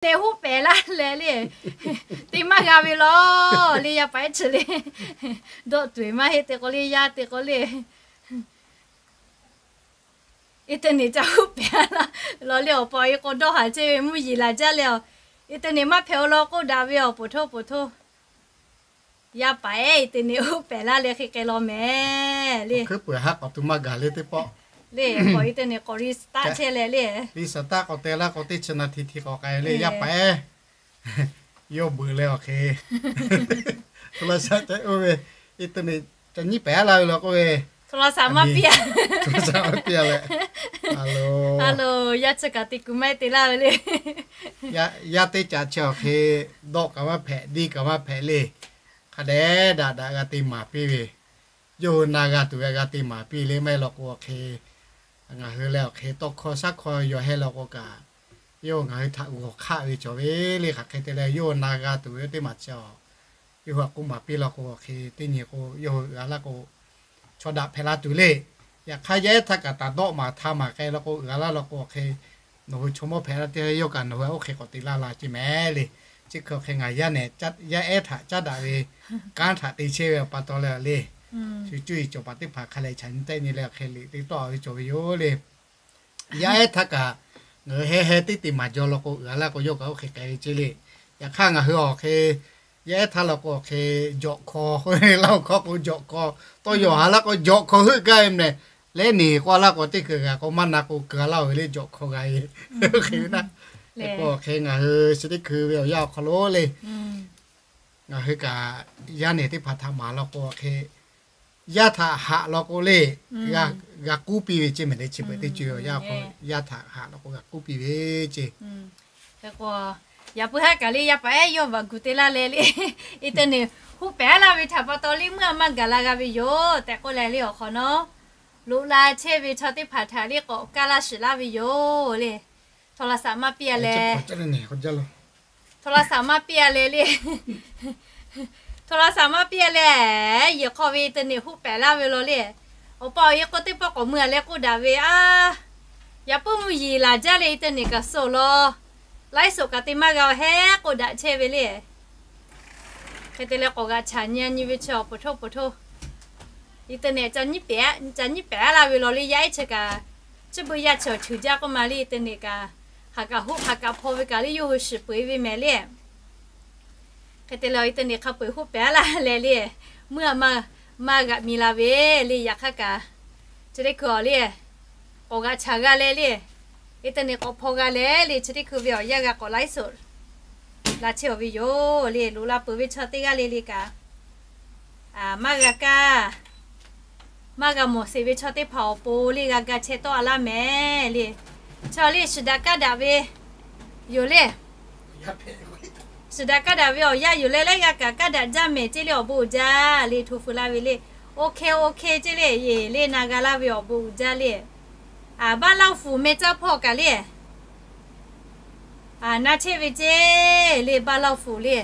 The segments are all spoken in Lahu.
Te huˉ pehˍ laˇ leh le, te maˇ g'a ve law le, yaˇ paˍ ehˉ chi le. Dawˆ tuˬ eˬ maˇ heˆ te k'o le, yaˇ te k'o le. Internet ca huˉ pehˍ laˇ law le, awˬ pa awˬ e k'o dawˇ haˍ chehˇ ve mvuhˇ yeˬ laˬ jaˇ leh, internet maˇ hpehꞈ-o law k'oˆ daꞈ ve awˬ poˬ htoˇ poˬ htoˇ. Yaˇ paˍ ehˉ internet huˉ pehˍ laˇ leh hk'e k'ai law mehˍ le. Hkui puiˬ haˉ k'awꞈ tu maˇ gaˬ le teˇ pawˆ. Le k'awꞈ internet k'awꞈ restart chehˇ leh le. Restart k'awꞈ te laˇ k'o teˇ chi na hti hti k'awꞈ k'ai le, yaˇ paˍ ehˉ. Yawˇ beuꞈ leh awˬ hk'e โทรศัพท์ ca oˇ ve, internet ca nyiˉ pehˍ laˇ ve law k'oˆ ve, โทรศัพท์ maˇ piˇ-a, โทรศัพท์ maˇ piˇ-a leh. Alo, yaˇ chi kaꞈ te kuˬ maˇ te laˇ ve le. Yaˇ teˇ caꞈ chi awˬ hk'e dawˆ kaꞈ maˇ hpehꞈ, diˇ kaꞈ maˇ hpehꞈ le. Hk'a dehꞈ daꞈ daꞈ g'a te maˍ piˇ ve, yawˇ hui na g'a tuˬ ve g'a te maˍ piˇ le. Maˇ heˆ law k'o awˬ hk'e ngaˬ hui leh awˬ hk'e tawˇ hkawˇ shaˉ hkawˇ yaw heh law k'o kaꞈ, yawˇ hui ngaˬ hui htaꞈ g'awˬ hk'aˆ ve cawˬ ve le. Hk'aˬ hk'e te leh yawˇ hui na g'a tuˬ ve teˇ maˬ chi awˬ, yawˇ hui htaꞈ k'oˆ maˍ piˇ law k'o awˬ hk'e teˇ nyi k'o yawˇ hui g'a laˇ k'o chaw daꞈ hpehꞈ la tuˬ le. Yaꞈ hk'aˇ yaˇ ehˉ htaˇ kaꞈ taˍ dawˆ maˍ htaˇ maˍ k'ai law k'o g'a laˇ law k'o awˬ hk'e, nawˬ hui chaw mawˇ hpehꞈ la teˇ yawˇ kaꞈ nawˬ hui oˇ hk'e k'awꞈ te laˇ la ceˇ mehˍ le. Chi hk'e awˬ hk'e ngaˬ yaˇ nehˬ yaˇ ehˉ htaꞈ caˉ daꞈ ve kanˉ htaꞈ te chehˇ ve awˬ pa taw leh le, shu cuˇ yiˍ cawˬ paˍ teˇ hpaˍ hk'a lehˬ chaꞈ nyi tehˆ nyi leh awˬ hk'e liꞈ teˇ tawˆ ve cawˬ ve yoˬ le. Yaˇ ehˉ htaˇ kaꞈ ngaˬ hui heh heh teˇ te maˍ jaw law k'o g'a laˇ k'o yawˇ kaꞈ oˇ hk'e k'ai ve ceˇ le. Yaꞈ hk'aˇ ngaˬ hui awˬ hk'e yaˇ ehˉ htaˇ law k'o awˬ hk'e jawꞈ hkaw, laˇ oˬ hkawˇ k'o jawꞈ hkaw, tawˇ yaw haˍ laˇ k'o jawꞈ hkaw heuˆ gaˇ ve mehˍ. Lehˉ neˬ k'oˆ laˇ k'o teˇ hkui g'a k'o maˇ na k'o keu laˇ-oˬ ve le, jawꞈ hkaw g'a ve. Oˇ hk'e ve naˆ. Hk'e k'o awˬ hk'e ngaˬ hui chi teˇ hkui ve awˬ yanˇ awˬ hk'aw lo le, ngaˬ hui kaꞈ yaˇ nehˬ teˇ hpaˍ htaꞈ maˍ law k'o awˬ hk'e yaˇ htaꞈ haꞈ law k'o le, g'a k'uˉ piˇ ve ceˇ mehˍ le. Chi beuꞈ teˇ co awˬ yanˇ awˬ hk'aw yaˇ htaꞈ haꞈ law k'o g'a k'uˉ piˇ ve ceˇ. Hk'e k'o, yaꞈ puiˉ haˉ kaꞈ le yaˇ paˍ ehˉ yawˇ vaꞈ gu te laˇ leh le, internet huˉ pehˍ laˇ ve htaꞈ pa taw le meuˇ a maˇ gaˬ la g'a ve yoˬ tehꞈ k'oˆ leh le awˬ hk'awꞈ nawˉ, loꞈ la chehˇ ve chaw teˇ hpaˍ htaꞈ le k'awꞈ kaˇ laˇ shiˍ laˇ ve yoˬ le. โทรศัพท์ maˇ piˇ-a leh โทรศัพท์ maˇ piˇ-a leh le, โทรศัพท์ maˇ piˇ-a leh, yehˬ hk'aw ve internet huˉ pehˍ laˇ ve law le. Awˬ pa awˬ e k'o teˇ pawˆ k'awꞈ mui-a leh k'oˆ daꞈ ve a, yaꞈ puiˉ mvuhˇ yeˬ laˬ jaˇ leh internet kaꞈ suh law, laiˉ suhˍ kaꞈ te maˇ g'a-o hehˉ k'oˆ daꞈ chehˇ ve le. Hk'e te leh k'awꞈ g'aꞈ chaꞈ nyi nyi ve chi awˬ poˬ htoˇ poˬ htoˇ, internet ca nyiˉ pehˍ laˇ ve law le. Yaˇ ehˉ chi kaꞈ, chi beuꞈ yaˇ chi awˬ cheuˬ jaˇ k'oˆ ma le, internet kaꞈ hk'aˬ kaꞈ hoˆ hk'aˬ kaꞈ hpaw ve kaꞈ le yawˇ hui shiˍ peu-eˬ ve mehˍ le. Hk'e te leh internet hk'a peu-eˬ huˉ pehˍ laˇ leh le, meuˇ a maˇ, maˇ g'aꞈ mi la ve le. Yaꞈ hk'aˇ kaꞈ, chi teˇ hkui awˬ le, k'awꞈ g'aꞈ chaꞈ g'a leh le, internet k'awꞈ hpaw g'a leh le, chi teˇ hkui ve awˬ yanˇ g'a k'awꞈ laiˉ suhˍ la chehˇ-aˬ ve yoˬ le. Loꞈ la peuˬ ve chaw teˇ g'aˇ le le kaꞈ, maˇ g'a kaˇ, maˇ g'a mawˬ sheˍ ve chaw teˇ hpaˍ awˬ pon le g'a ga chehˇ tawˆ-a laˇ mehˍ le. Chaw le shiˍ daꞈ kaˇ daꞈ ve yoˬ le. Shiˍ daꞈ kaˇ daꞈ ve awˬ yanˇ yoˬ leh laiˉ g'aˇ kaꞈ kaˇ daꞈ jaˇ mehˍ ceˇ le, awˬ bon uiˍ jaˇ le, hto feu laˇ ve le. OK OK ceˇ le, yeˬ le na g'a laˇ ve awˬ bon uiˍ jaˇ le. Baˆ laˇ fuˍ meh caˇ hpawˇ kaꞈ le, na chehˇ ve ceˇ le, baˆ laˇ fuˍ le.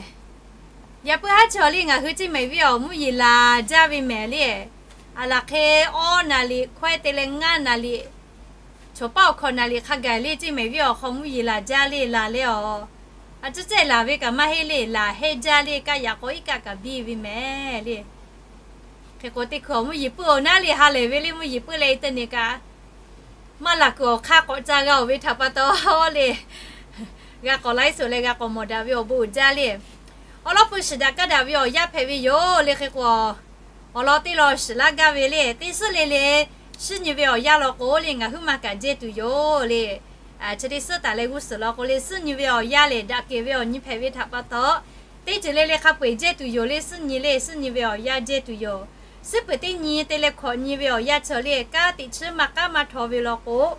Yaꞈ puiˉ haˉ chaw le ngaˬ hui ceˇ mehˍ ve awˬ mvuhˇ yeˬ laˬ jaˇ ve mehˍ le. A laˬ hk'e awˇ naˍ liꞈ hkawehˇ te leh ngaˇ naˍ liꞈ, chawˬ paˉ awˬ hkawꞈ naˍ liꞈ hk'a gaˬ le ceˇ mehˍ ve awˬ hk'aw mvuhˇ yeˬ laˬ jaˇ le, laˬ leh awˬ, a ciˉ cehˇ laˬ ve kaꞈ maˇ heˆ le, laˬ heˆ jaˇ le, kaˆ yaꞈ k'aw iˉ kaˆ kaꞈ biˇ ve mehˍ le. Hk'e k'o teˇ hkui awˬ mvuhˇ yeˬ puiˉ-oˬ naˉ le, ha lehˬ ve le mvuhˇ yeˬ puiˉ leh internet kaꞈ maˇ laˬ kuiˬ awˬ hk'aˇ k'awꞈ ca g'a-oˬ ve htaꞈ pa taw le, g'a k'awꞈ laiˉ suhˍ leh g'a k'awꞈ mawˬ daꞈ ve awˬ bon uiˍ jaˇ le. Awˬ lawn peu shiˍ daꞈ kaˇ daꞈ ve awˬ yanˇ hpehꞈ ve yoˬ le. Hk'e k'o, awˬ lawn teˇ lawn shiˍ laˇ gaˇ ve le, teˇ suhˉ le le, suhˉ nyi ve awˬ yanˇ law k'o le, ngaˬ huiˉ ma kaꞈ jehˇ tuˬ yoˬ le. Chi teˇ suhˉ taˍ leh g'uˇ suhˍ law k'o le, suhˉ nyi ve awˬ yanˇ lehˬ daꞈ kehˬ ve awˬ nyi hpehꞈ ve htaꞈ pa taw, teˇ ceuˬ le le hk'a peu-eˬ jehˇ tuˬ yoˬ le. Suhˉ nyi le, suhˉ nyi ve awˬ yanˇ jehˇ tuˬ yoˬ. Suhˉ peuˬ teˇ nyi te leh hkawꞈ nyi ve awˬ yanˇ chi le, kanˉ teꞈ chiˉ maˇ k'aˉ maˇ htaw ve law k'o,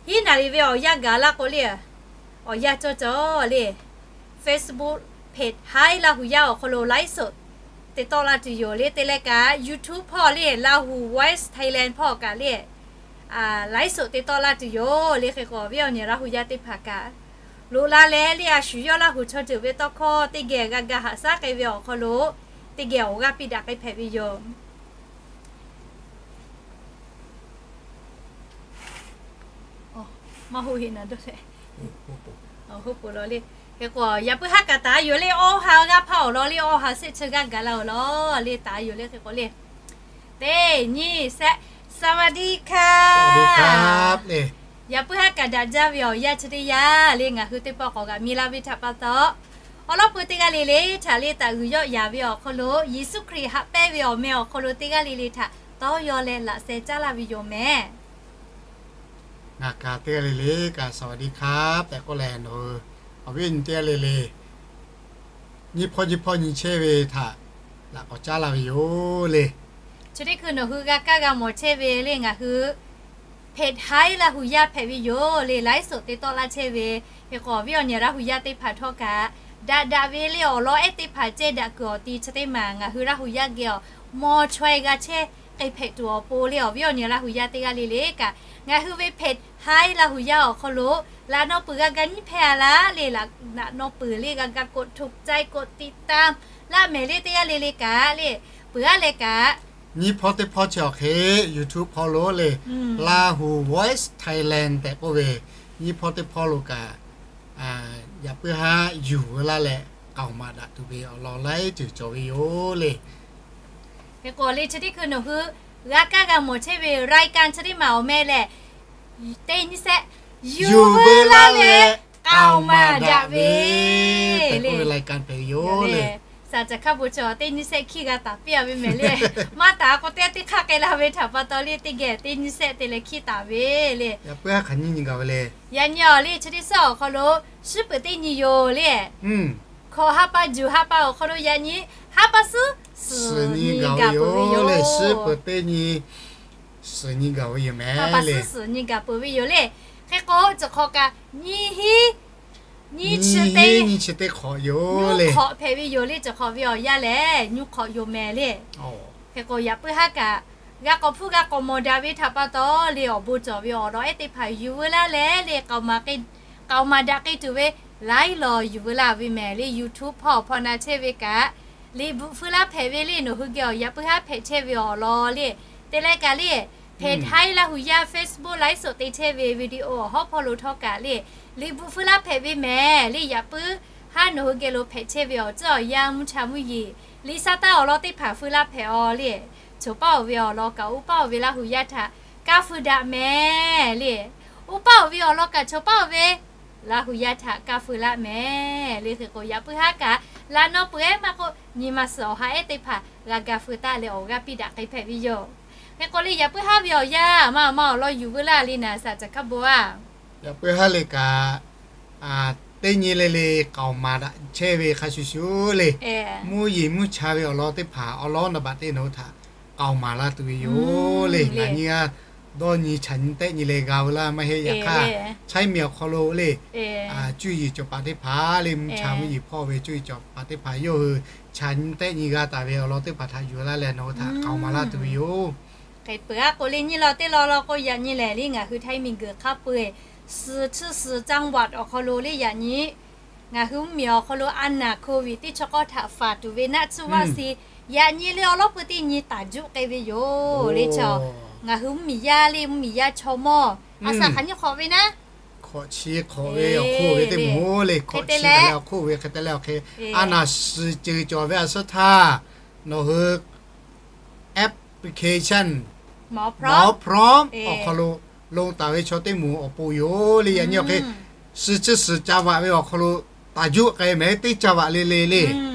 hiˉ naˍ riˍ ve awˬ yanˇ gaˬ laˇ k'o le, awˬ yanˇ cawˇ cawˇ le, Facebook page haiˉ Laˇ hu yaˇ awˬ hk'aw lo laiˉ suhˍ te tawˆ la tuˬ yoˬ le. Te leh kaꞈ YouTube hpawˇ le, Laˇ hu Voice Thailand hpawˇ kaꞈ le, laiˉ suhˍ te tawˆ la tuˬ yoˬ le. Hk'e k'o viˉ awˬ nyi Laˇ hu yaˇ teˇ hpaˍ kaꞈ loꞈ la leh le, a shu yawˇ Laˇ hu chaw ceuˬ ve tawˇ hkawˇ teˇ geh g'a ga haꞈ shaˉ k'ai ve awˬ hk'aw lo teˇ geh awˬ g'aˇ piˇ daꞈ k'ai hpehꞈ ve yoˬ. Maˇ hoˆ heˆ na dawˇ leh, hoˆ peuˬ law le. Hk'e k'o, yaꞈ puiˉ haˉ kaꞈ taˍ yoˬ le, awˇ ha g'aˇ hpaˇ awˬ lawn le, awˇ ha shehˆ chi g'aˇ gaˬ la awˬ lawn le, taˍ yoˬ le. Hk'e k'o le, teˇ nyi sehˆ, สวัสดีค่ะ le. Yaꞈ puiˉ haˉ kaꞈ daꞈ jaˇ ve awˬ yanˇ chi teˇ yanˇ le, ngaˬ hui teˇ pawˆ k'awꞈ g'aꞈ mi laˇ ve htaꞈ pa taw, awˬ lawn peuˬ teˇ g'aˇ le le htaꞈ le taˍ g'uiˬ yawˆ yaˍ ve awˬ hk'aw lo, Yeˍsuˆ Hkriꞈ haꞈ pehnˇ ve awˬ meh awˬ hk'aw lo teˇ g'aˇ le le htaꞈ tawˇ yaw leh laꞈ sheh caˉ laˇ ve yoˬ mehˍ. Ngaˬ kaꞈ teˇ g'aˇ le le kaꞈ สวัสดีครับ tehꞈ k'oˆ leh, nawˬ hui awˬ viˉ awˬ nyi teˇ g'aˇ le le, nyiˇ hpawˇ nyiˇ hpawˇ nyi chehˇ ve htaꞈ laꞈ k'awꞈ caˉ laˇ ve yoˬ le. Chi teˇ hkui nawˬ hui g'a kaˇ g'a mawˬ chehˇ ve le, ngaˬ hui เพจ Hi Laˇ hu Yaˇ hpehꞈ ve yoˬ le, ไลฟ์สด te tawˆ laˇ chehˇ ve. Hk'e k'o, awˬ viˉ awˬ nyi Laˇ hu yaˇ teˇ hpaˍ htawˇ kaꞈ, daꞈ daꞈ ve le awˬ lawn ehˉ teˇ hpaˍ ceh daꞈ kuiˬ awˬ ti chi teˇ maˬ ngaˬ hui Laˇ hu yaˇ geh awˬ maw chaweh g'a chehˇ k'ai hpehꞈ tuˬ awˬ pon le, awˬ viˉ awˬ nyi Laˇ hu yaˇ teˇ g'aˇ le le kaꞈ, ngaˬ hui ve เพจ Hi Laˇ hu Yaˇ awˬ hk'aw lo laꞈ naw peuˬ g'a ga nyiˇ hpehˇ a laˇ le, laꞈ naw peuˬ le g'a ga กดถูกใจ กดติดตาม laˇ mehˍ le, teˇ g'aˇ le le kaꞈ le, peuˬ aˉ leh kaꞈ nyiˇ hpawˇ teˇ hpawˇ chi awˬ hk'e YouTube hpawˇ lo le, Laˇ hu Voice Thailand tehꞈ k'oˆ ve, nyiˇ hpawˇ teˇ hpawˇ lo kaꞈ yaꞈ puiˉ haˉ yuˬ veu laˇ leh, k'aoˍ maˍ daꞈ tuˬ ve awˬ lawn laiˉ ceuˬ cawˬ ve yoˬ le. Hk'e k'o le, chi teˇ hkui nawˬ hui g'a kaˇ g'a mawˬ chehˇ ve รายการ chi teˇ maˬ awˬ meh lehˬ, teˇ nyi sehˆ, yuˬ veu laˇ leh k'aoˍ maˍ daꞈ ve tehꞈ k'oˆ ve รายการ hpehꞈ ve yoˬ le. Saˍ caˍ hkaˇ bon chaw teˇ nyi sehˆ hkiˇ g'a taˍ piˇ a ve mehˍ le. Maˇ taˍ k'o, teˇ g'aˇ teˇ hk'aˇ k'ai la ve htaꞈ pa taw le, teˇ geh teˇ nyi sehˆ te leh hkiˇ taˍ ve le. Yaꞈ puiˉ haˉ hk'aˬ nyiˇ nyi gaˬ ve le. Yaꞈ nyi awˬ le, chi teˇ sehˆ awˬ hk'aw lo, shiˉ peuˍ teˇ nyi yoˬ le. Hkawꞈ ha pa juˬ ha pa awˬ hk'aw lo yaꞈ nyi, ha pa suhˉ suhˍ nyi gaˬ peuˬ ve yoˬ le. Shiˉ peuˍ teˇ nyi suhˍ nyi gaˬ ve yoˬ mehˍ le. Suhˍ nyi gaˬ peuˬ ve yoˬ le. Hk'e k'o, cawˬ hk'awꞈ kaꞈ nyiˇ hiˉ nyiˇ chi teˇ, nyiˇ chi teˇ hk'awꞈ yoˬ le. Hk'awꞈ hpehꞈ ve yoˬ le. Cawˬ hk'awꞈ ve awˬ yanˇ lehˬ, nyiˇ hk'awꞈ yoˬ mehˍ le. Hk'e k'o, yaꞈ puiˉ haˉ kaꞈ g'a k'awꞈ hpuˇ g'a k'awꞈ mawˬ daꞈ ve htaꞈ pa taw le, awˬ bon cawˬ ve awˬ lawn ehˉ teˇ hpaˍ yuˬ veu laˇ leh le, k'aoˍ maˍ daꞈ k'ai tuˬ ve laiˉ law yuˬ veu laˇ ve mehˍ le. YouTube hpawˇ awˬ hpawˇ na chehˇ ve kaꞈ, liꞈ bvuhꞈ feu laˇ hpehꞈ ve le, nawˬ hui geh awˬ yaꞈ puiˉ haˉ hpehꞈ chehˇ ve awˬ lawn le. Te leh kaꞈ le, เพจ Hi Laˇ hu Yaˇ Facebook ไลฟ์สด te chehˇ ve วิดีโอ awˬ hawˉ hpawˇ lo htawˇ kaꞈ le, liꞈ bvuhꞈ feu laˇ hpehꞈ ve mehˍ le. Yaꞈ puiˉ haˉ nawˬ hui geh lo hpehꞈ chehˇ ve awˬ tcuhˉ awˬ yanˇ mvuhˇ cha mvuhˇ yeˬ, liꞈ sha taˇ awˬ lawn teˇ hpaˍ feu laˇ hpehꞈ aw le. Choˬ paˇ oˬ ve awˬ lawn kaꞈ, uˉ paˇ oˬ ve Laˇ hu yaˇ htaꞈ kaˇ feu daꞈ mehˍ le. Uˉ paˇ oˬ ve awˬ lawn kaꞈ, choˬ paˇ oˬ ve Laˇ hu yaˇ htaꞈ kaˇ feu laˇ mehˍ le. Hk'e k'o, yaꞈ puiˉ haˉ kaꞈ laꞈ naw peuˬ ehˉ maˇ k'oˆ, nyi ma suhˍ awˬ ha ehˉ teˇ hpaˍ g'a ga feu taˆ leh awˬ g'aˇ piˇ daꞈ k'ai hpehꞈ ve yoˬ. Hk'e k'o le, yaꞈ puiˉ haˉ ve awˬ yanˇ maˇ maˇ awˬ lawn yuˬ veu laˇ le, naˍ saˍ caˍ hkaˇ bon a. Yaꞈ puiˉ haˉ le kaꞈ, teˇ nyi le le k'aoˍ maˍ daꞈ chehˇ ve hk'a shuˍ shuˍ le, mvuhˇ yeˬ mvuhˇ cha ve awˬ lawn teˇ hpaˍ awˬ lawn naˍ baꞈ teˇ nawˬ hui htaꞈ k'aoˍ maˍ laˇ tuˬ ve yoˬ le. Ngaˬ nyi a dawˇ nyi chaꞈ nyi tehˆ nyi leh g'a veu laˇ maˇ heˆ. Yaꞈ hk'aˇ, China miˬ awˬ hk'aw lo le, cuˇ yiˍ cawˬ paˍ teˇ hpaˍ le, mvuhˇ cha mvuhˇ yeˬ hpawˇ ve cuˇ yiˍ cawˬ paˍ teˇ hpaˍ yawˇ hui chaꞈ nyi tehˆ nyi g'a taˍ ve awˬ lawn teˇ hpaˍ htaꞈ yuˬ laˇ leh nawˬ hui htaꞈ k'aoˍ maˍ laˇ tuˬ ve yoˬ. Hk'e peuˬ aˉ k'o le, nyiˇ law teˇ law law k'o, yaꞈ nyi lehˬ le, ngaˬ hui Htaiˇ miˬ guiˬ hk'a peu-eˬ suhˍ chi suhˍ จังหวัด awˬ hk'aw lo le, yaꞈ nyi ngaˬ hui mvuhˇ miˬ awˬ hk'aw lo a naˍ โควิด teˇ chaw k'awˇ htaꞈ faˍ tuˬ ve naˆ tsuhˇ vaˆ si, yaꞈ nyi le awˬ lawn peuˬ teˇ nyi taˍ juˆ k'ai ve yoˬ le. Chaw ngaˬ hui mvuhˇ miˬ yaˇ le, mvuhˇ miˬ yaˇ chaw mawˇ a shaˍ hk'aˬ nyi hk'awꞈ ve naˉ, hk'awꞈ chi hk'awꞈ ve awˬ hk'oˆ ve teˇ moˍ le. Hk'awꞈ chi leh awˬ hk'oˆ ve hk'e te leh awˬ hk'e, a naˍ suhˍ ceuˬ cawˬ ve a suhˉ htaˇ, nawˬ hui application Mouth Prom awˬ hk'aw lo loꞈ taˍ ve chaw teˇ moˍ awˬ pon yoˬ le. Yaꞈ nyi awˬ hk'e, suhˍ chi suhˍ ca vaꞈ ve awˬ hk'aw lo taˍ juˆ k'ai mehˍ, teˇ ca vaꞈ le le le.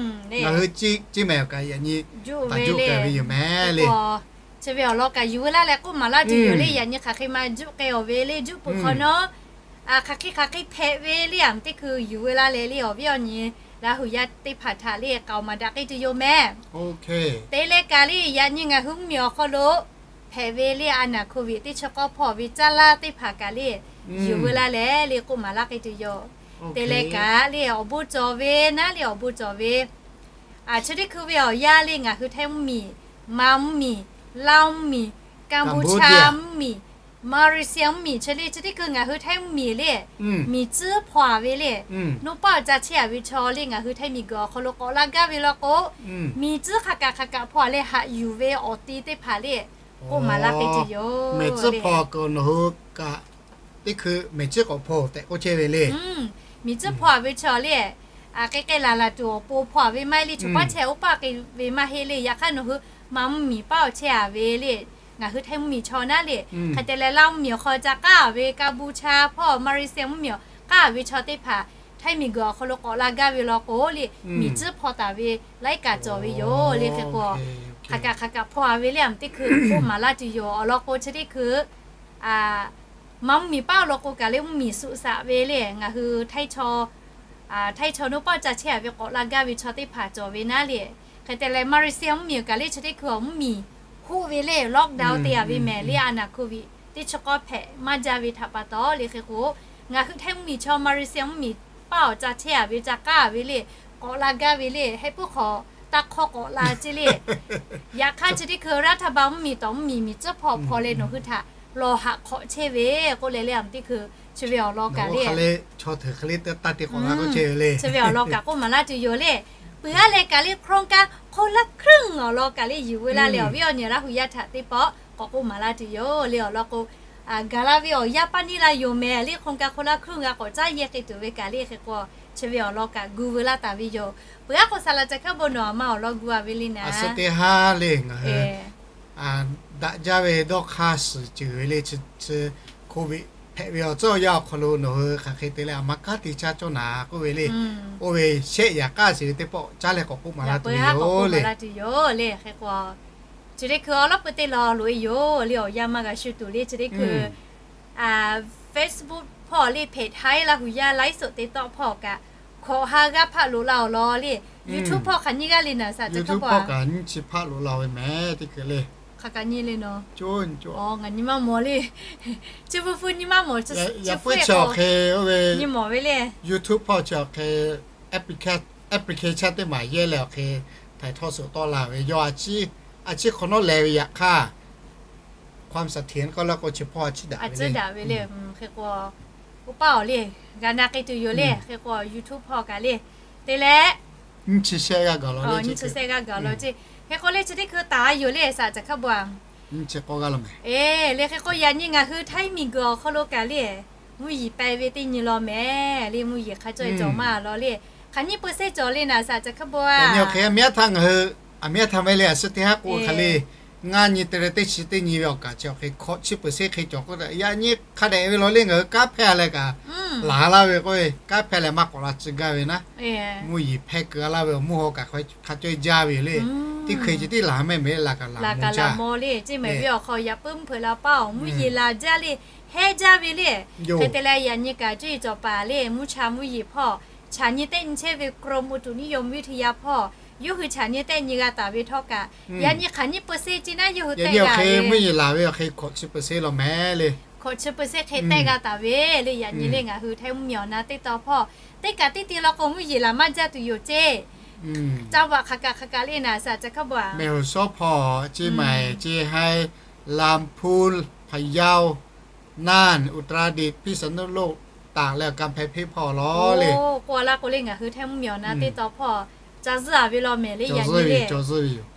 Ngaˬ hui ciˇ mehˍ awˬ kaꞈ yaꞈ nyi taˍ juˆ k'ai ve yoˬ mehˍ le. Chi ve awˬ lawn kaꞈ yuˬ veu laˇ leh k'oˆ maˍ laˇ tuˬ yoˬ le. Yaꞈ nyi hk'aˬ hk'e ma juˆ k'ai awˬ ve le, juˆ peuˬ hk'awꞈ nawˉ, hk'aˬ hk'e hk'aˬ hk'e hpehꞈ ve le, aˬ teˇ hkui yuˬ veu laˇ leh le, awˬ viˉ awˬ nyi Laˇ hu yaˇ teˇ hpaˍ htaꞈ le k'aoˍ maˍ daꞈ k'ai tuˬ yoˬ mehˍ. Te leh kaꞈ le, yaꞈ nyi ngaˬ hui mvuhˇ miˬ awˬ hk'aw lo hpehꞈ ve le a naˍ โควิด teˇ chaw k'awˇ hpawˇ ve caˇ laˇ teˇ hpaˍ kaꞈ le, yuˬ veu laˇ leh le k'oˆ maˍ laˇ k'ai tuˬ yoˬ. Te leh kaꞈ le awˬ bon cawˬ ve naˉ le, awˬ bon cawˬ ve, chi teˇ hkui ve awˬ yanˇ le ngaˬ hui Htaiˇ mvuhˇ miˬ, Manˇ mvuhˇ miˬ, Laˇ mvuhˇ miˬ, Kaˍboˍchaˇ mvuhˇ miˬ, Maˍriˍsiˍ mvuhˇ miˬ, chi le chi teˇ hkui ngaˬ hui Htaiˇ mvuhˇ miˬ le, miˬ tcuhˉ hpawˇ a ve le, nuˇ paˆ ca chehˇ a ve chaw le ngaˬ hui Htaiˇ miˬ guiˬ awˬ hk'aw lo k'awꞈ la gaˇ ve law k'o, miˬ tcuhˉ hk'aˬ kaꞈ hk'aˬ kaꞈ hpawˇ a leh haꞈ yuˬ ve awˬ ti teˇ hpaˍ le, k'oˆ maˍ laˇ k'ai tuˬ yoˬ. Mehˬ tcuhˉ hpawˇ k'o nawˬ hui kaꞈ teˇ hkui mehˬ tcuhˉ k'awꞈ hpawˇ tehꞈ k'oˆ chehˇ ve le. miˬ tcuhˉ hpaw-a ve chaw le, k'ai k'ai laˬ laˬ tuˬ awˬ pon hpaw-a ve maˇ heˆ le, choˬ paˉ chehˇ oˇ paˇ k'ai ve maˇ heˆ le. Yaꞈ hk'aˇ nawˬ hui maˇ mvuhˇ miˬ paˇ awˬ chehˇ-a ve le, ngaˬ hui Htaiˇ mvuhˇ miˬ chaw naˉ le, hk'e te leh Laˇ mvuhˇ miˬ awˬ hk'aw ca k'aˉ-a ve, Kaˇ buˇ chaˇ hpawˇ, Maˇ riˇ sehˇ mvuhˇ miˬ awˬ k'aˉ-a ve chaw teˇ hpaˍ Htaiˇ miˬ guiˬ awˬ hk'aw lo k'awꞈ la gaˇ ve law k'o le, miˬ tcuhˉ hpaw taˍ ve laiˉ kaꞈ cawˬ ve yoˬ le. Hk'e k'o, hk'aˬ kaꞈ hk'aˬ kaꞈ hpaw-a ve le, aˬ teˇ hkui k'oˆ maˍ laˇ tuˬ yoˬ. Awˬ lawn k'o chi teˇ hkui maˇ mvuhˇ miˬ paˇ awˬ lawn k'o kaꞈ le, mvuhˇ miˬ suh saꞈ ve le, ngaˬ hui Htaiˇ chaw Htaiˇ chaw naˉ paˇ ca chehˇ-a ve k'awꞈ la gaˇ ve chaw teˇ hpaˍ cawˬ ve naˉ le. Hk'e te leh Malaysia mvuhˇ miˬ kaꞈ le chi teˇ hkui awˬ mvuhˇ miˬ hoˆ ve le, lockdown te-a ve mehˍ le, a naˍ COVID teˇ chi k'awˇ hpehꞈ maˇ jaˇ ve htaꞈ pa taw le. Hk'e k'o, ngaˬ hui Htaiˇ mvuhˇ miˬ chaw Malaysia mvuhˇ miˬ paˇ awˬ ca chehˇ-a ve ca k'aˉ-a ve le, k'awꞈ la gaˇ ve le, heh puiˉ hk'awꞈ taˇ hk'awˇ k'awꞈ la ceˇ le. Yaꞈ hk'aˇ chi teˇ hkui รัฐบาล mvuhˇ miˬ tawˍ mvuhˇ miˬ miˬ tcuhˉ hpaw hpaw leh nawˬ hui htaꞈ lawˬ haꞈ hk'awꞈ chehˇ ve k'oˆ leh le, a teˇ hkui chi ve awˬ lawn kaꞈ le, chi ve awˬ lawn kaꞈ k'oˆ maˍ laˇ tuˬ yoˬ le. Peuˬ-a leh kaꞈ le โครงการคนละครึ่ง awˬ lawn kaꞈ le yuˬ veu laˇ leh awˬ viˉ awˬ nyi Laˇ hu yaˇ htaꞈ teˇ pawˆ k'awꞈ k'oˆ maˍ laˇ tuˬ yoˬ le. Awˬ lawn k'o, gaˬ la ve awˬ yanˇ paˇ neˇ la yoˬ mehˍ le, โครงการคนละครึ่ง g'a k'awꞈ caˉ yehˇ k'ai tuˬ ve kaꞈ le. Hk'e k'o, chi ve awˬ lawn kaꞈ gu veu laˇ taˍ ve yoˬ. Peuˬ-a k'o, saˍ laꞈ ca hkaˉ bon nawˬ a ma awˬ lawn gu-a ve le naˍ, a suh teˇ haˉ le ngaˬ hui daꞈ jaˇ ve dawˇ hk'aˇ suhˍ ceuˬ ve le, chi COVID hpehꞈ ve awˬ tcuhˉ awˬ yanˇ awˬ hk'aw lo nawˬ hui hk'aˬ hk'e te leh a ma kanˉ te caˇ cawˇ naˍ k'oˆ ve le, oˇ ve shehˆ yaꞈ k'aˇ sheˍ ve teˇ pawˆ caˉ leh k'awꞈ k'oˆ maˍ laˇ tuˬ yoˬ le. Chi teˇ hkui awˬ lawˉ peu teˇ law loꞈ-e yoˬ le, awˬ yanˇ maˇ g'a shu tuˬ le. Chi teˇ hkui Facebook hpawˇ le, เพจ Htaiˇ Laˇ hu yaˇ ไลฟ์สด te tawˆ hpawˇ kaꞈ, hkawꞈ ha g'aˇ hpaˆ loꞈ la awˬ lawn le. YouTube hpawˇ hk'aˬ nyi g'aˇ le naˍ, saˍ caˬ hkaˉ bon a, nyiˇ chi hpaˆ loꞈ la ve mehˍ teˇ hkui le. Hk'aˬ kaꞈ nyi le naˍ, ngaˬ nyi maˇ mawˬ le. Chi beuꞈ hpu nyi maˇ mawˬ, chi beuꞈ hk'e nyi mawˬ ve le. YouTube hpawˇ chi awˬ hk'e application teˇ maˬ yehˇ leh awˬ hk'e htaiˍ htawˇ suhˍ tawˆ la ve yawˇ a ciˉ hk'awꞈ nawˉ leh ve yaꞈ hk'aˇ, ความเสถียร k'oˆ laˇ k'o chi hpawˇ a ciˉ daꞈ ve le. Hk'e k'o, oˇ paˇ awˬ le, g'a na k'ai tuˬ yoˬ le. Hk'e k'o YouTube hpawˇ kaꞈ le, te leh nyiˇ chi shehˆ g'aˇ gaˬ law le, nyiˇ chi shehˆ g'aˇ gaˬ law ceˇ. Hk'e k'o le chi teˇ hkui taˍ yoˬ le, saˍ caˬ hkaˉ bon a. Nyiˇ chi k'awˇ g'aˇ law mehˍ. Le hk'e k'o, yaꞈ nyi ngaˬ hui Htaiˇ miˬ guiˬ awˬ hk'aw lo kaꞈ le, mvuhˇ yeˬ peh ve teˇ nyi law mehˍ le. Mvuhˇ yeˬ hk'a cawˇ-e cawˬ maˇ law le. Hk'aˬ nyi เปอร์เซ็นต์ cawˬ le naˍ, saˍ caˬ hkaˉ bon a. Yaꞈ nyi awˬ hk'e a miˇ aˉ htaˇ ngaˬ hui a miˇ aˉ htaˇ ve le, a suh teˇ haˉ k'o hk'aˬ le, ngaˇ nyi te leh teˇ chi teˇ nyi ve awˬ kaꞈ chi awˬ hk'e hkawꞈ chi เปอร์เซ็นต์ hk'e cawˬ k'oˆ, yaꞈ nyi hk'a dehꞈ ve law le, ngaˬ hui kanˉ hpehˇ leh kaꞈ laˬ laˇ ve k'o, kanˉ hpehˇ leh maˇ k'awꞈ la tcuh gaˇ ve naˉ. Mvuhˇ yeˬ hpehˇ keu laˇ ve awˬ mvuhˇ haw kaꞈ hk'a cawˇ-e jaˇ ve yoˬ le. Teˇ hk'e ceh tiˉ laˬ mehˍ mehˍ le, laˬ kaꞈ laˬ mawˬ jaˇ. Le ceˇ mehˍ ve awˬ hk'aw yaꞈ puiˉ mvuhˇ hpeuꞈ la paˇ awˬ mvuhˇ yeˬ laˬ jaˇ le, hehˇ jaˇ ve le. Hk'e te leh yaꞈ nyi kaꞈ cuˇ yiˍ cawˬ paˍ le, mvuhˇ cha mvuhˇ yeˬ hpawˇ, chaꞈ nyi tehˆ nyi chehˇ ve กรมอุตุนิยมวิทยา hpawˇ, yawˇ hui chaꞈ nyi tehˆ nyi g'a taˍ ve htawˇ kaꞈ, yaꞈ nyi hk'aˬ nyi เปอร์เซ็นต์ ceˇ naˉ yawˇ hui tehˆ g'a ve, mvuhˇ yeˬ laˬ ve awˬ hk'e hkawꞈ chi เปอร์เซ็นต์ law mehˍ le. Hkawꞈ chi เปอร์เซ็นต์ hk'e tehˆ g'a taˍ ve le. Yaꞈ nyi le ngaˬ hui Htaiˇ mvuhˇ miˬ awˬ na teˇ taw hpawˇ teˇ kaꞈ teˇ te law k'o mvuhˇ yeˬ laˬ maˇ jaˇ tuˬ yoˬ ceˇ. Caˇ vaꞈ hk'aˬ kaꞈ hk'aˬ kaꞈ le naˍ, saˍ caˬ hkaˉ bon a. Mehˍ hoˍ shawˉ hpawˇ, ceˇ maiˍ ceˇ haiˉ, ลำพูน, พะเยา, น่าน, อุตรดิตถ์, พิษณุโลก, ตาก leh กำแพงเพชร hpawˇ law le. K'oˆ laˇ k'o le ngaˬ hui Htaiˇ mvuhˇ miˬ awˬ na teˇ taw hpawˇ ca zuhˇ-a ve law mehˍ le. Yaꞈ nyi le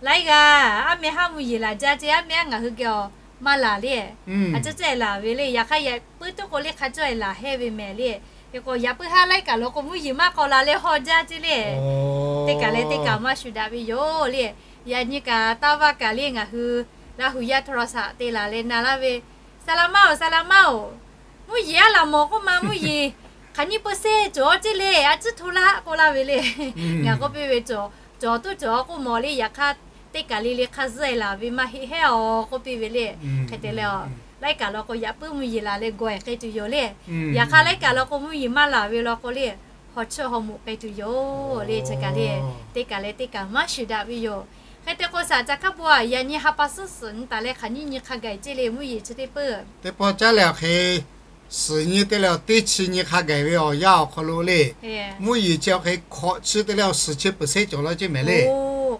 laiˉ g'aˇ aˉ mehˇ haˉ mvuhˇ yeˬ laˬ jaˇ ceˇ, aˉ mehˇ haˉ ngaˬ hui geh awˬ maˇ laˬ le. A cawˇ cawˇ-e laˬ ve le. Yaꞈ hk'aˇ yaꞈ puiˉ tuˉ k'o le hk'a cawˇ-e laˬ hehˇ ve mehˍ le. Hk'e k'o yaꞈ puiˉ haˉ laiˉ kaꞈ law k'o mvuhˇ yeˬ maˇ k'awꞈ laˬ leh haw jaˇ ceˇ le. Teˇ kaꞈ leh teˇ kaꞈ maˇ shuˍ daꞈ ve yoˬ le. Yaꞈ nyi kaꞈ taˇ vaˇ kaꞈ le ngaˬ hui Laˇ hu yaˇ โทรศัพท์ te laˬ leh na laˇ ve, Saˍ laꞈ ma-oˬ, saˍ laꞈ ma-oˬ, mvuhˇ yeˬ aˉ laˬ mawˬ k'oˆ ma, mvuhˇ yeˬ hk'aˬ nyi เปอร์เซ็นต์ cawˬ ceˇ le, a ciˉ hto laˇ k'oˆ laˇ ve le. Ngaˬ k'oˆ piˇ ve, Cawˬ tuˉ cawˬ k'oˆ mawˬ le. Yaꞈ hk'aˇ teˇ kaꞈ le le hk'a zuhˇ-e laˬ ve maˇ heˆ hehˇ-oˬ k'oˆ piˇ ve le. Hk'e te leh laiˉ kaꞈ law k'o yaꞈ puiˉ mvuhˇ yeˬ laˬ leh gawˬ-e k'ai tuˬ yoˬ le. Yaꞈ hk'aˇ laiˉ kaꞈ law k'o mvuhˇ yeˬ maˇ laˬ ve law k'o le, haw chiˇ haw moꞈ k'ai tuˬ yoˬ le. Chi kaꞈ le teˇ kaꞈ leh teˇ kaꞈ maˇ shuˍ daꞈ ve yoˬ. Hk'e te k'o saˍ caˬ hkaˉ bon a, yaꞈ nyi ha pa suhˉ suhˍ nyi taˍ leh hk'aˬ nyi nyi hk'a gaˬ-e ceˇ le, mvuhˇ yeˬ chi teˇ peuˬ. Teˇ pawˆ caˉ leh awˬ hk'e suhˍ nyi te leh awˬ teˇ chi nyi hk'a gaˬ ve awˬ yanˇ awˬ hk'aw lo le, mvuhˇ yeˬ chi awˬ hk'e hkawꞈ chi te leh awˬ suhˍ chi เปอร์เซ็นต์ cawˬ law ceˇ mehˍ le.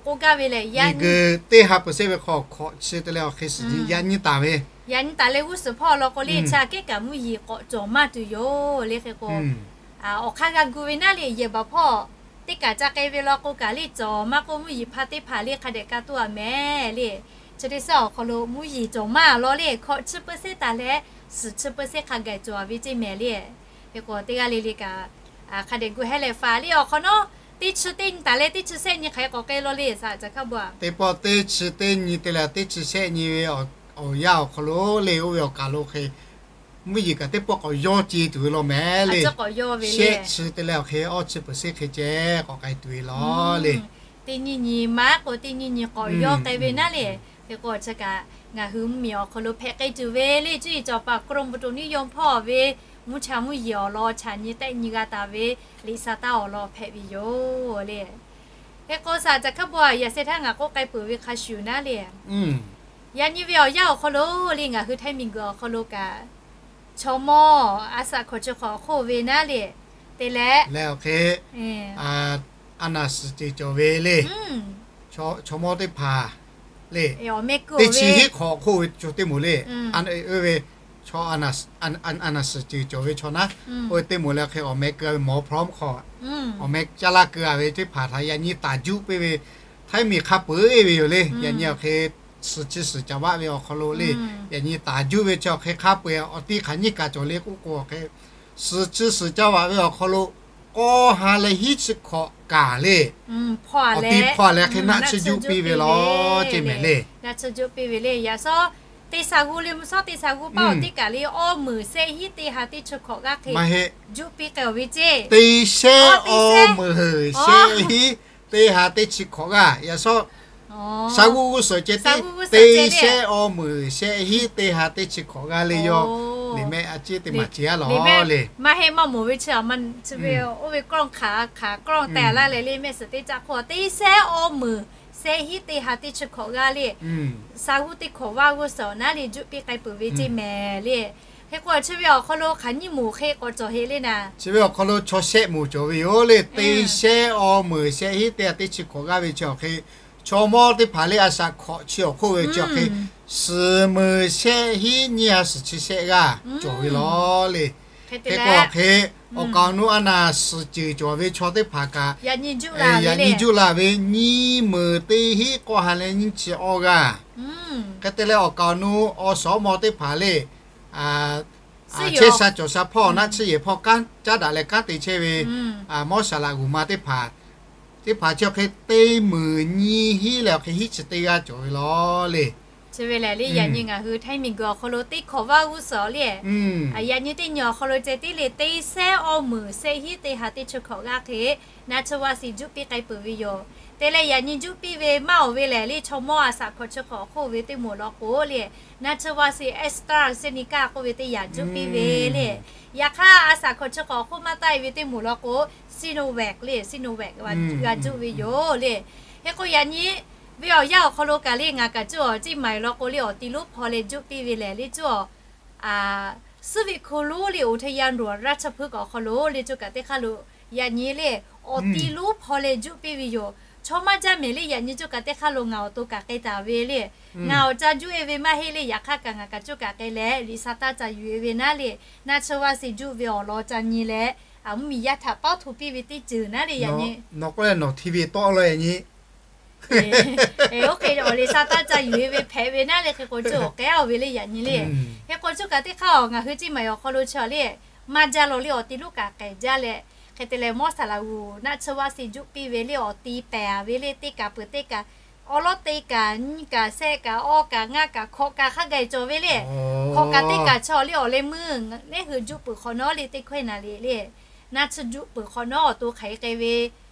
K'oˆ gaˇ ve leh yaꞈ nyi g'uiˬ teˇ ha เปอร์เซ็นต์ ve hk'aw hkawꞈ chi te leh awˬ hk'e suhˍ nyi yaꞈ nyi taˍ ve, yaꞈ nyi taˍ leh g'uˇ suhˍ hpawˇ law k'o le chi aꞈ kehˉ kaꞈ mvuhˇ yeˬ k'awꞈ cawˬ maˇ tuˬ yoˬ le. Hk'e k'o awˬ hk'aˇ g'a gu ve naˉ le, yehˬ baˬ hpawˇ teˇ kaꞈ ca k'ai ve law k'o kaꞈ le cawˬ maˇ k'oˆ, mvuhˇ yeˬ hpa teˇ hpaˍ le hk'a dehꞈ ka toˇ-a mehˍ le. Chi teˇ suhˉ awˬ hk'aw lo mvuhˇ yeˬ cawˬ maˇ law le, hkawꞈ chi เปอร์เซ็นต์ taˍ leh suhˍ chi เปอร์เซ็นต์ hk'a gaˬ cawˬ-a ve ceˇ mehˍ le. Hk'e k'o teˇ g'aˇ le le kaꞈ Hk'a dehꞈ gu hehˉ leh faˍ le awˬ hk'awꞈ nawˉ, teˇ chi teˇ nyi taˍ leh teˇ chi shehˆ nyi hk'aˬ hk'e k'awꞈ k'ai law le, saˍ caˬ hkaˉ bon a. Teˇ pawˆ teˇ chi teˇ nyi te leh teˇ chi shehˆ nyi ve awˬ yanˇ awˬ hk'aw lo le, oˇ ve awˬ kaˬ lo hk'e mvuhˇ yeˬ kaꞈ teˇ pawˆ k'awꞈ yawˇ ce tuˬ ve law mehˍ le. Shehˆ chi te leh awˬ hk'e awˇ chi peuˬ seˆ hk'e ceh k'awꞈ k'ai tuˬ ve law le. Teˇ nyi nyi maˇ k'o teˇ nyi nyi k'awꞈ yawˇ k'ai ve naˉ le. Hk'e k'o chi kaꞈ ngaˬ hui mvuhˇ miˬ awˬ hk'aw lo hpehꞈ k'ai tuˬ ve le, cuˇ yiˍ cawˬ paˍ กรมอุตุนิยม hpawˇ ve mvuhˇ cha mvuhˇ yeˬ awˬ lawn chaꞈ nyi tehˆ nyi g'a taˍ ve liꞈ sa taˇ awˬ lawn hpehꞈ ve yoˬ le. Hk'e k'o saˍ caˬ hkaˉ bon a, yaꞈ sheh htaˇ ngaˬ k'oˆ k'ai peuˬ ve hk'a shuˍ naˉ le, yaꞈ nyi ve awˬ yanˇ awˬ hk'aw lo le ngaˬ hui Htaiˇ miˬguiˬ awˬ hk'aw lo kaꞈ chaw mawˇ a shaꞈ hkawꞈ chi hk'awꞈ hk'oˆ ve naˉ le, te leh leh awˬ hk'e a naˍ suhˍ ceuˬ cawˬ ve le. Chaw mawˇ teˇ hpaˍ le, teˇ chi hiˆ hk'awꞈ hk'oˆ ve chaw teˇ moˍ le. Oˇ ve chaw a naˍ suhˍ ceuˬ cawˬ ve chaw naˉ, oˇ ve teˇ moˍ leh hk'e awˬ meh keu a ve หมอพร้อม hk'aw, awˬ meh caˇ laˇ keu a ve teˇ hpaˍ htaꞈ yaꞈ nyi taˍ juˆ piˇ ve Htaiˇ miˬ hk'a peuˬ ve yoˬ le. Yaꞈ nyi awˬ hk'e suhˍ chi suhˍ caˍ vaˆ ve awˬ hk'aw lo le, yaꞈ nyi taˍ juˆ ve chi awˬ hk'e hk'a peu-eˬ awˬ ti hk'aˬ nyiˇ kaꞈ cawˬ le k'oˆ k'o, hk'e suhˍ chi suhˍ caˇ vaˆ ve awˬ hk'aw lo k'awˇ ha leh hiˉ chi hk'awꞈ kaꞈ le, awˬ ti hpawˇ leh hk'e naˆ tsuhˇ juˆ piˇ ve law ceˇ mehˍ le. Naˆ tsuhˇ juˆ piˇ ve le. Yaꞈ shawˉ teˇ sha g'uˇ le, mvuhˇ shawˉ teˇ sha g'uˇ paˇ awˬ teˇ kaꞈ le awˇ meunˍ shehˆ hiˉ teˇ ha teˇ chi hk'awꞈ g'aˇ hk'e juˆ piˇ k'ai awˬ ve ceˇ. Teˇ shehˆ awˇ meunˍ shehˆ hiˉ teˇ ha teˇ chi hk'awꞈ g'aˇ. Yaꞈ shawˉ sha g'uˇ g'uˇ suhˍ ceh tiˉ teˇ shehˆ awˇ meunˍ shehˆ hiˉ teˇ ha teˇ chi hk'awꞈ g'aˇ le yawˇ. Liꞈ mehˆ a ciˉ teˇ maˬ ce a lawˬ le. Maˇ heˆ maˇ mawˬ ve chi a ma chi ve oˇ ve กล้อง hk'aˬ hk'aˬ กล้อง tehˬ laˇ leh le mehˆ suhˍ teˇ caˆ hk'oˆ teˇ shehˆ awˇ meunˍ shehˆ hiˉ teˇ ha teˇ chi hk'awꞈ g'aˇ le. Sha g'uˇ teˇ hkawꞈ vaˇ g'uˇ suhˍ awˬ naˉ le juˆ piˇ k'ai peuˬ ve ceˇ mehˍ le. Hk'e k'o chi ve awˬ hk'aw lo hk'aˬ nyiˇ moˍ hk'e k'awꞈ cawˬ heˆ le naˍ. Chi ve awˬ hk'aw lo chaw shehˆ moˍ cawˬ ve yoˬ le. Teˇ shehˆ awˇ meunˍ shehˆ hiˉ teˇ ha teˇ chi hk'awꞈ g'aˇ ve chi awˬ hk'e chaw mawˇ teˇ hpaˍ le a shaꞈ hkawꞈ chi awˬ hk'oˆ ve chi awˬ hk'e suhˍ meunˍ shehˆ hiˉ nyiˇ ha suhˍ chi shehˆ g'aˇ cawˬ ve law le. Hk'e k'o awˬ hk'e awˬ kaˍ awˬ nu a naˍ suhˍ ceuˬ cawˬ ve chaw teˇ hpaˍ kaꞈ yaꞈ nyi juˆ la ve nyiˇ meunˍ teˇ hiˉ k'awˇ ha leh nyiˇ chi awˇ g'aˇ. Hk'e te leh awˬ kaˍ awˬ nu awˬ suhˍ awˬ mawˇ teˇ hpaˍ le chehˇ sha cawˬ sha hpawˇ naˆ tsuhˇ yehˬ hpawˇ kanˉ caˉ daꞈ leh kanˉ te chehˇ ve mawˇ saˍ laꞈ g'uˬ ma teˇ hpaˍ, teˇ hpaˍ chi awˬ hk'e teˇ meunˍ nyiˇ hiˉ leh awˬ hk'e hiˉ chi teˇ g'aˇ cawˬ ve law le. Chi ve lehˬ le, yaꞈ nyi ngaˬ hui Htaiˇ miˬguiˬ awˬ hk'aw lo teˇ hkawꞈ vaˇ g'uˇ suhˍ le. Yaꞈ nyi teˇ nyi awˬ hk'aw lo ceh tiˉ le teˇ shehˆ awˇ meunˍ shehˆ hiˉ teˇ ha teˇ chi hkawꞈ g'aˇ hk'e naˆ tsuhˇ vaˇ sheˍ juˆ piˇ k'ai peuˬ ve yoˬ. Te leh yaꞈ nyi juˆ piˇ ve maˇ awˬ ve lehˬ le, chaw mawˇ a shaꞈ hkawꞈ chi hk'awꞈ hk'oˆ ve teˇ moˍ law k'o le, naˆ tsuhˇ vaˇ sheˍ AstraZeneca k'oˆ ve teˇ yanˇ juˆ piˇ ve le. Yaꞈ hk'aˇ a shaꞈ hkawꞈ chi hk'awꞈ hk'oˆ maˇ taˆ e ve teˇ moˍ law k'o, Sinovac le, Sinovac g'a juˆ ve yoˬ le. Hk'e k'o yaꞈ nyi ve awˬ yanˇ awˬ hk'aw lo kaꞈ le ngaˬ kaꞈ cuˇ awˬ ciˉ maˍ law k'o le awˬ ti lonˉ hpawˇ leh juˆ piˇ ve lehˬ le cuˇ awˬ suhˉ ve hku lonˉ le อุทยานหลวงราชพฤกษ์ awˬ hk'aw lo le cuˇ kaꞈ teˇ hk'aˇ lo yaꞈ nyi le awˬ ti lonˉ hpawˇ leh juˆ piˇ ve yoˬ. Chaw maˇ jaˇ mehˍ le yaꞈ nyi cuˇ kaꞈ teˇ hk'aˇ lo ngaˬ awˬ to kaꞈ k'ai taˍ ve le. Ngaˬ awˬ ca juˆ e ve maˇ heˆ le, yaꞈ hk'aˇ kaꞈ ngaˬ kaꞈ cuˇ kaꞈ k'ai leh liꞈ sha taˇ ca yuˬ e ve naˉ le, naˆ tsuhˇ vaˇ sheˍ juˆ ve awˬ lawn ca nyi leh, mvuhˇ miˬ yaˇ htaꞈ tawˇ hto piˇ ve teˇ ceuˬ naˉ le yaꞈ nyi. Nawˬ k'oˆ leh nawˬ hti ve tawˆ la yaꞈ nyi. Oˇ hk'e awˬ liꞈ sha taˇ ca yuˬ e ve hpehꞈ ve naˉ le hk'e k'o cuˇ awˬ k'ehˉ a ve le yaꞈ nyi le. Hk'e k'o cuˇ kaꞈ teˇ hk'aˇ awˬ ngaˬ hui ciˉ maˍ awˬ hk'aw lo chi le maˇ jaˇ law le awˬ ti lonˉ kaꞈ k'ehˬ jaˇ leh, hk'e te leh mawˇ saˍ laꞈ g'uˬ naˆ tsuhˇ vaˇ sheˍ juˆ piˇ ve le awˬ ti pehˍ ve le teˇ kaꞈ peuˬ teˇ kaꞈ awˉ lawˉ teˇ kaꞈ nyiˇ kaꞈ shehˆ kaꞈ awˇ kaꞈ ngaˇ kaꞈ hkawꞈ kaꞈ hk'a gaˬ cawˬ ve le. Hkawꞈ kaꞈ teˇ kaꞈ chaw le awˬ leh meuˇ neˉ hui juˆ peuˬ hk'awꞈ nawˉ le teˇ hkawehˇ naˍ le le. Naˆ tsuhˇ juˆ peuˬ hk'awꞈ nawˉ awˬ to hk'aˬ hk'e k'ai ve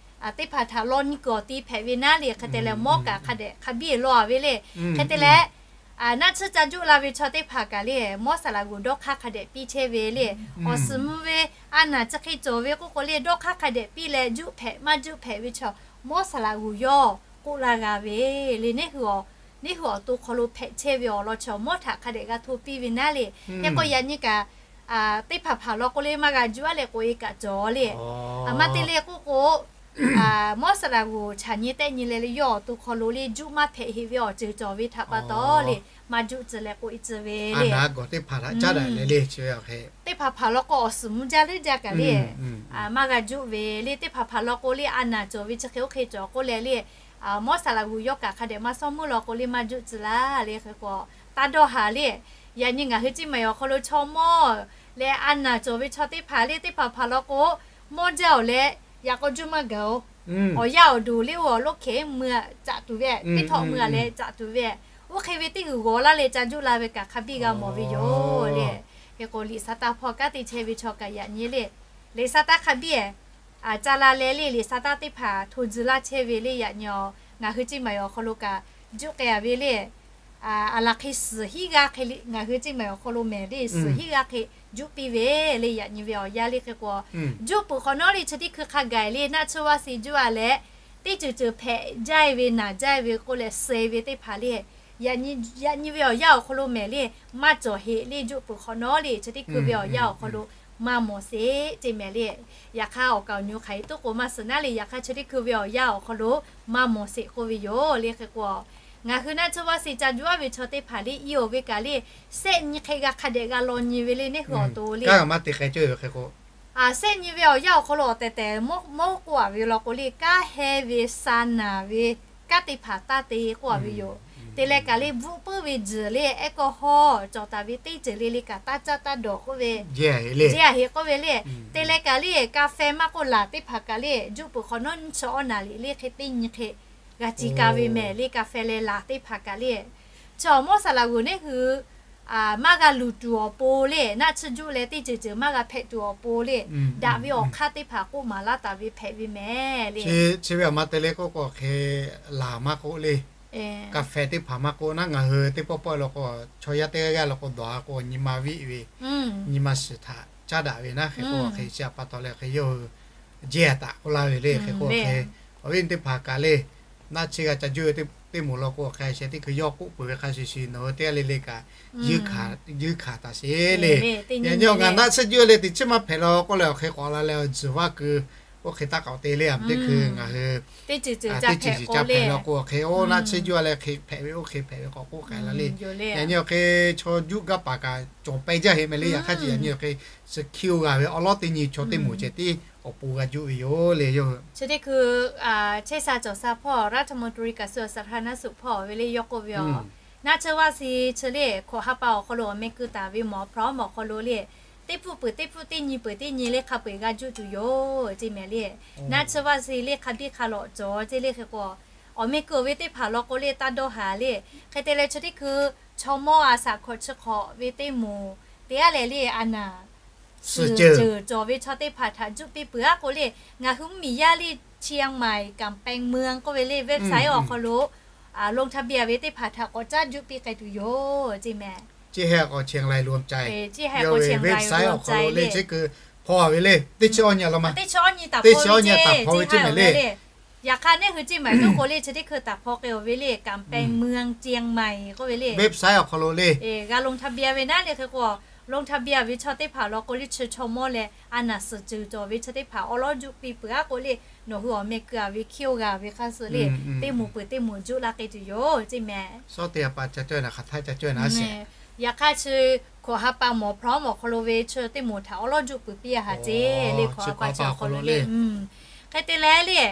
teˇ hpaˍ htaꞈ law nyi kuiˬ awˬ ti hpehꞈ ve naˉ le hk'e te leh mawˇ kaꞈ hk'a dehꞈ hk'a biˇ law a ve le. Hk'e te leh naˆ tsuhˇ ca juˆ la ve chaw teˇ hpaˍ kaꞈ le mawˇ saˍ laꞈ g'uˬ dawˇ hk'aˇ hk'a dehꞈ piˇ chehˇ ve le. Awˬ suhˍ mvuh ve a naˍ chi hk'e cawˬ ve k'oˆ k'o le dawˇ hk'aˇ hk'a dehꞈ piˇ leh juˆ hpehꞈ maˇ juˆ hpehꞈ ve chaw mawˇ saˍ laꞈ g'uˬ yawˇ k'oˆ laˇ g'a ve le. Neˉ hui awˬ, neˉ hui awˬ to hk'aw lo hpehꞈ chehˇ ve awˬ lawn chaw mawˇ htaꞈ hk'a dehꞈ g'a hto piˇ ve naˉ le. Hk'e k'o yaꞈ nyi kaꞈ teˇ hpaˍ hpaˍ law k'o le maˇ g'a juˆ a leh k'oꞈ e kaꞈ cawˬ le. Maˇ te le k'oˆ k'o mawˇ saˍ laꞈ g'uˬ chaꞈ nyi tehˆ nyi leh le yawˇ awˬ to hk'aw lo le juˆ maˇ hpehꞈ heˆ ve awˬ ceuˬ cawˬ ve htaꞈ pa taw le maˇ juˆ tcuh leh k'oꞈ e tcuh ve le. Teˇ hpaˍ hpaˍ hpaˍ law k'o awˬ suhˍ mvuh jaˇ leuˉ jaˇ kaꞈ le maˇ g'a juˆ ve le. Teˇ hpaˍ hpaˍ law k'o le a naˍ cawˬ ve chi hk'e oˇ hk'e cawˬ k'oˆ leh le mawˇ saˍ laꞈ g'uˬ yawˇ kaꞈ hk'a dehꞈ maˇ shawˉ meuˇ law k'o le maˇ juˆ tcuh laˇ le. Hk'e k'o taˇ dawˇ haˍ le. Yaꞈ nyi ngaˬ hui ciˉ maˍ awˬ hk'aw lo chaw mawˇ leh a naˍ cawˬ ve chaw teˇ hpaˍ le teˇ hpaˍ hpaˍ law k'o Mawˇ jaˇ-oˬ leh, yaꞈ k'aw juˇ maˇ gaˬ-oˬ. Awˬ yaˇ awˬ duˬ le-oˬ, awˬ loˉ hkehˉ mui-a caꞈ tuˬ ve, teˇ htawꞈ mui-a leh caꞈ tuˬ ve, oˇ hk'e ve teˇ g'uiˬ g'awˬ laˇ leh ca juˇ la ve kaꞈ hk'a biˇ g'a mawˬ ve yoˬ le. Hk'e k'o, liꞈ sa taˇ hpawˇ kanˉ te chehˇ ve chaw kaꞈ yaꞈ nyi le. Liꞈ sa taˇ hk'a biˇ-e, ca la leh le, liꞈ sa taˇ teˇ hpaˍ hto tcuh laˇ chehˇ ve le yaꞈ nyi-a. Ngaˬ hui ceˇ maˬ awˬ hk'aw lo kaꞈ juˇ k'ai-a ve le. Aˬ laˬ hk'e suhˍ hiˉ g'aˇ hk'e le, ngaˬ hui ceˇ maˬ awˬ hk'aw lo mehˍ le, suhˍ hiˉ g'aˇ hk'e juˇ piˇ ve le yaꞈ nyi ve awˬ yanˇ le. Hk'e k'o, juˇ peuˬ hk'awꞈ nawˉ le chi teˇ hkui hk'a gaˬ le naˆ tsuhˇ vaˇ si juˇ-a leh, teˇ ceuˬ ceuˬ hpehꞈ jaˇ ve naˬ jaˇ ve k'oˆ leh suh ve teˇ hpaˍ le, yaꞈ nyi ve awˬ yanˇ awˬ hk'aw lo mehˍ le, maˇ cawˬ heꞈ le juˇ peuˬ hk'awꞈ nawˉ le chi teˇ hkui ve awˬ yanˇ awˬ hk'aw lo maˇ mawˬ sheˍ ceˇ mehˍ le. Yaꞈ hk'aˇ awˬ kaˍ awˬ nyi hk'aˬ hk'e toˆ k'o maˇ suhˍ naˉ le, yaꞈ hk'aˇ chi teˇ hkui ve awˬ yanˇ awˬ hk'aw lo maˇ mawˬ sheˍ k'oˆ ve yoˬ le. Hk'e k'o, ngaˬ hui naˆ tsuhˇ vaˇ si ca juˇ-a ve chaw teˇ hpaˍ le i-oˬ ve kaꞈ le, sehˆ nyi hk'e g'a hk'a dehꞈ g'a law nyi ve le neˇ hui awˬ to le. Sehˆ nyi ve awˬ yanˇ awˬ hk'aw lo awˬ tehˬ tehˬ mawˇ k'oˆ-a ve law k'o le, kanˉ heˇ ve, sa naˬ ve, kanˉ teˇ hpaˍ taˇ te k'oˆ-a ve yoˬ. Te leh kaꞈ le bvuhˆ puiˉ ve tzuhˬ le, alcohol cawˬ taˍ ve teˇ ceuˬ le le kaꞈ taˇ caˇ taˇ dawˬ k'oˆ ve, jeˇ-a heꞈ k'oˆ ve le. Te leh kaꞈ le kaˍ fehˇ maˇ k'oˆ laˬ teˇ hpaˍ kaꞈ le juˇ peuˬ hk'awꞈ nawˉ nyiˇ chi awˉ naˍ liꞈ le hk'e teˇ nyi hk'e g'a ci ka ve mehˍ le. Kaˍ fehˇ leh laˬ teˇ hpaˍ kaꞈ le, chi awˬ mawˇ saˍ laꞈ g'uˬ neˇ hui maˇ g'a luˬ tuˬ awˬ pon le, naˆ tsuhˇ juˇ leh teˇ ceuˬ ceuˬ maˇ g'a hpehꞈ tuˬ awˬ pon le, daꞈ ve awˬ hk'aˇ teˇ hpaˍ k'oˆ maˍ laˇ taˍ ve hpehꞈ ve mehˍ le. Chi ve awˬ ma te le k'oˆ k'o hk'e laˬ maˇ k'oˆ le, kaˍ fehˇ teˇ hpaˍ maˇ k'oˆ naˉ, ngaˬ hui teˇ pawˆ pawˆ law k'o, chaw yaˇ teˇ g'aˇ g'aˇ law k'o dawˬ-a k'o nyi ma viˆ ve, nyi ma shiˍ htaꞈ caˉ daꞈ ve naˉ. Hk'e k'o hk'e chi htaꞈ pa taw leh hk'e yawˇ hui jeˇ-a taˍ k'oˆ laˇ ve le. Hk'e k'o hk'e awˬ viˉ teˇ hpaˍ kaꞈ le, naˆ tsuhˇ g'a ca juˇ ve teˇ moˍ law k'o hk'e sheh teˇ hkui yawˇ k'oˆ peuˬ ve hk'a shuˍ shuˍ nawˬ hui teˇ g'aˇ le le kaꞈ yuˇ hkanˍ taˍ sheˍ le. Yaꞈ nyi ngaˬ naˆ tsuhˇ juˇ le teꞈ chiˉ maˇ hpehꞈ law k'oˆ leh awˬ hk'e k'awꞈ la leh awˬ tzuhˬ vaˇ keu oˇ hk'e taˇ k'awꞈ te le. Aˬ teˇ hkui ngaˬ hui teˇ ceuˬ ceuˬ ca hpehꞈ k'o le, awˬ hk'e oˇ naˆ tsuhˇ juˇ-a leh hk'e hpehꞈ ve oˇ hk'e hpehꞈ ve k'awꞈ k'oˆ k'ai la le. Yaꞈ nyi awˬ hk'e chaw juˇ gaˇ paˍ kaꞈ cawˬ pehˇ jaˇ heˆ mehˍ le. Yaꞈ hk'aˇ chi yaꞈ nyi awˬ hk'e suhˍ hkiˇ-oˆ g'a ve awˬ lawˉ teˇ nyi chaw teˇ moˍ ceh tiˉ awˬ pon g'a juˇ ve yoˬ le. Yawˇ hui chi teˇ hkui chehˇ sha cawˬ sha hpawˇ Raˍtaˍmonˍturi kaꞈ suh awˬ saˍ htaˇ naˆ suhˍ hpawˇ ve le yawˇ k'oˆ ve aˬ, naˆ tsuhˇ vaˇ si chi le hkawꞈ ha pa awˬ hk'aw lo awˬ meh keu taˍ ve mawˬ hprawˉ mawˬ hk'aw lo le, teˇ pfuhˆ peuˬ teˇ pfuhˆ teˇ nyi peuˬ teˇ nyi le hk'a peu-eˬ g'a juˇ tuˬ yoˬ ceˇ mehˍ le. Naˆ tsuhˇ vaˇ si le hk'a biˇ hk'a lawꞈ cawˬ ceˇ le. Hk'e k'o, awˬ meh keu ve teˇ hpaˍ law k'o le taˇ dawˇ haˍ le. Hk'e te leh chi teˇ hkui chaw mawˇ a shaꞈ hkawꞈ chi hk'awꞈ ve teˇ moˍ teˇ g'aˇ leh le a naˍ suhˍ ceuˬ cawˬ ve chaw teˇ hpaˍ htaꞈ juˇ piˇ peuˬ-a k'o le, ngaˬ hui mvuhˇmiˬ yaˇ le Chiang Mai Kampeng Mung k'oˆ ve le website awˬ hk'aw lo ลงทะเบียน ve teˇ hpaˍ htaꞈ k'awꞈ caˉ juˇ piˇ k'ai tuˬ yoˬ ceˇ mehˍ. Chi hk'e k'o Chiang Mai lo cai, website awˬ hk'aw lo le chi hkui hpawˇ ve le, teˇ chi awˬ nyi a la ma, teˇ chi awˬ nyi taˍ hpawˇ ve ceˇ mehˍ le. Yaꞈ hk'aˇ neˇ hui ceˇ maiˍ toˆ k'o le chi teˇ hkui taˍ hpawˇ k'ai-oˬ ve le Kampeng Mung Chiang Mai k'oˆ ve le website awˬ hk'aw lo le g'a ลงทะเบียน ve naˉ le. Hk'e k'o ลงทะเบียน ve chaw teˇ hpaˍ law k'o le chi chaw mawˇ leh a naˍ suhˍ ceuˬ cawˬ ve chaw teˇ hpaˍ awˉ lawˉ juˇ piˇ peuˬ-a k'o le, nawˬ hui awˬ meh keu-a ve hkiˇ-oˆ g'a ve hk'a suh le, teˇ moˍ peuˬ teˇ moˍ juˇ la k'ai tuˬ yoˬ ceˇ mehˍ. Yaꞈ hk'aˇ chi hkawꞈ ha pa mawˬ hprawˉ mawˬ hk'aw lo ve chi teˇ moˍ htaꞈ awˉ lawˉ juˇ peuˬ piˇ-a haꞈ ceˇ le. Hkawꞈ ha pa chi hkawꞈ ha pa awˬ hk'aw lo le hk'e te leh le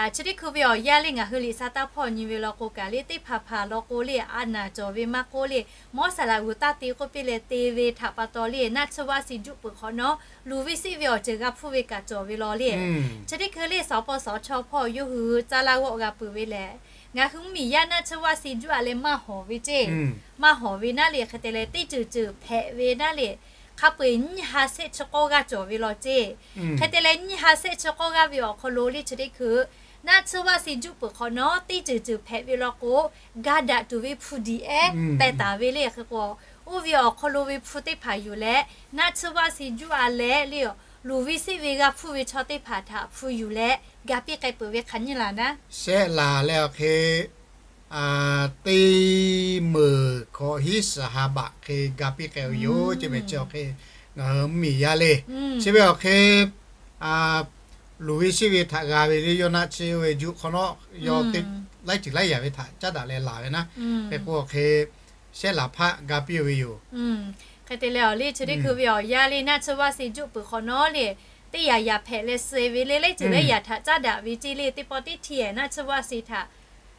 chi teˇ hkui ve awˬ yanˇ le ngaˬ hui liꞈ sa taˇ hpawˇ nyi ve law k'o kaꞈ le teˇ hpaˍ hpaˍ law k'o le a naˍ cawˬ ve maˇ k'oˆ le, mawˇ saˍ laꞈ g'uˬ taˇ te k'oˆ piˇ leh te ve htaꞈ pa taw le naˆ tsuhˇ vaˇ si juˇ peuˬ hk'awꞈ nawˉ luˬ ve siˆ ve awˬ ceuˬ g'a hpuˇ ve kaꞈ cawˬ ve law le. Chi teˇ hkui le sawˍ paw sawˍ chaw hpawˇ yawˇ hui caˇ laˇ g'awˆ g'a peuˬ ve lehˬ, ngaˬ hui mvuhˇmiˬ yaˇ naˆ tsuhˇ vaˇ si juˇ-a leh maˇ hawˍ ve ceˇ, maˇ hawˍ ve naˉ le. Hk'e te leh teˇ ceuˬ ceuˬ hpehꞈ ve naˉ le, hk'a peu-eˬ nyiˇ ha sehˆ chi k'awˇ g'aˇ cawˬ ve law ceˇ. Hk'e te leh nyiˇ ha sehˆ chi k'awˇ g'aˇ ve awˬ hk'aw lo le chi teˇ hkui naˆ tsuhˇ vaˇ si juˇ peuˬ hk'awꞈ nawˉ teˇ ceuˬ ceuˬ hpehꞈ ve law k'o, ga daꞈ tuˬ ve hpu diˍ ehˉ pehˇ taˍ ve le. Hk'e k'o, oˇ ve awˬ hk'aw lo ve hpu teˇ hpaˍ yuˬ leh naˆ tsuhˇ vaˇ si juˇ-a leh le luˬ ve siˆ ve g'a hpuˇ ve chaw teˇ hpaˍ htaꞈ hpu yuˬ leh ga piˇ k'ai peuˬ ve hk'aˬ nyi laˬ naˉ, shehˆ laˬ leh awˬ hk'e teˇ meunˍ hkawꞈ hiˉ suhˍ ha baꞈ hk'e ga piˇ k'ai-o yoˬ ceˇ mehˍ. Chi awˬ hk'e ngaˬ hui mvuhˇmiˬ yaˇ le chi ve awˬ hk'e luˬ ve siˆ ve htaꞈ g'a ve le yawˇ naˆ tsuhˇ ve juˇ hk'awꞈ nawˉ yawˇ laiˉ ceuˬ laiˉ yaꞈ ve htaꞈ caˉ daꞈ leh laˬ ve naˉ. Hk'e k'o awˬ hk'e shehˆ laˬ hpaˆ ga piˇ-o ve yoˬ. Hk'e te leh awˬ le chi teˇ hkui ve awˬ yanˇ le naˆ tsuhˇ vaˇ si juˇ peuˬ hk'awꞈ nawˉ le teˇ yaꞈ yaꞈ hpehꞈ leh suh ve le laiˉ ceuˬ laiˉ yaꞈ htaꞈ caˉ daꞈ ve ceˇ le teˇ pawˆ teˇ htiˇ-ehˍ naˆ tsuhˇ vaˇ si htaꞈ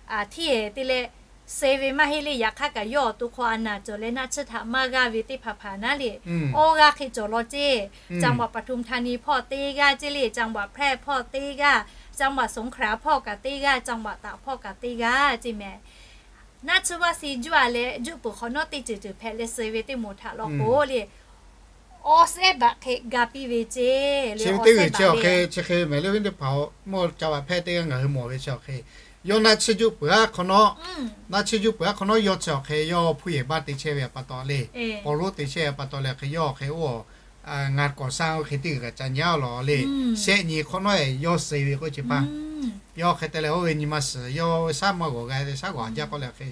htiˇ-ehˍ te leh suh ve maˇ heˆ le. Yaꞈ hk'aˇ kaꞈ yawˇ awˬ to hk'aw a naˍ cawˬ leh naˆ tsuhˇ htaꞈ maˇ g'aˇ ve teˇ hpaˍ hpaˍ naˉ le, awˇ g'aˇ hk'e cawˬ law ceˇ. จังหวัดปทุมธานี hpawˇ teˇ g'aˇ ceˇ le, จังหวัดแพร่ hpawˇ teˇ g'aˇ, จังหวัดสงขลา hpawˇ kaꞈ teˇ g'aˇ, จังหวัดตาก hpawˇ kaꞈ teˇ g'aˇ ceˇ mehˍ. Naˆ tsuhˇ vaˆ si juˇ a leh juˆ peuˬ hk'awꞈ nawˉ teˇ ceuˬ ceuˬ hpehꞈ leh suh ve teˇ moˍ htaꞈ law k'o le, awˇ sehˉ baꞈ hk'e ga piˇ ve ceˇ le. Chi teˇ g'uiˬ chi awˬ hk'e chi hk'e mehˍ le, viˉ teˇ hpaˍ-oˬ, mvuhˇ จังหวัดแพร่ teˇ g'aˇ ngaˬ hui mawˬ ve chi awˬ hk'e, yawˇ naˆ tsuhˇ juˆ peuˬ aˉ hk'awꞈ nawˉ, naˆ tsuhˇ juˆ peuˬ aˉ hk'awꞈ nawˉ yawˇ chi awˬ hk'e yawˇ hpuˇ yehˬ baˆ te chehˇ ve pa taw le, paw loˉ te chehˇ ve pa taw leh hk'e yawˇ awˬ hk'e oˇ ngaˬ kawˍ saˇ oˇ hk'e teˇ g'uiˬ kaꞈ ca nyi aˉ lawˬ le. Shehˆ nyi hk'awꞈ nawˉ yawˇ suh ve k'oˆ chi hpaˇ, yawˇ hk'e te leh oˇ ve nyi ma suhˍ yawˇ ve shaˉ maˇ g'awˬ g'a ve shaˉ g'awˬ a jaˇ k'oˆ leh hk'e,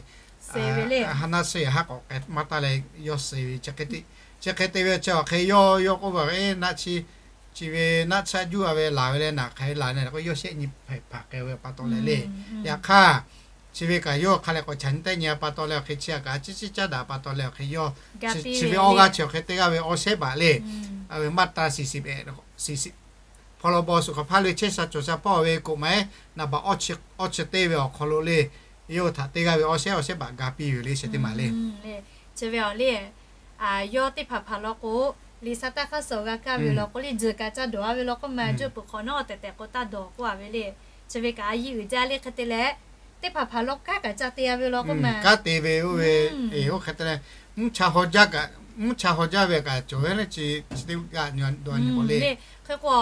haˉ naˆ tsuhˇ yehˬ haˉ k'awꞈ k'ai maˇ taˇ leh yawˇ suh ve chi hk'e te, chi hk'e te ve chi awˬ hk'e yawˇ yawˇ k'oˆ ve, eˬ, naˆ tsuhˇ, chi ve naˆ tsuhˇ juˆ a ve laˬ ve leh naˬ hk'aˬ hk'e laˬ ne k'o yawˇ shehˆ nyi hpehꞈ hpaˍ k'ai ve pa taw leh le. Yaꞈ hk'aˇ chi ve kaꞈ yawˇ hk'a leh k'awꞈ chaꞈ nyi tehˆ nyi pa taw leh awˬ hk'e chi a kaꞈ ciˉ ciˉ caˉ daꞈ pa taw leh awˬ hk'e yawˇ chi ve awˇ g'aˇ chi awˬ hk'e teˇ g'aˇ ve awˇ sehˉ baꞈ le, a ve maˇ ta siˍ siˍ, พรบ สุขภาพ le chehˇ sha cawˬ sha hpawˇ ve k'oꞈ maˍ eˉ naˍ baꞈ awˇ chi teˇ ve awˬ hk'aw lo le, yawˇ htaꞈ teˇ g'aˇ ve awˇ sehˉ awˇ sehˉ baꞈ ga piˇ ve le, chi teˇ maˬ le. Chi ve awˬ le, yawˇ teˇ hpaˍ hpaˍ law k'o, liꞈ sha taˇ hk'aˇ suh g'a kaˇ ve law k'o le, juˬ kaꞈ ca dawˬ a ve law k'oˆ ma, juˆ peuˬ hk'awꞈ nawˉ tehꞈ tehꞈ k'o taˇ dawˬ k'oˆ a ve le. Chi ve kaꞈ a yiˇ uiˍ jaˇ le hk'e te leh, teˇ hpaˍ hpaˍ law kanˉ kaꞈ ca te a ve law k'oˆ ma, kanˉ te ve oˇ ve, oˇ hk'e te leh, mvuhˇ cha haw jaˇ kaꞈ, mvuhˇ cha haw jaˇ ve kaꞈ cawˬ ve le, chi chi teˇ g'aˇ nyi a dawˬ a nyi k'o le. Hk'e k'o,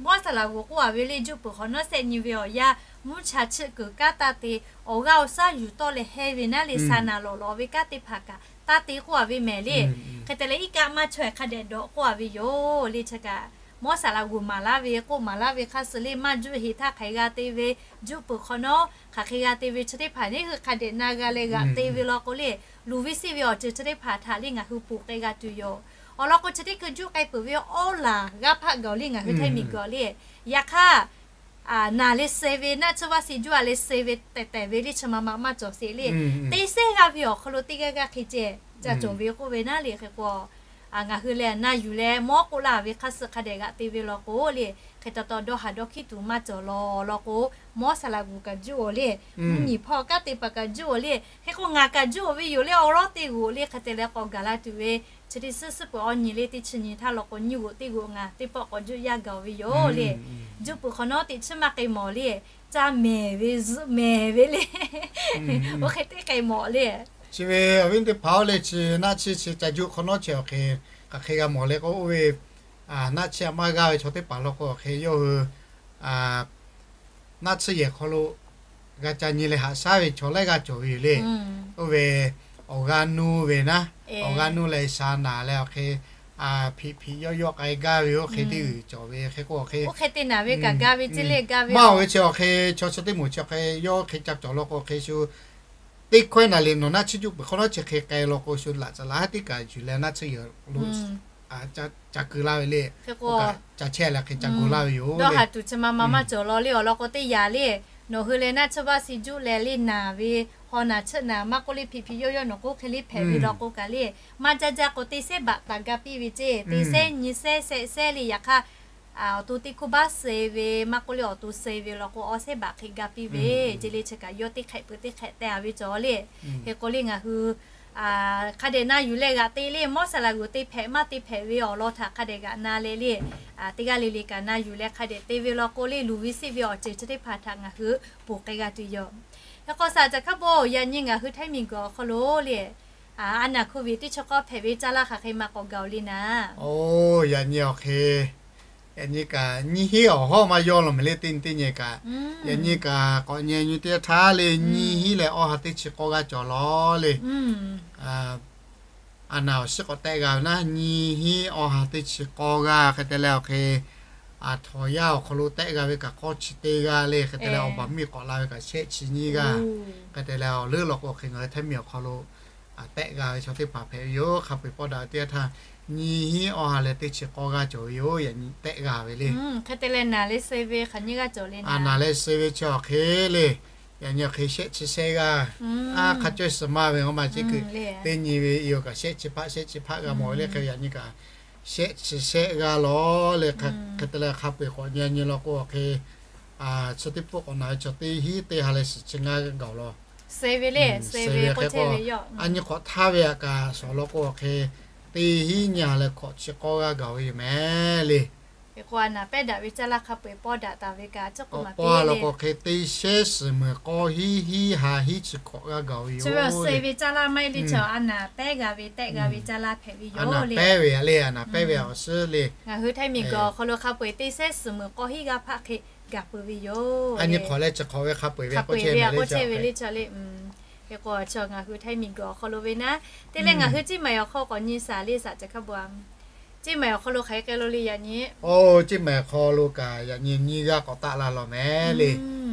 mawˇ saˍ laꞈ g'oˍ k'oˆ a ve le, juˆ peuˬ hk'awꞈ nawˉ shehˆ nyi ve awˬ yanˇ mvuhˇ cha chiˆ kuiˬ kanˉ taˇ te, awˬ g'aˇ awˬ shaˉ yuˬ tawˆ leh heh ve naˉ le, sa naˍ lawꞈ lawꞈ ve kanˉ teˇ hpaˍ kaꞈ taˇ te k'oˆ a ve mehˍ le. Hk'e te leh iˉ kaˆ maˇ chaweh hk'a dehꞈ dawꞈ k'oˆ a ve yoˬ le. Chi kaꞈ mawˇ saˍ laꞈ g'oˍ maˍ laˇ ve k'oˆ maˍ laˇ ve hk'a suh le, maˇ juˆ heˍ htaˇ hk'aˬ hk'e g'a te ve, juˆ peuˬ hk'awꞈ nawˉ hk'aˬ hk'e g'a te ve chi teˇ hpaˍ neˉ hui hk'a dehꞈ na g'a leh g'aꞈ te ve law k'o le, luˬ ve siˆ ve awˬ ceuˬ chi teˇ hpaˍ htaꞈ le ngaˬ hui ponˬ k'ai g'a tuˬ yoˬ. Awˬ lawn k'o chi teˇ hkui juˆ k'ai peuˬ ve awˇ laˬ g'aˇ hpaˆ gaˬ le ngaˬ hui hteˇ miˬ gaˬ le. Yaꞈ hk'aˇ, naˬ leh suh ve naˆ tsuhˇ vaˆ si juˆ a leh suh ve tehˬ tehˬ ve le chi ma ma maˇ cawˬ sheˍ le. Te sehˉ g'aˇ ve awˬ hk'aw lo teˇ g'aˇ g'aˇ hk'e ceh ca cawˬ ve k'oˆ ve naˉ le. Hk'e k'o, ngaˬ hui leh na yuˬ leh mawˇ k'oˆ laˇ ve hk'a suh hk'a dehꞈ g'aꞈ te ve law k'o le, hk'e taw taw dawˇ haˍ dawˇ hkiˉ tuˬ maˇ cawˬ law law k'o, mawˇ saˍ laꞈ g'oˍ kaꞈ juˆ oˬ le, mvuhˇ nyi hpawˇ kanˉ te paˍ kaꞈ juˆ oˬ le. Hk'e k'o ngaˬ kaꞈ juˆ oˬ ve yoˬ le, awˬ lawˉ teˇ g'oˬ le. Hk'e te leh k'awꞈ gaˬ la tuˬ ve chi teˇ suhˉ suhˉ peuˬ awˬ nyi le teˇ chi nyi htaˇ law k'o nyiˇ g'oˬ teˇ g'oˬ ngaˬ teˇ pawˆ k'awꞈ juˆ yaˇ gaˬ oˬ ve yoˬ le. Juˆ peuˬ hk'awꞈ nawˉ teꞈ chiˉ maˇ k'ai mawˬ le, ca mehˍ ve zuhꞈ mehˍ ve le. Oˇ hk'e teˇ k'ai mawˬ le. Chi ve awˬ viˉ teˇ hpaˍ-oˬ le, chi naˆ tsuhˇ chi ca juˆ hk'awꞈ nawˉ chi awˬ hk'e hk'aˬ hk'e g'a mawˬ le k'o, oˇ ve naˆ tsuhˇ a maˇ g'aˇ ve chaw teˇ hpaˍ law k'o awˬ hk'e yawˇ hui naˆ tsuhˇ yehˬ hk'aw lo g'a ca nyi leh haꞈ shaˉ ve chaw laiˉ g'aˇ cawˬ ve yoˬ le. Oˇ ve awˬ g'aˇ nuˇ ve naˉ, awˬ g'aˇ nuˇ leh sha naˍ leh awˬ hk'e hpiꞈ hpiꞈ yawˆ yawˆ k'ai gaˇ ve oˇ hk'e teˇ g'uiˬ cawˬ ve. Hk'e k'o awˬ hk'e, oˇ hk'e te naˍ ve kaꞈ ga ve ceˇ le, ga ve maˇ oˬ ve chi awˬ hk'e chaw chi teˇ moˍ chi awˬ hk'e yawˇ hk'e ca cawˬ law k'o awˬ hk'e shu teˇ hkawehˇ naˍ le nawˬ naˆ tsuhˇ juˆ peuˬ hk'awꞈ nawˉ chi hk'e k'ai law k'o shu laꞈ caˍ laꞈ haˉ teˇ kaꞈ yuˬ leh naˆ tsuhˇ yehˬ lo ca keu laˇ ve le. Hk'e k'o ca chehˇ leh hk'e ca gu laˇ ve yoˬ. Dawˇ haˍ tuˬ chi ma ma maˇ cawˬ law le. Awˬ lawn k'o teˇ yanˇ le, nawˬ hui leh naˆ tsuhˇ vaˆ si juˆ leh le naˍ ve, haw naˬ tsuhˆ naˬ maˇ k'oˆ le hpiꞈ hpiꞈ yawˆ yawˆ nawˬ k'oˆ hk'e le hpehꞈ ve law k'o kaꞈ le, maˇ jaˇ jaˇ k'o teˇ sehˉ baꞈ taˍ ga piˇ ve ceˇ, teˇ sehˉ nyi sehˉ shehˆ sehˉ le. Yaꞈ hk'aˇ awˬ to teˇ hkuˇ baˆ suh ve maˇ k'oˆ le awˬ to suh ve law k'o awˇ sehˉ baꞈ hk'e ga piˇ ve ceˇ le. Chi kaꞈ yawˇ teˇ hk'ehꞈ peuˬ teˇ hk'ehꞈ teh a ve cawˬ le. Hk'e k'o le ngaˬ hui hk'a dehꞈ na yuˬ leh g'aꞈ te le, mawˇ saˍ laꞈ g'oˍ te hpehꞈ maˇ te hpehꞈ ve awˬ lawn htaꞈ hk'a dehꞈ g'aꞈ na leh le, teˇ g'aˇ le le kaꞈ na yuˬ leh hk'a dehꞈ te ve law k'o le, luˬ ve siˆ ve awˬ ceuˬ chi teˇ hpaˍ htaꞈ ngaˬ hui ponˬ k'ai g'a tuˬ yoˬ. Hk'e k'o saˍ caˬ hkaˉ bo yaꞈ nyi ngaˬ hui hteˇ miˬ guiˬ awˬ hk'aw lo le, a naˍ hk'oˆ ve teˇ chi k'awˇ hpehꞈ ve caˇ laˇ hk'aˬ hk'e ma k'awꞈ gaˬ oˬ le naˍ. Oˬ, yaꞈ nyi awˬ hk'e, yaꞈ nyi kaꞈ nyiˇ hinˉ awˬ hawˉ maˇ yawˇ law mehˍ le, teˇ nyi teˇ nyi kaꞈ, yaꞈ nyi kaꞈ k'awꞈ nyi nyi teˇ htaˇ le, nyiˇ hinˉ leh awˇ ha teˇ chi k'awˇ g'aˇ cawˬ law le. A naˍ awˬ shiˉ k'awꞈ tehˆ g'a ve naˉ, nyiˇ hinˉ awˇ ha teˇ chi k'awˇ g'aˇ hk'e te leh awˬ hk'e, a htawnˍ yaˇ awˬ hk'aw lo tehˆ g'a ve kaꞈ k'awˇ chi teˇ g'aˇ le. Hk'e te leh awˬ baˬ miˇ k'awꞈ la ve kaꞈ shehˆ chi nyiˇ g'aˇ. Hk'e te leh awˬ leuˉ law k'o hk'e ngaˬ hui hteˇ miˬ awˬ hk'aw lo tehˆ g'a ve chaw teˇ hpaˍ hpehꞈ ve yoˬ. Hk'a peu-eˬ pawˆ daꞈ ve teˇ yanˇ htaˇ nyiˇ hinˉ awˇ ha leh teˇ chi k'awˇ g'aˇ cawˬ ve yoˬ. Yaꞈ nyi tehˆ g'a ve le. Hk'e te leh naˍ leh suh ve hk'aˬ nyiˇ g'aˇ cawˬ le naˍ. Naˍ leh suh ve chi awˬ hk'e le, yaꞈ nyi awˬ hk'e shehˆ chi shehˆ g'aˇ. A hk'a cawˇ suhˍ maˇ ve awˬ ma ciˉ kuiˬ teˇ nyi ve yoˬ kaꞈ shehˆ chi hpaˆ shehˆ chi hpaˆ g'a mawˬ ve le. Hk'e yaꞈ nyi kaꞈ shehˆ chi shehˆ g'aˇ law le. Hk'e te leh hk'a peu-eˬ k'awꞈ nyi nyi law k'o awˬ hk'e, chi teˇ pawˆ k'awꞈ naˍ ve chaw teˇ hinˉ teˇ ha leh suhˍ chi ngaˇ g'aˇ gaˬ law. Suh ve le, suh ve k'o, a nyi hk'awꞈ htaˇ ve aꞈ kaꞈ shawˍ law k'o hk'e, teˇ hinˉ nyi ha leh hkawꞈ chi k'awˇ g'aˇ gaˬ ve yoˬ mehˍ le. Hk'e k'o, a naˍ pehˉ daꞈ ve caˇ laˇ hk'a peu-eˬ pawˇ daꞈ taˍ ve kaꞈ, k'awˇ a law k'o hk'e, teˇ shehˉ suhˍ meunˍ k'awˇ hiˉ hiˉ ha hiˉ chi hkawꞈ g'aˇ gaˬ ve yoˬ. Suh ve suh ve caˇ laˇ maˇ heˆ le, chi a naˍ pehˉ g'a ve tehˆ g'a ve caˇ laˇ hpehꞈ ve yoˬ le. Pehˉ ve aꞈ le, a naˍ pehˉ ve awˬ suhˉ le. Ngaˬ hui Htaiˇ miˬguiˬ awˬ hk'aw lo hk'a peu-eˬ teˇ shehˉ suhˍ meunˍ k'awˇ hiˉ g'aˇ hpaˆ hk'e gaˬ peuˬ ve yoˬ. A nyi hk'awꞈ leh chi hk'awꞈ ve hk'a peu-eˬ ve k'oˆ chehˇ ve le, k'oˆ chehˇ ve le chi le. Hk'e k'o, chi ngaˬ hui Htaiˇ miˬguiˬ awˬ hk'aw lo ve naˉ, te leh ngaˬ hui Ceˇ maiˍ awˬ hk'aw k'awꞈ nyi shaˍ le, shaˍ caˬ hk'a bawˬ a. Ceˇ maiˍ awˬ hk'aw lo hk'aˬ hk'e k'ai lo le yaꞈ nyi. Oˇ, Ceˇ maiˍ awˬ hk'aw lo kaꞈ yaꞈ nyi nyiˇ g'aˇ k'awꞈ taˆ la lawˬ mehˍ le.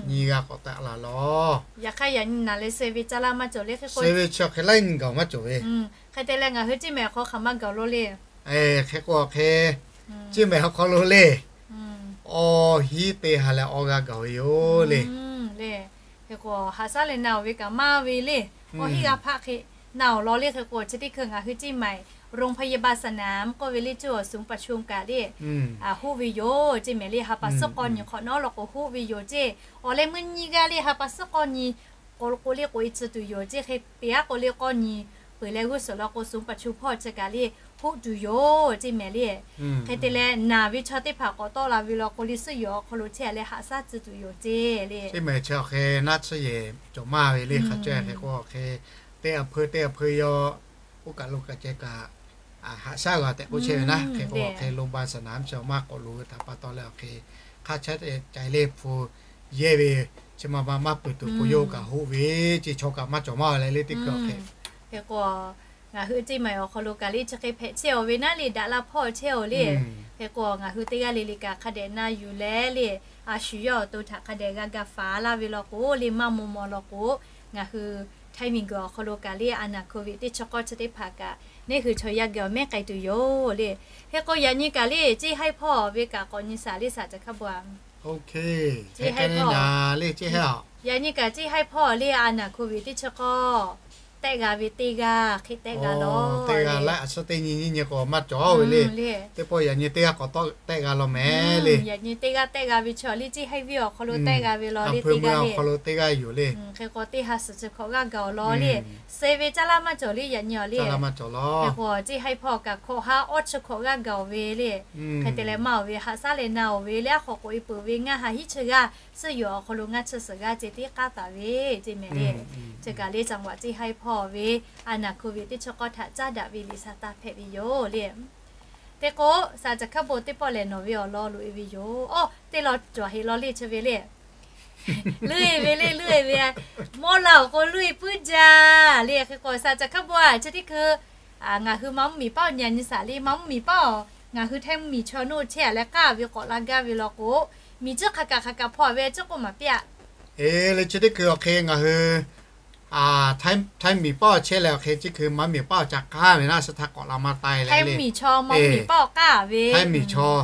Nyiˇ g'aˇ k'awꞈ taˆ la lawˬ. Yaꞈ hk'aˇ yaꞈ nyi naˍ leh suh ve caˇ laˇ maˇ cawˬ le hk'e k'o, suh ve chi hk'e laiˉ nyi gaˬ maˇ cawˬ ve. Hk'e te leh ngaˬ hui Ceˇ maiˍ awˬ hk'aw hk'aˬ ma gaˬ lo le. Hk'e k'o hk'e, Ceˇ maiˍ awˬ hk'aw lo le, awˇ hiˉ teˇ ha leh awˇ g'aˇ gaˬ ve yoˬ le. Le, hk'e k'o haꞈ shaˉ leh na-oˬ ve kaꞈ maˇ ve le. Awˇ hiˉ g'aˇ hpaˆ hk'e na-oˬ law le. Hk'e k'o chi teˇ hkui ngaˬ hui Ceˇ maiˍ โรงพยาบาลสนาม k'oˆ ve le, cuˇ awˬ suˍ paˍ chu kaꞈ le, huˆ ve yoˬ. Ceˇ mehˍ le, ha pa suhˉ k'awˇ nyi hk'awꞈ nawˉ law k'o huˆ ve yoˬ ceˇ. Awˬ leh meuˇ nyiˇ g'aˇ le ha pa suhˉ k'awˇ nyi k'o k'o le k'o e tcuh tuˬ yoˬ ceˇ. Hk'e te aˉ k'o le k'awˇ nyi peuˬ leh g'uˇ suhˍ law k'o suˍ paˍ chu hpawˇ chi kaꞈ le huˆ tuˬ yoˬ ceˇ mehˍ le. Hk'e te leh naˍ ve chaw teˇ hpaˍ k'awꞈ tawˆ la ve law k'o le suhˉ yoˬ awˬ hk'aw lo chehˇ leh haꞈ shaˉ tcuh tuˬ yoˬ ceˇ le. Ceˇ mehˍ chi awˬ hk'e naˉ tsuhˇ yehˬ cawˬ maˇ ve le. Hk'a ceh hk'e k'o awˬ hk'e teˇ a hpeuˇ teˇ a hpeuˇ yaw oˇ kaˬ lo kaꞈ ceh kaꞈ haꞈ shaˉ g'a tehꞈ k'oˆ chehˇ ve naˉ. Hk'e k'o awˬ hk'e โรงพยาบาลสนาม chi awˬ maˇ k'awꞈ loˍ ve htaꞈ pa taw leh awˬ hk'e hk'a chehˇ caiˍ le hpu yehˇ ve, chi ma ma maˇ peuˬ tuˬ k'o yawˇ kaꞈ hoˆ ve, ceˇ chaw kaꞈ maˇ cawˬ maˇ leh le teˇ hkui awˬ hk'e. Hk'e k'o ngaˬ hui Ceˇ maiˍ awˬ hk'aw lo kaꞈ le chi hk'e hpehꞈ chehˇ-oˬ ve naˉ le, daꞈ la hpawˇ chehˇ-oˬ le. Hk'e k'o ngaˬ hui teˇ g'aˇ le le kaꞈ hk'a dehꞈ na yuˬ leh le, a shu yawˇ awˬ to htaꞈ hk'a dehꞈ g'a ga faˍ laˇ ve law k'o le, maˇ maw maw law k'o, ngaˬ hui Htaiˇ miˬguiˬ awˬ hk'aw lo kaꞈ le a naˍ โควิด teˇ chi k'awˇ chi teˇ hpaˍ kaꞈ neˇ hui chaw yaˇ geh awˬ mehˉ k'ai tuˬ yoˬ le. Hk'e k'o yaꞈ nyi kaꞈ le Ceˇ haiˇ hpawˇ ve kaꞈ k'awꞈ nyi shaˍ le, shaˍ caˬ hk'a bawˬ a. Yaꞈ nyi kaꞈ Ceˇ haiˇ hpawˇ le a naˍ โควิด teˇ chi k'awˇ tehˆ g'a ve teˇ g'aˇ hk'e tehˆ g'a law. Teˇ g'aˇ laiˉ a suhˉ teˇ nyi nyiˇ nyi k'o maˇ cawˬ ve le. Teˇ pawˆ yaꞈ nyi teˇ g'aˇ k'awꞈ tawˆ tehˆ g'a law mehˍ le. Yaꞈ nyi teˇ g'aˇ tehˆ g'a ve chi le Ceˇ haiˇ viˇ awˬ hk'aw lo tehˆ g'a ve law le teˇ g'aˇ le. Awˬ hk'aw lo teˇ g'aˇ yoˬ le. Hk'e k'o teˇ ha suhˍ chi hkawꞈ g'aˇ gaˬ-oˬ law le. Suh ve caˇ laˇ maˇ cawˬ le yaꞈ nyi awˬ le. Hk'e k'o Ceˇ haiˇ hpawˇ kaꞈ hkawꞈ ha awˇ chi hkawꞈ g'aˇ gaˬ-oˬ ve le. Hk'e te leh maˇ-oˬ ve haꞈ shaˉ leh na-oˬ ve le, a hk'awꞈ k'oꞈ e peuˬ ve ngaˇ ha hiˉ chi g'aˇ suhˉ yoˬ awˬ hk'aw lo ngaˇ chi suhˍ g'aˇ ceh tiˉ k'aˉ taˍ ve ceˇ mehˍ le. Chi kaꞈ le จังหวัด Ceˇ haiˇ hpawˇ ve a naˍ โควิด teˇ chi k'awˇ htaꞈ caˉ daꞈ ve liꞈ shaˍ taˇ hpehꞈ ve yoˬ le. Te k'o shaˍ caˬ hk'a bawˬ teˇ pawˆ lehˬ nawˬ ve awˬ lawn loꞈ e ve yoˬ. Awˇ, teˇ lawn cawˬ heˆ law le chi ve le. Luˇ e ve le, luˇ e ve, mawˇ la awˬ k'o luˇ e puiˉ jaˇ le. Hk'e k'o shaˍ caˬ hk'a bawˬ a chi teˇ hkui ngaˬ hui maˇ mvuhˇ miˬ paˆ awˬ nyi a nyi shaˍ le, maˇ mvuhˇ miˬ paˆ awˬ ngaˬ hui Htaiˇ mvuhˇ miˬ chaw naˇ chehˇ a leh k'aˉ ve k'awꞈ la gaˇ ve law k'o, miˬ cuˉ hk'a kaꞈ hk'a kaꞈ hpaw ve cuˉ k'oˆ maˍ piˇ a. E le chi teˇ hkui awˬ hk'e ngaˬ hui Htaiˇ miˬ paˆ awˬ chehˇ leh awˬ hk'e chi hkui maˇ miˬ paˆ awˬ ca k'aˉ ve naˉ, suh htaˇ k'awꞈ la maˇ tai leh le. Htaiˇ miˬ chaw maˇ mvuhˇ miˬ paˆ awˬ k'aˉ ve, Htaiˇ miˬ chaw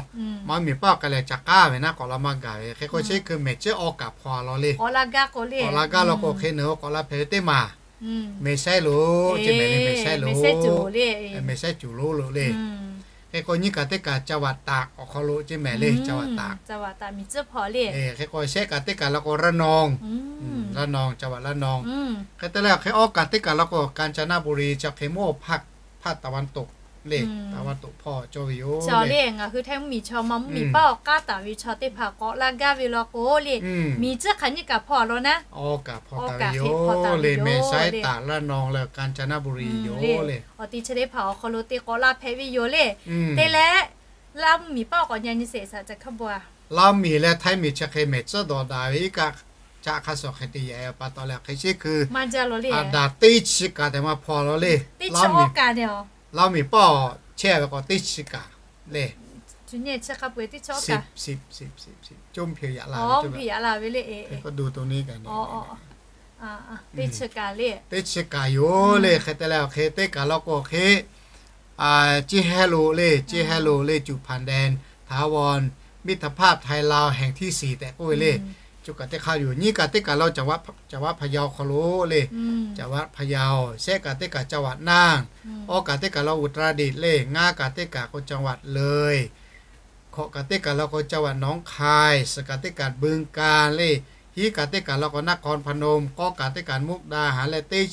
maˇ mvuhˇ miˬ paˆ awˬ k'ai leh ca k'aˉ ve naˉ k'awꞈ la maˇ gaˬ ve. Hk'e k'o chi hkui mehˬ ciˉ awˇ kaꞈ hpaw law le. K'awꞈ la gaˇ k'o le, k'awꞈ la gaˇ law k'o hk'e nawˬ hui k'awꞈ la hpehꞈ ve teˇ maˬ mehˬ shaiˉ lo, ceˇ mehˍ le, mehˬ shaiˉ lo, mehˬ shaiˉ cuˬ lo le. Hk'e k'o nyiˇ kaˬ teˇ kaˬ จังหวัดตาก awˬ hk'aw lo ceˇ mehˍ le, จังหวัดตาก. Hk'e k'o shehˆ kaˬ teˇ kaˬ law k'o ระนอง, ระนอง, จังหวัดระนอง. Hk'e te leh awˬ hk'e awˇ kaˬ teˇ kaˬ law k'o กาญจนบุรี chi hk'e mawˇ hpaˇ ภาคตะวันตก le, ตะวันตก hpawˇ cawˇ ve yoˬ le. Ngaˬ hui Htaiˇ mvuhˇ miˬ chaw maˇ mvuhˇ miˬ paˆ awˬ k'aˉ taˍ ve chaw teˇ hpaˍ k'awꞈ la gaˇ ve law k'o le, miˬ cuˉ hk'aˬ nyiˇ kaˬ hpaw law naˉ, awˇ kaꞈ hpaw taˍ ve yoˬ le. Mehˬ shaiˉ taˍ ระนอง leh กาญจนบุรี yoˬ le. Awˬ ti chi teˇ hpaˍ awˬ hk'aw lo te k'awꞈ la hpehꞈ ve yoˬ le. Te leh Laˇ mvuhˇ miˬ paˆ k'awꞈ nyi a nyi sheˍ shaˍ caˬ hk'a bawˬ a. Laˇ miˬ leh Htaiˇ miˬ chi hk'e mehˬ tcuhˉ dawˬ daꞈ ve iˉ kaˆ caˆ hk'a shuˍ hk'e te yaꞈ pa taw leh hk'e chi hkui teˇ chi k'aˍ teˇ chi kaˍ tehꞈ maˇ hpaw law le. Laˇ miˬ paˆ chehˇ ve k'o teˇ chi kaˍ le. Teˇ chi kaˍ yoˬ le. Hk'e te leh awˬ hk'e teˇ kaˬ law k'o hk'e เจ๊แฮ้ lo le, เจ๊แฮ้ lo le, จุดผ่านแดนถาวร มิตรภาพไทยลาวแห่งที่สี่ tehꞈ k'oˆ ve le. Chi kaꞈ teˇ hk'aˇ yoˬ. Nyiˇ kaꞈ teˇ kaˬ law จังหวัด จังหวัดพะเยา hk'aw lo le. จังหวัดพะเยา. Shehˆ kaꞈ teˇ kaˬ จังหวัดน่าน. Awˇ kaꞈ teˇ kaˬ law อุตรดิตถ์ le. Ngaˇ kaꞈ teˇ kaˬ k'o จังหวัดเลย. Hkawꞈ kaꞈ teˇ kaˬ law k'o จังหวัดหนองคาย. Suhˍ kaꞈ teˇ kaˬ บึงกาฬ le. Hiˉ kaꞈ teˇ kaꞈ law k'o, Naˍhkawˇ Hpaˍnawˇ, k'awˇ kaꞈ teˇ kaꞈ Muˆ Daˍ Haˍ leh, teˇ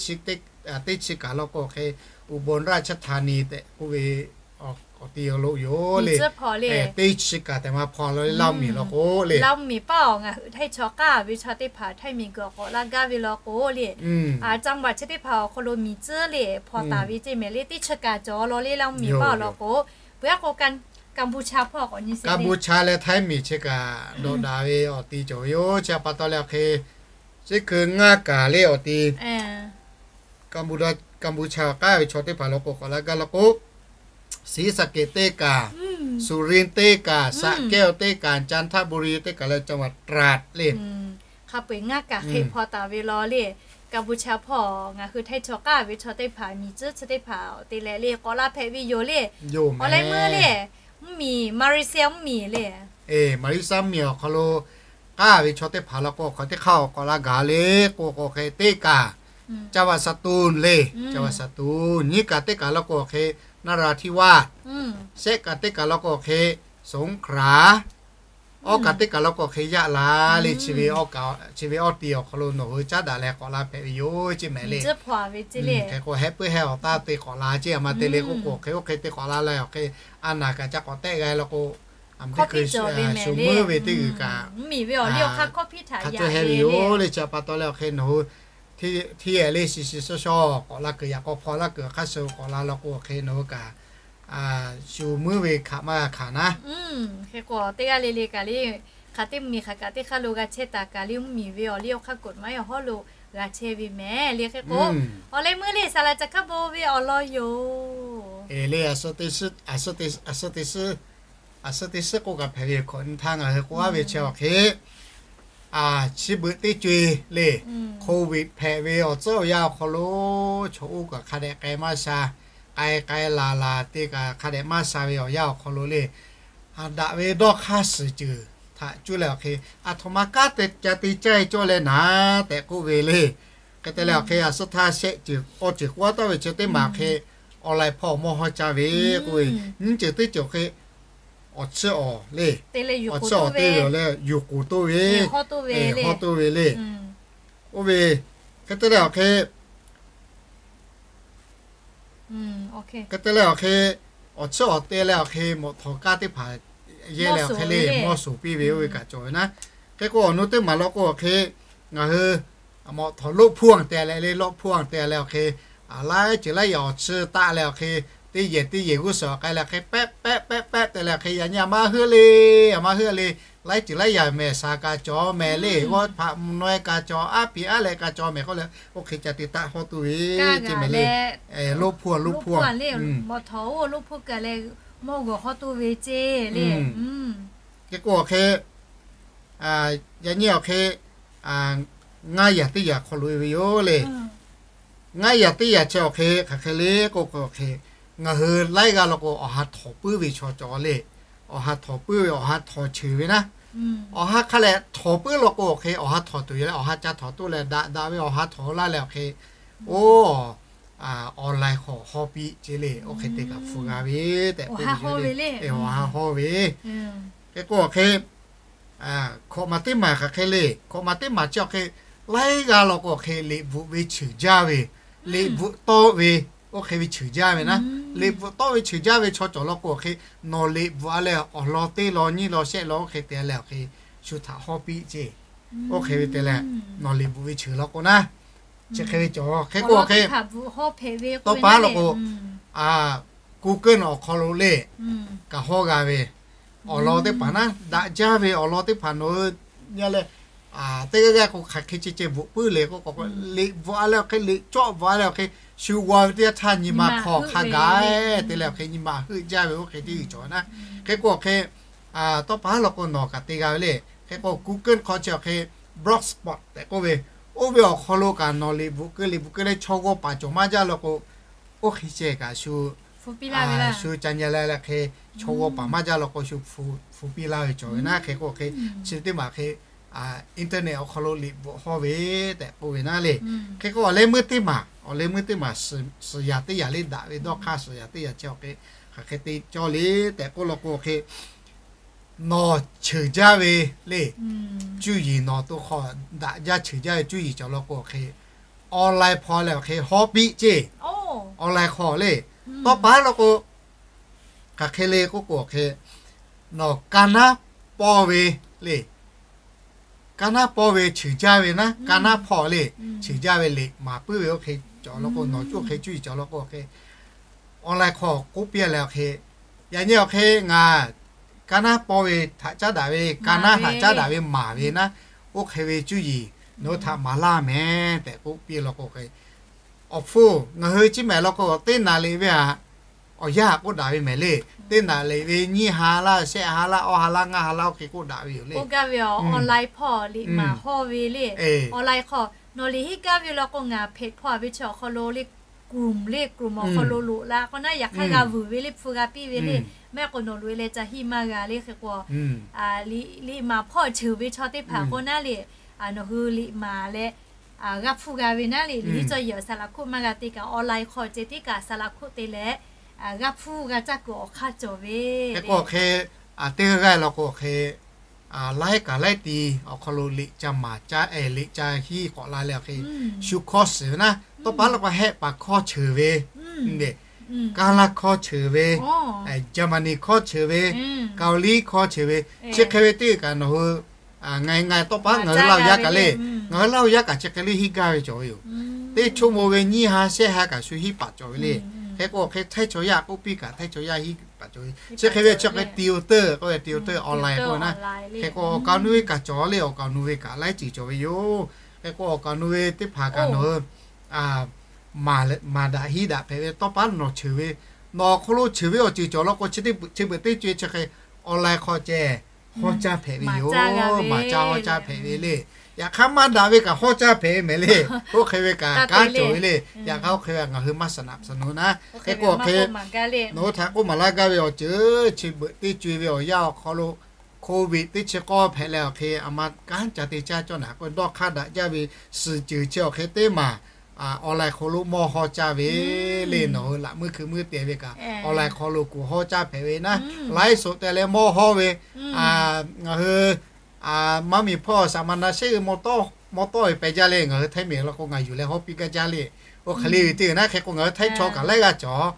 chi kaꞈ law k'o hk'e, Uˍbonˍ Raˆ Chaˇ Htaˍniˍ tehꞈ k'oˆ ve awˬ ti lo yoˬ le. Teˇ chi kaꞈ tehꞈ maˇ hpaw la le, Laˇ miˬ law k'o le. Laˇ miˬ paˆ awˬ ngaˬ hui htaiˇ chaw k'aˇ ve chaw teˇ hpaˍ htaiˇ miˬ guiˬ awˬ k'awꞈ laˇ gaˇ ve law k'o le. Caˇ baˬ chi teˇ hpaˍ awˬ hk'aw lo miˬ tcuhˉ le hpaw taˍ ve ceˇ mehˍ le. Teˇ chi kaꞈ cawˬ law le, Laˇ miˬ paˆ awˬ law k'o. Peuˬ aˉ k'o, Kaˍbuˍ chaˇ hpaˇ k'awꞈ nyi sheˍ le. Kaˍbuˍ chaˇ leh htaiˇ miˬ chi kaꞈ dawꞈ daꞈ ve awˬ ti cawˬ ve yoˬ. Chi htaꞈ pa taw leh awˬ hk'e, chi hkui ngaˇ kaꞈ le awˬ ti Kaˍbuˍ chaˇ k'aˇ ve chaw teˇ hpaˍ law k'o k'awꞈ laˇ gaˇ law k'o, Siˉsaˍkeˍ teˇ kaꞈ, Suˍrinˍ teˇ kaꞈ, Saˍkehˇ teˇ kaꞈ, Caˍnˍtaˇbuˍriˍ teˇ kaꞈ leh, caˇ baˬ Traˍ le. Hk'a peu-eˬ ngaˇ kaꞈ hk'e hpaw taˍ ve law le. Kaˍbuˍ chaˇ hpaˇ ngaˬ hui htaiˇ chaw k'aˇ ve chaw teˇ hpaˍ miˬ tcuhˉ chi teˇ hpaˍ te leh le k'awꞈ la hpehꞈ ve yoˬ le. Awˬ leh meuˇ le, mvuhˇmiˬ Malaysia mvuhˇmiˬ le. Malaysia mvuhˇmiˬ awˬ hk'aw lo k'aˇ ve chaw teˇ hpaˍ law k'o, hk'aˬ teˇ hk'aˇ awˬ k'awꞈ la gaˬ le k'o k'o hk'e, teˇ kaꞈ caˇ baˬ Saˍtunˍ le, caˇ baˬ Saˍtunˍ. Nyiˇ kaꞈ teˇ kaꞈ law k'o hk'e, Naˍraˍtiˆvaˆ. Shehˆ kaꞈ teˇ kaꞈ law k'o hk'e, Soˍnˍkraˍ. Awˇ kaꞈ teˇ kaꞈ law k'o hk'e, Yaˆ laˬ le. Chi ve awˇ ti awˬ hk'aw lo nawˬ hui caˉ daꞈ leh k'awꞈ la hpehꞈ ve yoˬ ceˇ mehˍ le. Hk'e k'o, heh puiˉ heh awˬ taˇ te k'awꞈ la ceˇ, a ma te le k'o k'o hk'e, oˇ hk'e te k'awꞈ la leh awˬ hk'e, a naˍ kaꞈ ca k'awꞈ tehˆ g'a law k'o, a mvuhˇ teˇ hkui shu meuˇ ve teˇ g'uiˬ kaꞈ hk'a tcuh heh ve yoˬ le. Chi htaꞈ pa taw leh awˬ hk'e nawˬ hui hteˇ leh shiˍ shiˍ shawˉ shawˉ k'awꞈ la kuiˬ, yaꞈ k'aw hpaw laˇ kuiˬ hk'a shuˍ k'awꞈ la law k'o hk'e, nawˬ hui kaꞈ shu meuˇ ve hkaꞈ maˇ g'a hkanˍ naˉ. Hk'e k'o teˇ g'aˇ le le kaꞈ le, hk'aˬ teˇ mvuhˇmiˬ hk'aˬ kaꞈ teˇ hk'aˇ lo g'a chehˇ taˍ kaꞈ le, mvuhˇmiˬ ve awˬ liˇ awˬ hk'aˇ k'oˍ maˇ awˬ hawˉ lo g'a chehˇ ve mehˍ le. Hk'e k'o, awˬ leh meuˇ le saˍ laꞈ ca hk'aˇ bon ve awˬ lawn yoˬ. E le, a suh te suhˉ k'oˆ kaꞈ hpehꞈ ve hkawꞈ nyi htaˇ ngaˬ hui k'oˆ aˉ ve chi awˬ hk'e, chi beuꞈ teˇ co-e le, Covid hpehꞈ ve awˬ tcuhˉ awˬ yanˇ awˬ hk'aw lo, chaw oˇ kaꞈ hk'a dehꞈ k'ai maˇ sha, k'ai k'ai laˬ laˬ te kaꞈ hk'a dehꞈ maˇ sha ve awˬ yanˇ awˬ hk'aw lo le, daꞈ ve dawˇ hk'aˇ suhˍ ceuˬ htaꞈ cuˇ leh awˬ hk'e, aˬ htoꞈ ma kanˉ te ca te caˇ-e cawˇ leh naˍ tehꞈ k'oˆ ve le. Hk'e te leh awˬ hk'e, a suhˉ htaˇ shehˆ ceuˬ awˇ ceuˬ k'oˆ aˉ tawˇ ve chi teˇ maˬ hk'e, awˬ laiˬ hpawˇ mawˇ hawˇ caˇ ve k'oˆ ve, nyiˇ ceuˬ teˇ ceuˬ hk'e, awˬ tcuhˉ awˬ le, awˬ tcuhˉ awˬ te ve awˬ leh yuˬ k'oˍ toˇ ve, hawˇ toˇ ve le. Oˇ ve, hk'e te leh awˬ hk'e, hk'e te leh awˬ hk'e, awˬ tcuhˉ awˬ te leh awˬ hk'e, mawꞈ htawˍ kaˇ teˇ hpaˍ yehˇ leh awˬ hk'e le mawˇ suˍ piˇ ve oˇ ve kaꞈ cawˬ ve naˉ. Hk'e k'o, awˬ nu teˇ maˬ law k'o awˬ hk'e, ngaˬ hui mawꞈ htawˍ loˆ hpuˇ-anˬ te leh le, loˆ hpuˇ-anˬ te leh awˬ hk'e, laiˉ ceuˬ laiˉ yaꞈ awˬ tcuhˉ taˆ leh awˬ hk'e, teˇ yehˬ teˇ yehˬ g'uˇ suhˍ k'ai leh hk'e, pehˆ pehˆ pehˆ pehˆ te leh awˬ hk'e, yaꞈ nyi a maˇ heuˆ le, a maˇ heuˆ le, laiˉ ceuˬ laiˉ yaꞈ mehˬ shaˍ kaꞈ cawˬ mehˍ le, g'awˇ hpaꞈ mvuhˇ naw-e kaꞈ cawˬ, aˉ piˍ aˉ leh kaꞈ cawˬ mehˍ k'oˆ leh, oˇ hk'e ca te taˆ hawˇ toˇ ve ceˇ mehˍ le. Loˆ hpuˇ-anˬ, loˆ hpuˇ-anˬ le, mawꞈ htawˍ oˇ loˆ hpuˇ kaꞈ leh mawˇ g'awˬ hawˇ toˇ ve ceˇ le. Hk'e k'o awˬ hk'e, yaꞈ nyi awˬ hk'e, ngaˇ yaꞈ teˇ yaꞈ hk'aw lo-e ve yoˬ le. Ngaˇ yaꞈ teˇ yaꞈ chi awˬ hk'e hk'aˬ hk'e le k'oˆ k'o awˬ hk'e, ngaˬ hui laiˉ g'aˇ law k'o awˬ ha htawnˍ puiˉ ve chaw cawˬ le. Awˬ ha htawnˍ puiˉ ve, awˬ ha htawnˍ cheuˬ ve naˉ. Awˬ ha hk'a leh htawnˍ puiˉ law k'o awˬ hk'e, awˬ ha htawnˍ tuˬ yoˬ leh awˬ ha ca htawnˍ toˆ leh daꞈ daꞈ ve awˬ ha htawnˍ laˇ leh awˬ hk'e, oˇ, awˬ laiˬ hk'awꞈ hawˇ piˇ ceˇ le. Oˇ hk'e te kaꞈ hpu g'a ve tehꞈ k'oˆ ve, awˬ ha hawˇ ve. Hk'e k'o awˬ hk'e, hkawꞈ maˬ teˇ maˬ hk'aˬ hk'e le, hkawꞈ maˬ teˇ maˬ chi awˬ hk'e, laiˉ g'aˇ law k'o awˬ hk'e liꞈ bvuhꞈ ve cheuˬ jaˇ ve, liꞈ bvuhꞈ tawˆ ve, oˇ hk'e ve cheuˬ jaˇ ve naˉ. Liꞈ bvuhꞈ tawˆ ve cheuˬ jaˇ ve chaw cawˬ law k'o awˬ hk'e, nawˬ liꞈ bvuhꞈ-a leh awˬ lawn teˇ lawn nyiˇ lawn shehˆ lawn oˇ hk'e te leh awˬ hk'e, shu htaꞈ hawˇ piˇ ceˇ. Oˇ hk'e ve te leh, nawˬ liꞈ bvuhꞈ ve cheuˬ law k'o naˉ, chi hk'e ve cawˬ. Hk'e k'o awˬ hk'e, tawˇ pa law k'o, Google awˬ hk'aw lo le, kaꞈ hawˇ g'a ve, awˬ lawn teˇ hpaˍ naˉ, daꞈ jaˇ ve awˬ lawn teˇ hpaˍ nawˬ hui nyi leh, teˇ g'aˇ g'aˇ k'o hk'aˬ hk'e ceh ceh bvuhꞈ puiˉ le k'o, liꞈ bvuhꞈ-a leh awˬ hk'e, liꞈ cawˆ bvuhꞈ-a leh awˬ hk'e, shu g'aw ve teˇ yanˇ htaˇ nyi ma hk'aw hk'a gaˬ-e te leh awˬ hk'e nyi ma heuˆ jaˇ ve oˇ hk'e teˇ g'uiˬ cawˬ naˉ. Hk'e k'o awˬ hk'e, tawˇ pa law k'o nawˬ kaꞈ te g'a ve le. Hk'e k'o Google hk'aw chi awˬ hk'e, Blogspot tehꞈ k'oˆ ve, oˇ ve awˬ hk'aw lo kaꞈ nawˬ liꞈ bvuhꞈ keu liꞈ bvuhꞈ keu leh chaw g'aw paˍ cawˬ maˇ jaˇ law k'o, oˇ hk'e ceh kaꞈ shu shu ca nyi la leh hk'e, chaw g'aw paˍ maˇ jaˇ law k'o shu hpu piˇ laˇ ve cawˬ ve naˉ. Hk'e k'o hk'e, chi teˇ maˬ hk'e, internet awˬ hk'aw lo liꞈ bvuhꞈ hawˇ ve tehꞈ k'oˆ ve naˉ le. Hk'e k'o awˬ leh meuˇ teˇ maˬ, awˬ leh meuˇ teˇ maˬ suhˍ yaꞈ teˇ yaꞈ le, daꞈ ve dawˇ hk'aˇ suhˍ yaꞈ teˇ yaꞈ chi awˬ hk'e, hk'aˬ hk'e te cawˇ le tehꞈ k'oˆ law k'o hk'e, nawˬ cheuˬ jaˇ ve le. Cuˇ yiˍ nawˬ to hk'aw daꞈ jaˇ cheuˬ jaˇ ve cuˇ yiˍ cawˬ law k'o hk'e, online hpawˇ leh awˬ hk'e hawˉ piˇ ceˇ. Online hk'aw le, tawˇ pa law k'o, hk'aˬ hk'e le k'oˆ k'o hk'e, nawˬ ka naˉ pawˇ ve le, ka naˉ pawˇ ve cheuˬ jaˇ ve naˉ, ka naˉ hpawˇ le, cheuˬ jaˇ ve liꞈ maˍ puiˉ ve oˇ hk'e cawˬ law k'o, nawˬ oˇ hk'e cuˇ yiˍ cawˬ law k'o hk'e, online hk'aw k'oˆ piˇ leh awˬ hk'e, yaꞈ nyi awˬ hk'e ngaˬ ka naˉ pawˇ ve htaꞈ caˉ daꞈ ve, ka naˉ htaꞈ caˉ daꞈ ve maˍ ve naˉ, oˇ hk'e ve cuˇ yiˍ nawˬ hui htaꞈ maˍ laˇ mehˍ tehꞈ k'oˆ piˇ law k'o hk'e, awˬ hpfuhˇ ngaˬ hui ciˇ mehˍ law k'o, teˇ naˍ liꞈ ve htaꞈ awˬ yanˇ htaꞈ k'oˆ daꞈ ve mehˍ le. Teˇ naˍ liꞈ ve nyiˇ ha laˇ, shehˆ ha laˇ, awˇ ha laˇ, ngaˇ ha laˇ, oˇ hk'e k'oˆ daꞈ ve yoˬ le. K'oˆ gaˇ ve awˬ online hpawˇ liꞈ maˍ hawˇ ve le. Online hk'aw nawˬ liꞈ hiˆ gaˇ ve law k'o, ngaˬ hpehꞈ hpawˇ a ve chi awˬ hk'aw lo le, group le, group awˬ hk'aw lo loꞈ la k'o naˉ, yaꞈ hk'aˇ g'a vuiˬ ve le, hpu g'a piˇ ve le. Maˇ heˆ k'o nawˬ loꞈ e leh ca hiˆ maˇ g'a le hk'e k'o, liꞈ maˍ hpawˇ cheuˬ ve chaw teˇ hpaˍ k'o naˉ le, nawˬ hui liꞈ maˍ leh g'a hpuˇ g'a ve naˉ le, liꞈ hiˆ cawˇ yehˬ awˬ saˍ laꞈ hkoˆ maˇ g'a te kaꞈ, online hk'aw ceh tiˉ kaꞈ saˍ laꞈ hkoˆ te leh g'a hpuˇ g'a caˇ kuiˬ awˬ hk'aˇ cawˬ ve. Hk'e k'o hk'e, teˇ g'aˇ g'aˇ law k'o hk'e, laiˉ kaꞈ laiˉ ti awˬ hk'aw lo liꞈ ca maˍ caˇ, liꞈ ca hiˆ k'awꞈ la leh awˬ hk'e, shu hkawˇ suhˍ ve naˉ, tawˇ pa law k'o Hehˆ paˍ hkawˇ cheuˬ ve, Kaˇlaˇ hkawˇ cheuˬ ve, Jaˍmaˍniˆ hkawˇ cheuˬ ve, Kaoˍliˇ hkawˇ cheuˬ ve, chi hk'e ve teˇ g'uiˬ kaꞈ nawˬ hui ngaˬ ngaˬ tawˇ pa ngaˬ hui Laˇ huˍ yaˇ kaꞈ le, ngaˬ hui Laˇ huˍ yaˇ kaꞈ chi hk'e le hiˆ gaˇ ve cawˬ ve yoˬ. Teˇ choˇ mo ve nyiˇ ha shehˆ ha kaꞈ shu hiˆ paˍ cawˬ ve le. Hk'e k'o hk'e htaiˇ chaw yaˇ k'oˆ piˇ kaꞈ htaiˇ chaw yaˇ hiˆ paˍ cawˬ ve. Chi hk'e ve chi hk'e tuiˍ awˬ teuˆ k'oˆ ve, tuiˍ awˬ teuˆ online k'oˆ ve naˉ, hk'e k'o awˬ kaˍ awˬ nu ve kaꞈ cawˬ le, awˬ kaˍ awˬ nu ve kaꞈ laiˉ ceuˬ cawˬ ve yoˬ. Hk'e k'o awˬ kaˍ awˬ nu ve teˇ hpaˍ kaꞈ nawˬ hui maˍ daꞈ hiˆ daꞈ hpehꞈ ve tawˇ pa nawˬ cheuˬ ve, nawˬ awˬ hk'aw lo cheuˬ ve awˬ ceuˬ cawˬ law k'o chi teˇ beuꞈ teˇ co e chi hk'e online hk'aw ceh hawˇ caˇ hpehꞈ ve yoˬ. Maˍ caˇ hawˇ caˇ hpehꞈ ve le. Yaꞈ hk'aˇ maˇ daꞈ ve kaꞈ hawˇ caˇ hpehꞈ ve mehˍ le. Oˇ hk'e ve kaꞈ kanˉ cawˬ ve le. Yaꞈ hk'aˇ oˇ hk'e ve ngaˬ hui maˇ saˍ naꞈ saˍ nu naˉ, hk'e k'o hk'e, nawˬ hui htaꞈ k'oˆ maˍ laˇ gaˇ ve awˬ ceuˬ chi beuꞈ teˇ co e ve awˬ yanˇ awˬ hk'aw lo COVID teˇ chi k'awˇ hpehꞈ leh awˬ hk'e a ma kanˉ ca te caˇ cawˇ naˍ k'o dawˇ hk'aˇ daꞈ jaˇ ve suhˍ ceuˬ chi awˬ hk'e teˇ maˬ online hk'aw lo mawˇ hawˇ caˇ ve le. Nawˬ hui laꞈ muiˉ hkui muiˉ te ve kaꞈ online hk'aw lo kuˬ hawˇ caˇ hpehꞈ ve naˉ, laiˉ soꞈ te leh mawˇ hawˇ ve, ngaˬ hui maˇ miˬ hpawˇ saˍ ma na sheˉ ve mawˇ tawˇ ve peh jaˇ le. Ngaˬ hui htaiˇ miˬ law k'o ngaˬ yuˬ leh hawˇ piˇ gaˇ jaˇ le. Oˇ hk'e le ve teˇ g'uiˬ naˉ, hk'e k'o ngaˬ hui htaiˇ chaw kaꞈ laiˉ g'aˇ cawˬ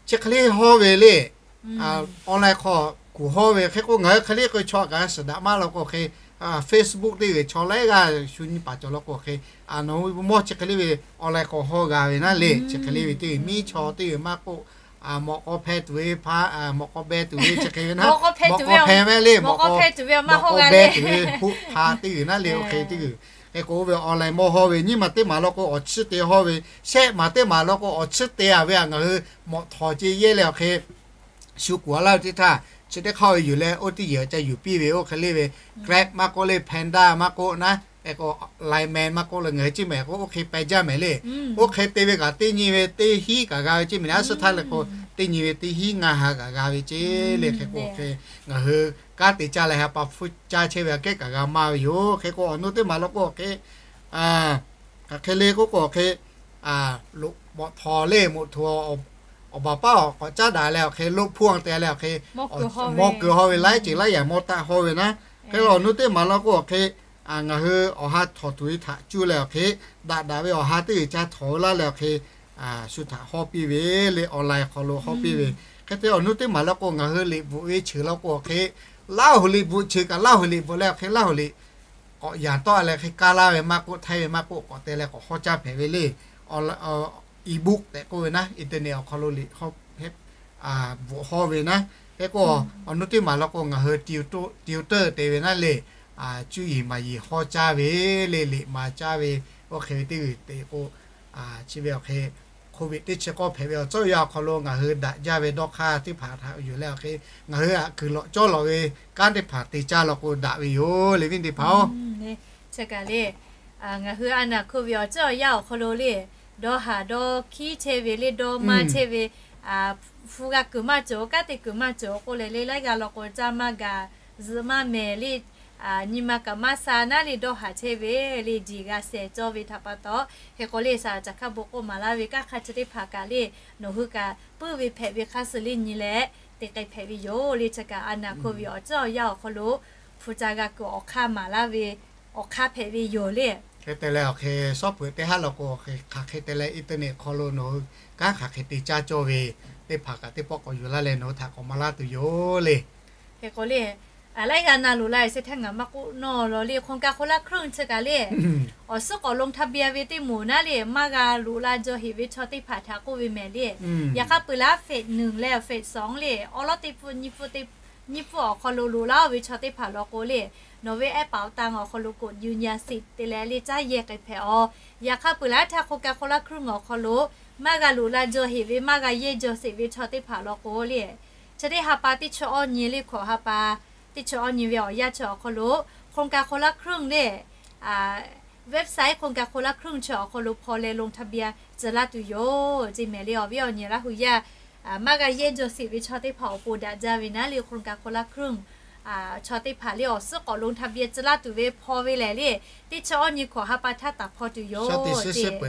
chi hk'e le hawˇ ve le. Online hk'aw kuˬ hawˇ ve hk'e k'o ngaˬ hui hk'e le k'o chaw kaꞈ suhˍ daꞈ maˇ law k'o hk'e, Facebook teˇ g'uiˬ chaw laiˉ g'aˇ shu nyi paˍ cawˬ law k'o hk'e, nawˬ hui mawˇ chi hk'e le ve online hk'aw hawˇ g'a ve naˉ le. Chi hk'e le ve teˇ g'uiˬ miˉ chaw teˇ g'uiˬ maˇ k'oˆ, mawꞈ k'aw hpeh tuˬ ve hpaˇ, mawꞈ k'aw beh tuˬ ve chi hk'e ve naˉ, mawꞈ k'aw hpeh mehˍ le, mawꞈ k'aw beh tuˬ ve hoˆ hpa teˇ g'uiˬ naˉ le. Oˇ hk'e teˇ g'uiˬ hk'e k'o oˇ ve online mawˇ hawˇ ve nyiˇ maˬ teˇ maˬ law k'o awˬ chiˇ te hawˇ ve, shehˆ maˬ teˇ maˬ law k'o awˬ chiˇ te a ve a ngaˬ hui mawꞈ htawˍ ce yehˇ leh awˬ hk'e shu kuˬ a laˇ ve teˇ htaˇ chi teˇ hk'aˇ ve yuˬ leh oˇ teˇ yehˬ ca yuˬ piˇ ve oˇ hk'e le ve Grab maˇ k'oˆ le, Panda maˇ k'oˆ naˉ, hk'e k'o Line Man maˇ k'oˆ le, ngaˬ hui ciˇ mehˍ k'o oˇ hk'e peh jaˇ mehˍ le. Oˇ hk'e te ve kaꞈ teˇ nyi ve teˇ hiˉ kaꞈ g'a ve ceˇ mehˍ le. A suhˉ htaˇ le k'o teˇ nyi ve teˇ hiˉ ngaˇ ha kaꞈ g'a ve ceˇ le. Hk'e k'o hk'e ngaˬ hui kanˉ te caˇ leh ha pa hpfuhˇ caˇ chehˇ ve aꞈ kehˉ kaꞈ g'a maˇ ve yoˬ. Hk'e k'o awˬ nu teˇ maˬ law k'o hk'e, hk'aˬ hk'e le k'oˆ k'o hk'e, loꞈ mawꞈ htawˍ le mawꞈ htawˍ awˬ baˬ paˉ awˬ k'awꞈ caˉ daꞈ leh awˬ hk'e loꞈ hpfuhˇ te leh awˬ hk'e mawˇ keu hawˇ ve laiˉ ceuˬ laiˉ yaꞈ mawˇ taˆ hawˇ ve naˉ. Hk'e le awˬ nu teˇ maˬ law k'o awˬ hk'e ngaˬ hui awˬ ha htawꞈ tuˬ ve htaꞈ cuˇ leh awˬ hk'e daꞈ daꞈ ve awˬ ha teˇ g'uiˬ ca htawꞈ laˇ leh awˬ hk'e shu htaꞈ hawˇ piˇ ve le, online hk'aw lo hawˇ piˇ ve. Hk'e te awˬ nu teˇ maˬ law k'o ngaˬ hui liꞈ bvuhꞈ ve ceuˬ law k'o awˬ hk'e Laˇ huˍ liꞈ bvuhꞈ ceuˬ kaꞈ Laˇ huˍ liꞈ bvuhꞈ leh awˬ hk'e Laˇ huˍ liꞈ k'awꞈ yanˍ tawˆ leh hk'e kaˇ laˇ ve maˇ k'oˆ, htaiˇ ve maˇ k'oˆ, k'awꞈ te leh k'awꞈ hawˇ caˇ hpehꞈ ve le. E-book tehꞈ k'oˆ ve naˉ, internet awˬ hk'aw lo liꞈ bvuhꞈ hawˇ ve naˉ. Hk'e k'o awˬ nu teˇ maˬ law k'o ngaˬ hui tutor te ve naˉ le, cuˇ yiˍ maˍ yiˍ hawˇ caˇ ve le, liꞈ maˍ caˇ ve, oˇ hk'e ve teˇ g'uiˬ te k'o chi ve awˬ hk'e COVID teˇ chi k'awˇ hpehꞈ ve awˬ tcuhˇ yaˇ awˬ hk'aw lo ngaˬ hui daꞈ jaˇ ve dawˇ hk'aˇ teˇ hpaˍ htaꞈ yuˬ leh awˬ hk'e ngaˬ hui aꞈ kuiˬ lawꞈ cawˇ lawꞈ ve kanˉ teˇ hpaˍ te caˇ law k'o daꞈ ve yoˬ le, viˉ teˇ hpaˍ-oˬ. Ngaˬ hui a naˬ hk'oˆ ve awˬ tcuhˇ awˬ yaˇ awˬ hk'aw lo le, dawˇ haˍ dawˇ hkiˉ chehˇ ve le, dawˇ maˇ chehˇ ve, hpu g'a kuiˬ maˇ cawˬ, kanˉ te kuiˬ maˇ cawˬ k'oˆ leh le, laiˉ g'aˇ law k'o caˇ maˇ gaˬ, zuhꞈ maˇ mehˍ le, nyi ma kaꞈ maˇ sha naˉ le, dawˇ haˍ chehˇ ve le, diˬ g'a shehˍ cawˇ ve htaꞈ pa taw, hk'e k'o le, saˍ laꞈ caˬ hk'a bon k'oˆ maˍ laˇ ve kanˉ hk'a chi teˇ hpaˍ kaꞈ le, nawˬ hui kaꞈ puiˉ ve hpehꞈ ve hk'a suh le nyi leh k'ai hpehꞈ ve yoˬ le. Chi kaꞈ a naˍ hko ve awˬ ceuˬ awˬ yanˇ awˬ hk'aw lo hpu ca g'a kuiˬ awˬ hk'aˇ maˍ laˇ ve awˬ hk'aˇ hpehꞈ ve yoˬ le. Hk'e te leh awˬ hk'e shawˉ peuˬ teˇ haˉ law k'o, hk'aˬ hk'e te leh internet hk'aw lo nawˬ hui kanˉ hk'aˬ hk'e te caˇ cawˇ ve teˇ hpaˍ kaꞈ teˇ pawˆ k'awꞈ yuˬ laˇ leh nawˬ hui htaꞈ k'awꞈ maˍ laˇ tuˬ yoˬ le. Hk'e k'o le, a laiˉ g'aˇ na loꞈ la e se htaˇ ngaˬ maˇ k'oˆ nawˇ law le, โครงการคนละครึ่ง chi kaꞈ le, awˬ suhˉ k'awꞈ ลงทะเบียน ve teˇ moˍ naˉ le, maˇ g'a loꞈ la jaw heꞈ ve chaw teˇ hpaˍ htaꞈ k'oˆ ve mehˍ le. Yaꞈ hk'aˇ peuˬ laˇ เฟสหนึ่ง leh เฟสสอง le, awˉ lawˉ teˇ pfuhˇ nyiˇ pfuhˇ teˇ nyiˇ pfuhˇ awˬ hk'aw lo loꞈ laˇ-oˬ ve chaw teˇ hpaˍ law k'o le, nawˬ ve แอปเป๋าตัง awˬ hk'aw lo กดยืนยันสิทธิ์ te leh le caˇ yehˬ k'ai hpehꞈ-aˬ. Yaꞈ hk'aˇ peuˬ laˇ htaˇ โครงการคนละครึ่ง awˬ hk'aw lo maˇ g'a loꞈ la jaw heꞈ ve, maˇ g'a yehˇ jaw sheˍ ve chaw teˇ hpaˍ law k'o le, chi teˇ ha pa teˇ chi awˇ nyi le, hkawꞈ ha pa teˇ chi awˇ nyi ve awˬ yanˇ chi awˬ hk'aw lo โครงการคนละครึ่ง le, website โครงการคนละครึ่ง chi awˬ hk'aw lo hpaw leh ลงทะเบียน tcuh laˇ tuˬ yoˬ ceˇ mehˍ le. Awˬ viˉ awˬ nyi Laˇ hu yaˇ maˇ g'a yehˇ jaw sheˍ ve chaw teˇ hpaˍ awˬ pon daꞈ jaˇ ve naˉ le, โครงการคนละครึ่ง chaw teˇ hpaˍ le awˬ suhˉ k'awꞈ ลงทะเบียน tcuh laˇ tuˬ ve hpaw ve lehˬ le, teˇ chi awˇ nyi hkawꞈ ha pa htaˇ taˍ hpaw tuˬ yoˬ ceˇ.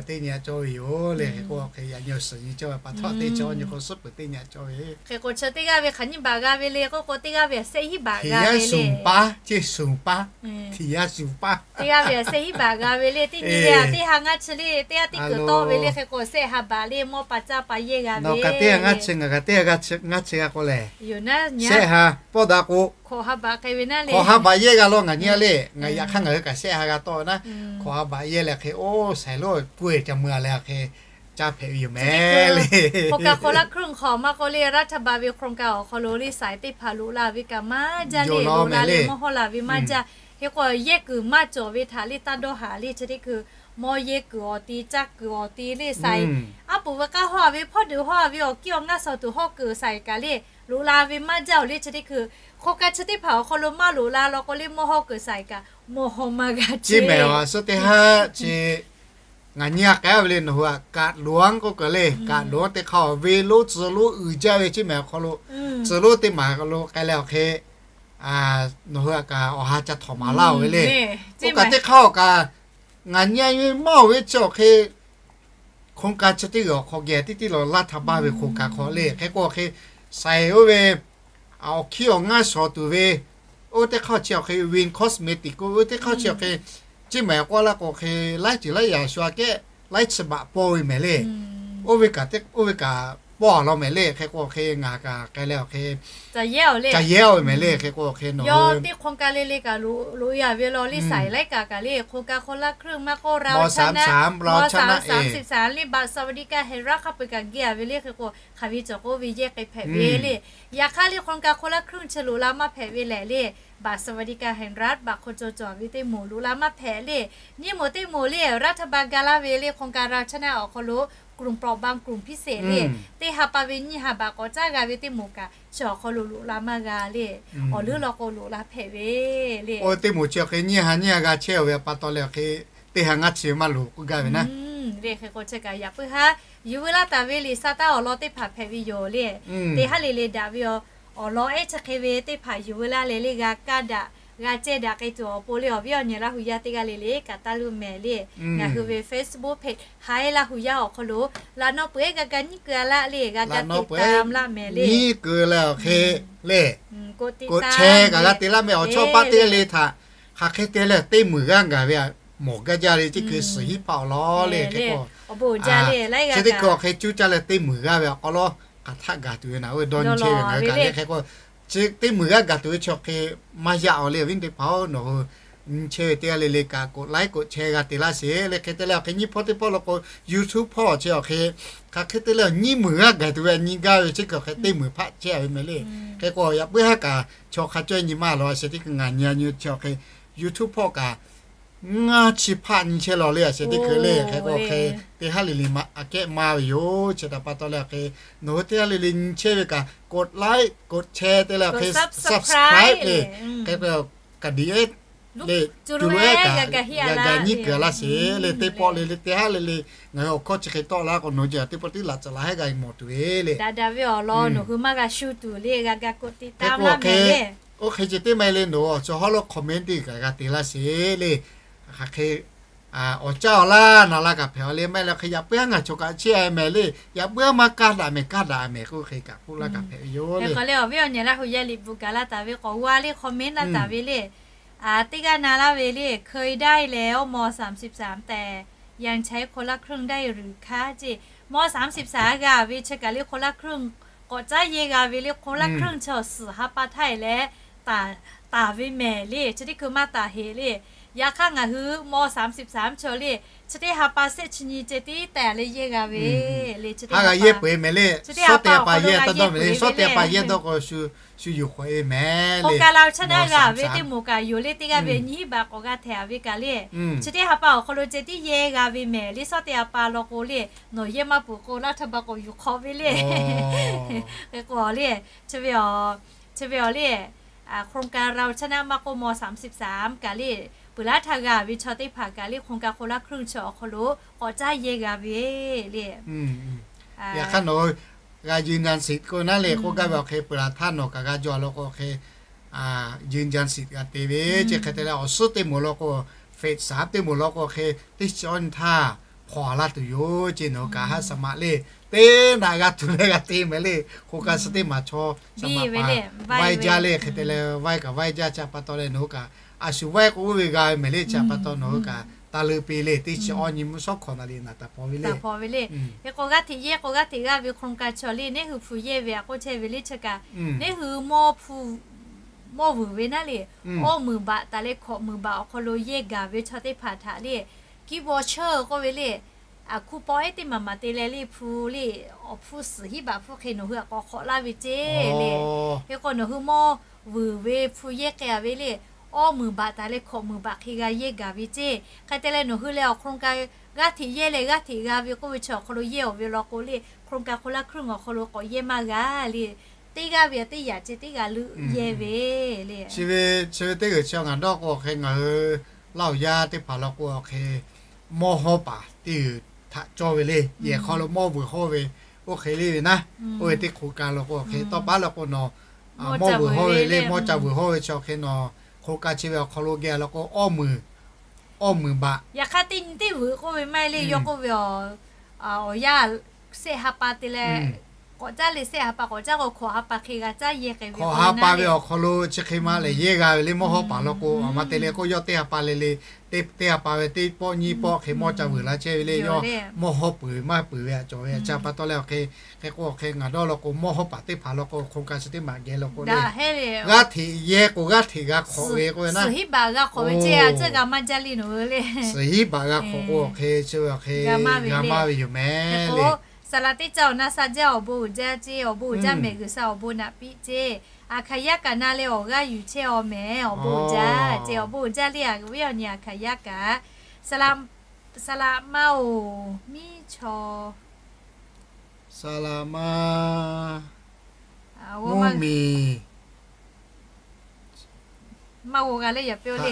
Hk'e k'o hk'e yaꞈ nyi awˬ suhˍ nyi cawˇ ve pa taw teˇ chi awˇ nyi k'o suhˉ peuˬ teˇ nyi cawˇ ve. Hk'e k'o chi teˇ g'aˇ ve hk'aˬ nyiˇ baꞈ g'a ve le k'oˆ k'o, teˇ g'aˇ ve a shehˆ hiˉ baꞈ g'a ve le. Suhˍ paˉ ceˇ, suhˍ paˉ, htiꞈ yaˇ suhˍ paˉ, teˇ g'aˇ ve a shehˆ hiˉ baꞈ g'a ve le. Teˇ nyi ve a teˇ ha ngaˇ chi le, teˇ g'aˇ teˇ kuiˬ tawˆ ve le. Hk'e k'o shehˆ ha baꞈ le, mawˇ pa caˇ pa yehˇ g'a ve. Nawˬ kaꞈ teˇ ha ngaˇ chi, ngaˬ kaꞈ teˇ ha ngaˇ chi g'a k'o lehˬ, yoˬ naˉ shehˆ ha pawˇ daꞈ k'o hkawꞈ ha baꞈ k'ai ve naˉ le, hkawꞈ ha baꞈ yehˇ g'a law. Ngaˬ nyi a le, ngaˬ yaꞈ hk'aˇ ngaˬ hui kaꞈ shehˆ ha g'a tawˆ ve naˉ, hkawꞈ ha baꞈ yehˇ leh hk'e oˇ shaiˍ lo k'oˆ e ca mui a leh hk'e caˇ hpehꞈ ve yoˬ mehˍ le. โครงการคนละครึ่ง hk'aw maˇ k'oˆ le, รัฐบาล ve โครงการ awˬ hk'aw lo le saiˍ teˇ hpaˍ loꞈ la ve kaꞈ maˇ jaˇ le, loꞈ la le mawˇ hawˇ la ve maˇ jaˇ. Hk'e k'o yehˇ kuiˬ maˇ cawˬ ve htaꞈ le taˇ dawˇ haˍ le. Chi teˇ hkui mawˇ yehˇ kuiˬ awˬ ti, caˇ kuiˬ awˬ ti le saiˍ, aˉ poꞈ ve k'aˇ hawˇ a ve, hpawˇ deuꞈ hawˇ a ve, awˬ kiˇ awˬ ngaˇ shawˍ tuˬ hawˇ kuiˬ saiˍ kaꞈ le, loꞈ la ve maˇ jaˇ-oˬ le. Chi teˇ hkui โครงการ chi teˇ hpaˍ awˬ hk'aw lo maˇ loꞈ la law k'o le, mawˇ hawˇ kuiˬ saiˍ kaꞈ mawˇ hawˇ maˇ g'a ceˇ mehˍ. Awˬ suhˉ teˇ haˉ chi ngaˬ nyi a k'ai ve le, nawˬ hui a kaꞈ loꞈ-anˉ k'oˆ kaꞈ le, kaꞈ loꞈ-anˉ teˇ hk'aˇ ve lonˉ tcuh lonˉ uiˍ jaˇ ve ceˇ mehˍ awˬ hk'aw lo, tcuh lonˉ teˇ maˬ lo k'ai leh awˬ hk'e nawˬ hui a kaꞈ awˬ ha ca htawnˍ maˍ laˇ-oˬ ve le. Oˇ kaꞈ teˇ hk'aˇ awˬ kaꞈ ngaˬ nyi a ve maˇ-oˬ ve chi awˬ hk'e โครงการ chi teˇ g'aˇ awˬ hk'aw geh teˇ teˇ law laˇ htaˇ baˇ ve โครงการ hk'aw le. Hk'e k'o awˬ hk'e saiˍ oˇ ve awˬ hkiˇ awˬ ngaˇ shawˍ tuˬ ve, oˇ teˇ hk'aˇ chi awˬ hk'e Win Cosmetic k'oˆ ve, oˇ teˇ hk'aˇ chi awˬ hk'e ceˇ mehˍ k'oˆ laˇ k'o hk'e laiˉ ceuˬ laiˉ yaꞈ shu aꞈ kehˉ laiˉ chi baꞈ pawˇ ve mehˍ le. Oˇ ve kaꞈ teˇ, oˇ ve kaꞈ pawˇ a law mehˍ le. Hk'e k'o awˬ hk'e ngaˬ kaꞈ k'ai leh awˬ hk'e ca yehˇ-oˬ ve mehˍ le. Hk'e k'o awˬ hk'e nawˬ hui teˇ โครงการ le le kaꞈ loꞈ, loꞈ e a ve law le saiˍ laiˉ kaꞈ kaꞈ le, โครงการ คนละครึ่ง maˇ k'oˆ เราชนะ มอสามสาม เราชนะ สามสิบสาม le บัตรสวัสดิการแห่งรัฐ hk'a peu-eˬ kaꞈ geh a ve le. Hk'e k'o hk'aˬ ve cawˬ k'oˆ ve yehˇ k'ai hpehꞈ ve le. Yaꞈ hk'aˇ le โครงการ คนละครึ่ง chi loꞈ la maˇ hpehꞈ ve lehˬ le, บัตรสวัสดิการแห่งรัฐ บัตรคนจน cawˬ ve teˇ moˍ loꞈ la maˇ hpehꞈ le. Nyiˇ moˍ teˇ moˍ le รัฐบาล ga laˇ ve le, โครงการ เราชนะ awˬ hk'aw lo กลุ่มเปราะบาง กลุ่มพิเศษ le, teˇ ha pa ve nyiˇ ha baꞈ k'awꞈ caˉ g'a ve teˇ moˍ kaꞈ chi awˬ hk'aw lo loꞈ la maˇ g'a le. Awˬ leuˉ law k'o loꞈ la hpehꞈ ve le. Oˇ teˇ moˍ chi awˬ hk'e nyiˇ ha nyiˇ ha g'a chehˇ-oˬ ve pa taw leh awˬ hk'e teˇ ha ngaˇ chi maˇ loꞈ k'oˆ gaˇ ve naˉ. Le hk'e k'o chi kaꞈ yaꞈ puiˉ haˉ yuˬ veu laˇ taˍ ve liꞈ sa taˇ awˬ lawn teˇ hpaˍ hpehꞈ ve yoˬ le. Teˇ haˉ le le daꞈ ve awˬ, awˬ lawn ehˉ chi hk'e ve teˇ hpaˍ yuˬ veu laˇ leh le g'a kaˇ daꞈ, g'a cehˇ daꞈ k'ai tuˬ awˬ pon le awˬ viˉ awˬ nyi Laˇ hu yaˇ teˇ g'aˇ le le kaꞈ taˇ luˇ mehˍ le. Ngaˬ hui ve Facebook page Hai Laˇ hu yaˇ awˬ hk'aw lo laꞈ naw peuˬ ehˉ g'a ga nyiˉ keu a laˇ le, g'a ga tiꞈ taˍ laˇ mehˍ le. Nyiˉ keu leh awˬ hk'e le, กดแชร์ kaꞈ g'a te laˇ mehˍ. Awˬ chawˇ paˆ teˇ g'aˇ le htaꞈ hk'aˬ hk'e te leh teˇ meunˍ g'aˇ gaˬ ve a mawˬ gaˇ jaˇ le. Chi hkui suhˍ hiˉ hpaˆ awˬ lawn le. Hk'e k'o chi teˇ hkui awˬ hk'e cuˇ caˇ leh teˇ meunˍ g'aˇ ve awˬ hk'aw lo hk'aˬ htaˆ gaˬ tuˬ ve naˍ, oˇ ve dawˇ nyi chehˇ ve ngaˬ hui kaꞈ le. Hk'e k'o chi teˇ meunˍ g'aˇ gaˬ tuˬ ve chi awˬ hk'e maˇ yaꞈ-oˬ le awˬ viˉ teˇ hpaˍ-oˬ, nawˬ hui nyi chehˇ ve teˇ g'aˇ le le kaꞈ กดไลค์ กดแชร์ g'a te laˇ sheˍ le. Hk'e te leh awˬ hk'e nyiˇ hpawˇ teˇ hpawˇ law k'o YouTube hpawˇ chi awˬ hk'e hk'aˬ hk'e te leh nyiˇ meunˍ g'aˇ gaˬ tuˬ ve a nyi gaˇ ve chi hkui awˬ hk'e teˇ meunˍ hpaˆ chehˇ ve mehˍ le. Hk'e k'o yaꞈ puiˉ haˉ kaꞈ chaw hk'a cawˇ nyi maˇ law a sheˍ teˇ hkui ngaˬ nyi a nyi chi awˬ hk'e YouTube hpawˇ kaꞈ ngaˇ chi hpaˆ nyi chehˇ law le a sheˍ teˇ hkui le. Hk'e k'o awˬ hk'e teˇ haˉ le le ma aꞈ kehˉ maˇ ve yoˬ. Chi htaꞈ pa taw leh awˬ hk'e nawˬ hui teˇ haˉ le le nyi chehˇ ve kaꞈ กดไลค์ กดแชร์ te leh awˬ hk'e subscribe le, hk'e k'o kaꞈ diꞈ ehˉ le, cuˇ lo ehˉ kaꞈ g'a ga nyiˉ kuiˬ a laˇ sheˍ le. Teˇ pawˆ le le teˇ haˉ le le ngaˬ hui awˬ hkawˇ chi hk'e tawˆ la k'o nawˬ hui teˇ pawˆ tiˉ laꞈ caˬ laˬ hehˉ g'a mawˬ tuˬ ve le. Daꞈ daꞈ ve awˬ lawn nawˬ hui maˇ g'a shu tuˬ le, g'a ga กดติดตาม laˇ mehˍ le. Oˇ hk'e ceh teˇ maˇ heˆ le, nawˬ hui awˬ cawˬ hawˉ lo comment kaꞈ g'a te laˇ sheˍ le. Hk'aˬ hk'e awˬ caˇ awˬ laˇ na laˇ kaꞈ hpehꞈ a le. Maˇ heˆ leh hk'e yaꞈ puiˉ aˉ ngaˬ chaw kaꞈ chehˇ a mehˍ le. Yaꞈ puiˉ aˉ maˇ kaˇ daꞈ mehˍ, kaˇ daꞈ mehˍ k'oˆ hk'e kaꞈ k'oˆ laˇ kaꞈ hpehꞈ ve yoˬ le. K'o le awˬ viˉ awˬ nyi laˇ hui yehˇ liꞈ bvuhꞈ gaˬ laˇ taˍ ve k'awꞈ g'a le comment laˇ taˍ ve le. Teˇ g'aˇ na laˇ ve le, เคยได้แล้ว ม.สามสิบสาม แต่ยังใช้คนละครึ่งได้หรือคะ ceˇ. ม.สามสิบสาม g'a ve chi kaꞈ le คนละครึ่ง k'awꞈ caˉ yehˇ g'a ve le, คนละครึ่ง chi awˬ suhˍ ha pa htaˇ e leh taˍ ve mehˍ le, chi teˇ hkui maˇ taˍ heˍ le. Yaꞈ hk'aˇ ngaˬ hui ม.สามสิบสาม chi le, chi teˇ ha pa shehˆ chi nyi ceh tiˉ tehꞈ leh yehˇ g'a ve le. Chi teˇ ha g'a yehˇ peuˬ e mehˍ le. Shawˉ teˇ ha pa yehˇ taˇ dawˇ mehˍ le. Shawˉ teˇ ha pa yehˇ dawˇ k'o shu yuˬ hk'awꞈ e mehˍ le. Hk'aw ka la chaˇ naˉ g'a ve teˇ moˍ kaꞈ yoˬ le, teˇ g'aˇ ve nyiˇ baꞈ k'awꞈ g'a htehꞈ a ve kaꞈ le. Chi teˇ ha pa awˬ hk'aw lo ceh tiˉ yehˇ g'a ve mehˍ le. Shawˉ teˇ ha pa law k'o le, nawˬ yehˇ maˇ peuˬ k'o laˇ htaˇ ba k'awꞈ yuˬ hk'awꞈ ve le. Hk'e k'o le, chi ve awˬ, chi ve awˬ le, โครงการเราชนะ maˇ k'oˆ ม.สามสิบสาม kaꞈ le, peuˬ laˇ htaˇ g'a ve chaw teˇ hpaˍ kaꞈ le โครงการคนละครึ่ง chi awˬ hk'aw lo k'awꞈ caˉ yehˇ g'a ve le. Yaꞈ hk'aˇ nawˬ g'a ยืนยันสิทธิ์ k'oˆ naˉ le k'oˆ gaˇ ve awˬ hk'e peuˬ laˇ htaˇ nawˬ kaꞈ g'a jaw law k'o hk'e ยืนยันสิทธิ์ g'a te ve ceˇ. Hk'e te leh awˬ suhˉ teˇ moˍ law k'o, phase สาม teˇ moˍ law k'o hk'e teˇ chi awˇ nyi htaˇ hpaw laˇ tuˬ yoˬ ceˇ. Nawˬ hui kaꞈ haˉ saˍ maꞈ le, teˇ naꞈ g'a tuˬ leh g'a te mehˍ le. Hk'oˆ kaꞈ suh teˇ maˬ chaw saˍ maꞈ paˍ vaiˇ jaˇ le. Hk'e te leh vaiˇ kaꞈ vaiˇ jaˇ chi pa taw leh nawˬ hui kaꞈ a shu vaiˇ k'o oˇ ve g'a ve mehˍ le. Chi pa taw nawˬ hui kaꞈ taˇ leuˆ piˇ le. Teˇ chi awˇ nyi mvuhˇ shawˉ hkawꞈ naˍ riˍ naˍ taˍ paw ve le. Hk'e k'o g'aˇ hteꞈ yehˇ k'o g'aˇ hteꞈ g'aˇ ve โครงการ chaw le, neˇ hui hpu yehˇ ve a k'oˆ chehˇ ve le. Chi kaꞈ neˇ hui mawˇ hpu mawˇ vuiˬ ve naˉ le, awˇ muiˬ baꞈ taˍ leh hkawꞈ muiˬ baꞈ awˬ hk'aw lo yehˇ gaˬ ve chaw teˇ hpaˍ htaꞈ le, kiˇ baw cheuˇ k'oˆ ve le, a hkuˇ pawˆ ehˉ teˇ maˬ maˍ te leh le hpu le, awˬ hpu suhˍ hiˉ baꞈ hpfuhˇ hk'e nawˬ hui a k'awꞈ hk'awꞈ laˇ ve ceˇ le. Hk'e k'o nawˬ hui mawˇ vuiˬ ve hpu yehˇ k'ai a ve le, awˇ muiˬ baꞈ taˍ leh hkawꞈ muiˬ baꞈ hk'e g'a yehˇ gaˬ ve ceˇ. Hk'e te leh nawˬ hui leh awˬ โครงการ g'aˇ hteꞈ yehˇ leh g'aˇ hteꞈ g'a ve k'oˆ ve chi awˬ hk'aw lo yehˇ awˬ ve law k'o le, โครงการคนละครึ่ง awˬ hk'aw lo k'awꞈ yehˇ maˇ g'a le. Teˇ g'aˇ ve a teˇ yaꞈ ceh teˇ g'aˇ leuˆ yehˇ ve le. Chi ve, chi ve teˇ g'uiˬ chi ngaˬ dawˇ k'o awˬ hk'e ngaˬ hui Laˇ huˍ yaˇ teˇ hpaˍ law k'o awˬ hk'e mawˇ hawˉ paˍ teˇ g'uiˬ htaꞈ cawˇ ve le. Yehˬ hk'aw lo mawˇ vuiˬ hawˇ ve oˇ hk'e le ve naˉ, oˇ ve teˇ โครงการ law k'o awˬ hk'e tawˇ paˉ law k'o nawˬ mawˇ vuiˬ hawˇ ve le, mawˇ ca vuiˬ hawˇ ve chi awˬ hk'e nawˬ โครงการ chi ve awˬ hk'aw lo geh law k'o awˇ muiˬ, awˇ muiˬ baꞈ. Yaꞈ hk'aˇ teˇ nyi teˇ vuiˬ k'oˆ ve maˇ heˆ le, yawˇ k'oˆ ve awˬ, awˬ yanˇ shehˆ ha pa te leh, k'awꞈ caˉ le shehˆ ha pa k'awꞈ caˉ k'o hkawꞈ ha pa hk'e g'a caˉ yehˇ k'ai ve. Hkawꞈ ha pa ve awˬ hk'aw lo chi hk'e ma lehˬ yehˇ g'a ve le, mawˇ hawˉ paˍ law k'o a ma te leh k'oˆ yawˇ teˇ ha pa le le, teˇ, teˇ ha pa ve teˇ pawˆ nyiˇ pawˆ hk'e mawˇ ca vuiˬ la chehˇ ve le, yawˇ mawˇ hawˉ peuˬ maˇ peuˬ ve a cawˬ ve a chi pa taw leh awˬ hk'e, hk'e k'o awˬ hk'e ngaˬ dawˇ law k'o mawˇ hawˉ paˍ teˇ hpaˍ law k'o โครงการ chi teˇ maˬ geh law k'o le, g'aˇ hteꞈ yehˇ k'o g'aˇ hteꞈ g'a hk'awꞈ ve k'oˆ ve naˉ, suhˍ hiˉ baꞈ g'a hk'awꞈ ve ceˇ, a tcuhˇ g'a maˇ jaˇ le nawˬ hui le. Suhˍ hiˉ baꞈ g'a hk'awꞈ k'o awˬ hk'e chi ve awˬ hk'e g'a maˇ ve yoˬ mehˍ le. Saˍ laꞈ teˇ caˇ awˬ na sha jaˇ awˬ bon uiˍ jaˇ ceˇ, awˬ bon uiˍ jaˇ mehˍ G'uiˬsha awˬ bon naꞈ piˇ ceˇ. A hkaˍ yaˇ kaꞈ na leh awˬ g'aˇ yuˬ chehˇ aw mehˍ, awˬ bon uiˍ jaˇ ceˇ, awˬ bon uiˍ jaˇ le a ve awˬ nyi a hkaˍ yaˇ kaꞈ. Saˍ laꞈ ma oˬ miˇ chaw, saˍ laꞈ ma mvuhˇ miˬ maˇ g'a leh yaꞈ piˇ le.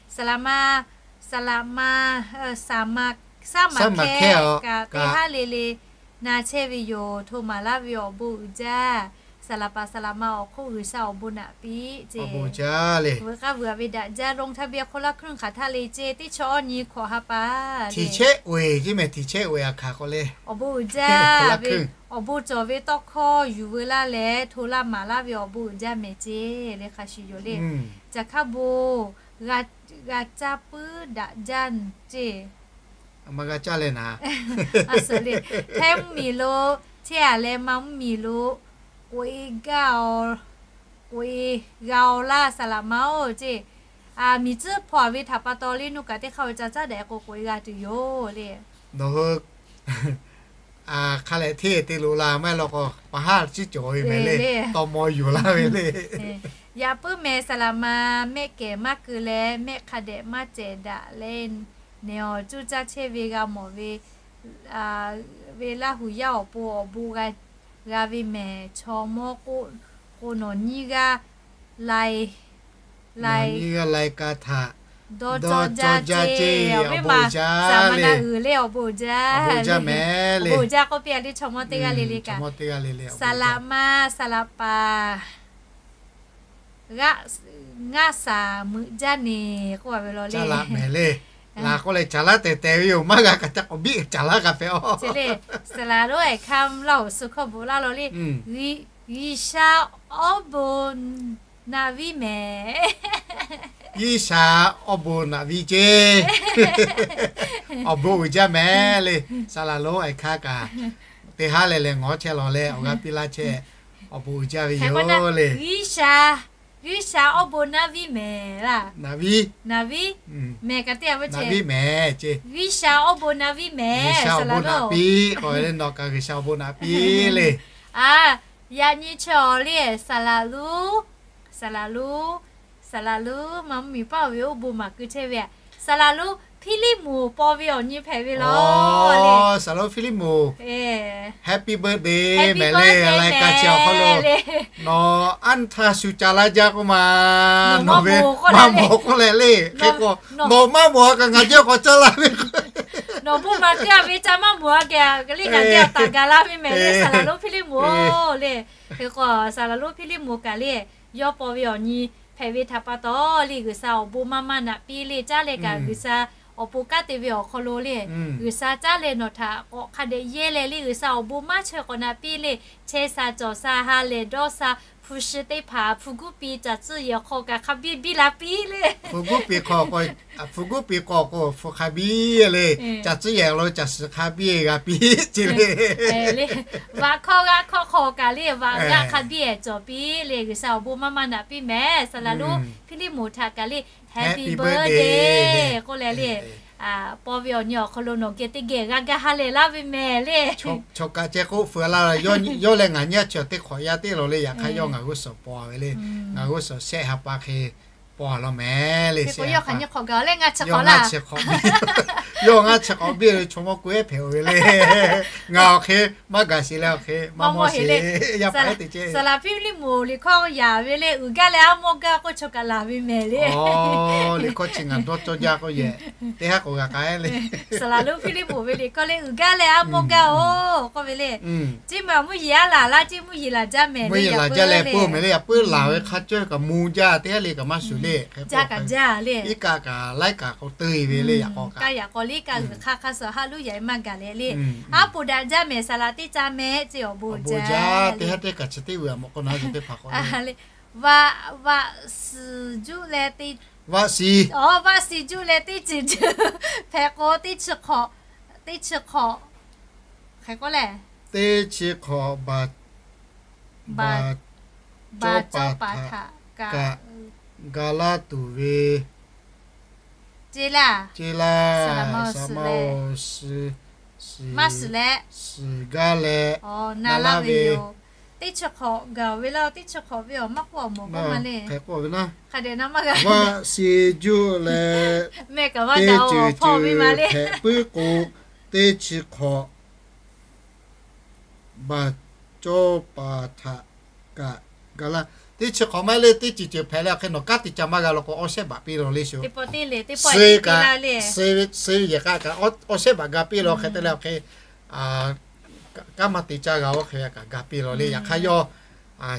Saˍ laꞈ ma, saˍ laꞈ ma, saˍ ma, saˍ ma hkehˇ kaꞈ teˇ haˉ le le na chehˇ ve yoˬ. Hto maˍ laˇ ve awˬ bon uiˍ jaˇ. Saˍ laꞈ paˍ saˍ laꞈ ma awˬ hk'oˆ G'uiˬsha awˬ bon naꞈ piˇ ceˇ. Veuꞈ k'aˇ veuꞈ a ve daꞈ jaˇ lonˉ htaˇ ve a hk'oˆ laˇ hkuinˇ hk'aˬ htaˇ le ceˇ, teˇ chaw awˇ nyi hkawꞈ ha pa. Tiꞈ chehˇ oˬ ceˇ mehˍ, tiꞈ chehˇ oˬ a hkaˍ k'awꞈ le. Awˬ bon uiˍ jaˇ ve, awˬ bon cawˬ ve tawˇ hkawˇ yuˬ veu laˇ leh hto laˇ maˍ laˇ ve awˬ bon uiˍ jaˇ mehˍ ceˇ le hk'a shuˍ yoˬ le. Caˬ hkaˇ bon g'a caˇ puiˉ daꞈ jaˇ ceˇ. A ma g'a caˇ leh naˍ, a suhˍ le, hkehˇ mvuhˇ miˬ lo, chehˇ a leh ma mvuhˇ miˬ lo, k'oꞈ e gaˇ, k'oꞈ e g'a awˬ laˇ saˍ laꞈ ma oˬ ceˇ. Miˬ tcuhˉ hpaw a ve htaꞈ pa taw le nuˇ kaꞈ teˇ hk'aˇ ve ca caˉ daꞈ k'o k'oꞈ e g'a tuˬ yoˬ le. Nawˬ hui hk'a lehˬ hteˇ te loꞈ la maˇ heˆ law k'o pa haˉ ciˉ cawˬ ve mehˍ le, tawˇ maw yuˬ laˇ ve le. Yaꞈ puiˉ mehˍ saˍ laꞈ ma, mehˆ kehˬ maˇ keu leh mehˆ hk'a dehꞈ maˇ cehˬ daꞈ leh, nehˬ awˬ cuˇ caˇ chehˇ ve g'a mawˬ ve, ve Laˇ huˍ yaˇ awˬ pon awˬ bon g'a ve mehˍ. Chaw mawˇ k'oˆ k'o nawˬ nyiˇ g'aˇ lai, lai, nyiˇ g'aˇ lai ka htaꞈ dawˇ cawˇ jaˇ ceˇ. Awˬ bon uiˍ jaˇ le, awˬ bon uiˍ jaˇ mehˍ le. Awˬ bon uiˍ jaˇ k'oˆ piˇ a le chaw mawˇ teˇ g'aˇ le le kaꞈ, saˍ laꞈ ma, saˍ laꞈ paˍ g'aˆ, ngaˇ shaˍ meuꞈ jaˇ neˬ k'oˆ ve law le. Caˇ laˇ mehˍ le. Laˬ k'oˆ leh caˍ laˇ tehˬ tehˬ ve yoˬ. Maˇ g'a kaꞈ ca k'awꞈ biˇ caˍ laˇ g'a hpehꞈ a. Saˍ laˍ lonˉ ehˍ hkaˇ mvuh laˇ awˬ suh hkawˇ bvuhꞈ laˇ law le. G'uiˬsha awˇ bon naꞈ viˉ mehˍ. G'uiˬsha awˇ bon naꞈ viˉ ceˇ. Awˬ bon uiˍ jaˇ mehˍ le. Saˍ laˍ lonˉ ehˍ hkaˇ kaꞈ teˇ haˉ leh leh ngawˬ chehˇ law leh awˬ g'aˇ piˇ laˇ chehˇ. Awˬ bon uiˍ jaˇ ve yoˬ le. G'uiˬsha, G'uiˬsha awˇ bon naꞈ viˉ mehˍ laˇ. Naꞈ viˉ, naꞈ viˉ mehˍ kaꞈ teˇ a ve naꞈ viˉ mehˍ ceˇ. G'uiˬsha awˇ bon naꞈ viˉ mehˍ. G'uiˬsha awˬ bon naꞈ piˇ k'o le, nawˬ kaꞈ G'uiˬsha awˬ bon naꞈ piˇ le. A, yaꞈ nyi chi awˬ le, saˍ laˍ lonˉ, saˍ laˍ lonˉ, saˍ laˍ lonˉ maˇ mvuhˇmiˬ paˇ oˬ ve oˇ bon maˍ keu chehˇ ve a. Saˍ laˍ lonˉ Hpiˇliˇmoˍ paw ve awˬ nyi hpehꞈ ve law. Saˍ laˍ lonˉ Hpiˇliˇmoˍ, happy birthday mehˍ le. Laiˉ kaˇ chi awˬ hk'aw lo nawˬ anˇ htaˇ shu ca laˇ jaˇ k'oˆ ma, nawˬ ve maˇ mawˬ k'oˆ leh le. Hk'e k'o, nawˬ maˇ mawˬ a kaꞈ ngaˬ jaˇ k'awꞈ ca laˇ ve. Nawˬ bon maˍ keu a ve ca maˇ mawˬ a kaꞈ le, ngaˬ jaˇ taˍ gaˬ laˇ ve mehˍ le. Saˍ laˍ lonˉ Hpiˇliˇmoˍ le. Hk'e k'o, saˍ laˍ lonˉ Hpiˇliˇmoˍ kaꞈ le, yawˇ paw ve awˬ nyi hpehꞈ ve htaꞈ pa taw le, G'uiˬsha awˬ bon maˇ maˇ naꞈ piˇ le. Caˇ leh kaꞈ G'uiˬsha awˬ pon kanˉ te ve awˬ hk'aw lo le, G'uiˬsha caˇ leh nawˬ htaꞈ k'awꞈ hk'a dehꞈ yehˇ leh le, G'uiˬsha awˬ bon maˇ chaweh k'awꞈ naꞈ piˇ le. Chehˇ sha cawˬ sha ha lehˬ dawˇ sha hpu shi teˇ hpaˍ hpu guˉ pi caˬ tcuhˇ yehˬ hk'aw kaꞈ hk'a biˇ biˇ la piˇ le. Hpu guˉ pi hk'aw k'o, hpu guˉ pi k'aw k'o hpu hk'a biˇ le. Caˬ tcuhˇ yehˬ lo caˬ suhˍ hk'a biˇ g'a piˇ ce le. Vaꞈ hkawˇ g'aˆ hkawˇ hk'aw kaꞈ le, vaꞈ g'aˆ hk'a biˇ ehˍ cawˬ piˇ le. G'uiˬsha awˬ bon maˇ maˇ naꞈ piˇ mehˍ. Saˍ laˍ lonˉ Hpiˇliˇmoˍ htaꞈ kaꞈ le, happy birthday k'oˆ leh le, paw ve awˬ nyi awˬ hk'aw lo nawˬ geh teˇ geh g'a gaˇ ha lehˬ laˇ ve mehˍ le. Chaw kaꞈ ceh k'oˆ feu laˇ, yawˇ leh ngaˬ nyi a chi teˇ hk'awꞈ yaˇ teˇ law le. Yaꞈ hk'aˇ yawˇ ngaˬ g'uˇ suhˍ paw ve le. Ngaˬ g'uˇ suhˍ shehˆ ha pa hk'e paw law mehˍ le. Yawˇ ngaˇ chi hk'awꞈ biˇ ve chaw mawˇ k'oˆ ehˉ hpehꞈ ve le. Ngaˬ awˬ hk'e maˇ gaˬ sheˍ leh awˬ hk'e maˇ mawˇ sheˍ le. Saˍ laˍ Hpiˇliˇmoˍ liꞈ hkawˇ yaꞈ ve le, uiˍ gaˇ leh aˉ mawˇ gaˇ k'oˆ chaw kaꞈ laˬ ve mehˍ le. Liꞈ hkawˇ chi ngaˬ dawˇ cawˇ jaˇ k'oˆ yehˬ, teˇ haˉ k'awꞈ g'a k'ai le. Saˍ laˍ lonˉ Hpiˇliˇmoˍ ve liꞈ hkawˇ le, uiˍ gaˇ leh aˉ mawˇ gaˇ oˬ k'oˆ ve le. Ceˇ ma mvuhˇ yeˬ aˉ laˬ laˇ ceˇ, mvuhˇ yeˬ laˬ jaˇ mehˍ le. Yaꞈ puiˉ laˬ ve hk'a cawˇ kaꞈ mvuh jaˇ, teˇ haˉ le kaꞈ maˇ shuˍ le. Jaˇ kaꞈ jaˇ le. Iˉ kaˆ kaꞈ laiˉ kaꞈ k'awꞈ te ve le. Yaꞈ k'aw kaꞈ, yaꞈ k'aw le kaꞈ g'uiˬ hk'aˇ hk'aˇ suh haˉ luˉ yaꞈ e maˇ gaˬ leh le. Aˉ poˍ daꞈ jaˇ mehˍ, saˍ laˍ teˇ caˇ mehˍ ceˇ, awˬ bon jaˇ. Teˇ haˉ teˇ kaꞈ chi teˇ vuiˬ a mawꞈ k'o na teˇ hpaˍ k'o, vaꞈ, vaꞈ suhˍ juˆ leh teˇ, vaꞈ suhˍ juˆ leh teˇ ceuˬ ceuˬ hpehꞈ k'o teˇ chi hk'awꞈ, teˇ chi hk'awꞈ, hk'e k'oˆ lehˬ, teˇ chi hk'awꞈ baˬ, baˬ cawˇ paˍ htaꞈ kaꞈ ga laˇ tuˬ ve ceˇ laˇ, saˍ laˍ ma oˬ suhˍ leh, maˇ suhˍ leh, suhˍ gaˇ leh na laˇ ve yoˬ. Teˇ chi hk'awꞈ gaˬ ve laˇ, teˇ chi hk'awꞈ ve awˬ maˇ k'oˆ awˬ mawˬ k'oˆ ma le. Hk'e k'oˆ ve naˉ, hk'a dehꞈ na maˇ g'a. Vaꞈ suhˍ juˆ leh, mehˆ kaꞈ maˇ g'a awˬ hpawˇ ve ma le. Hpehꞈ puiˉ k'o, teˇ chi hk'awꞈ baˬ cawˇ paˍ htaꞈ kaꞈ ga laˇ. Teˇ chi hk'awꞈ maˇ le, teˇ ceuˬ ceuˬ hpehꞈ leh awˬ hk'e nawˬ kanˉ te ca maˇ g'a law k'o, awˇ shehˉ baꞈ piˇ law le shu. Suh ve yehˬ k'a kaꞈ awˇ shehˉ baꞈ ga piˇ law hk'e te leh awˬ hk'e, kanˉ maˇ te caˇ g'a awˬ hk'e kaꞈ ga piˇ law le. Yaꞈ hk'aˇ yawˇ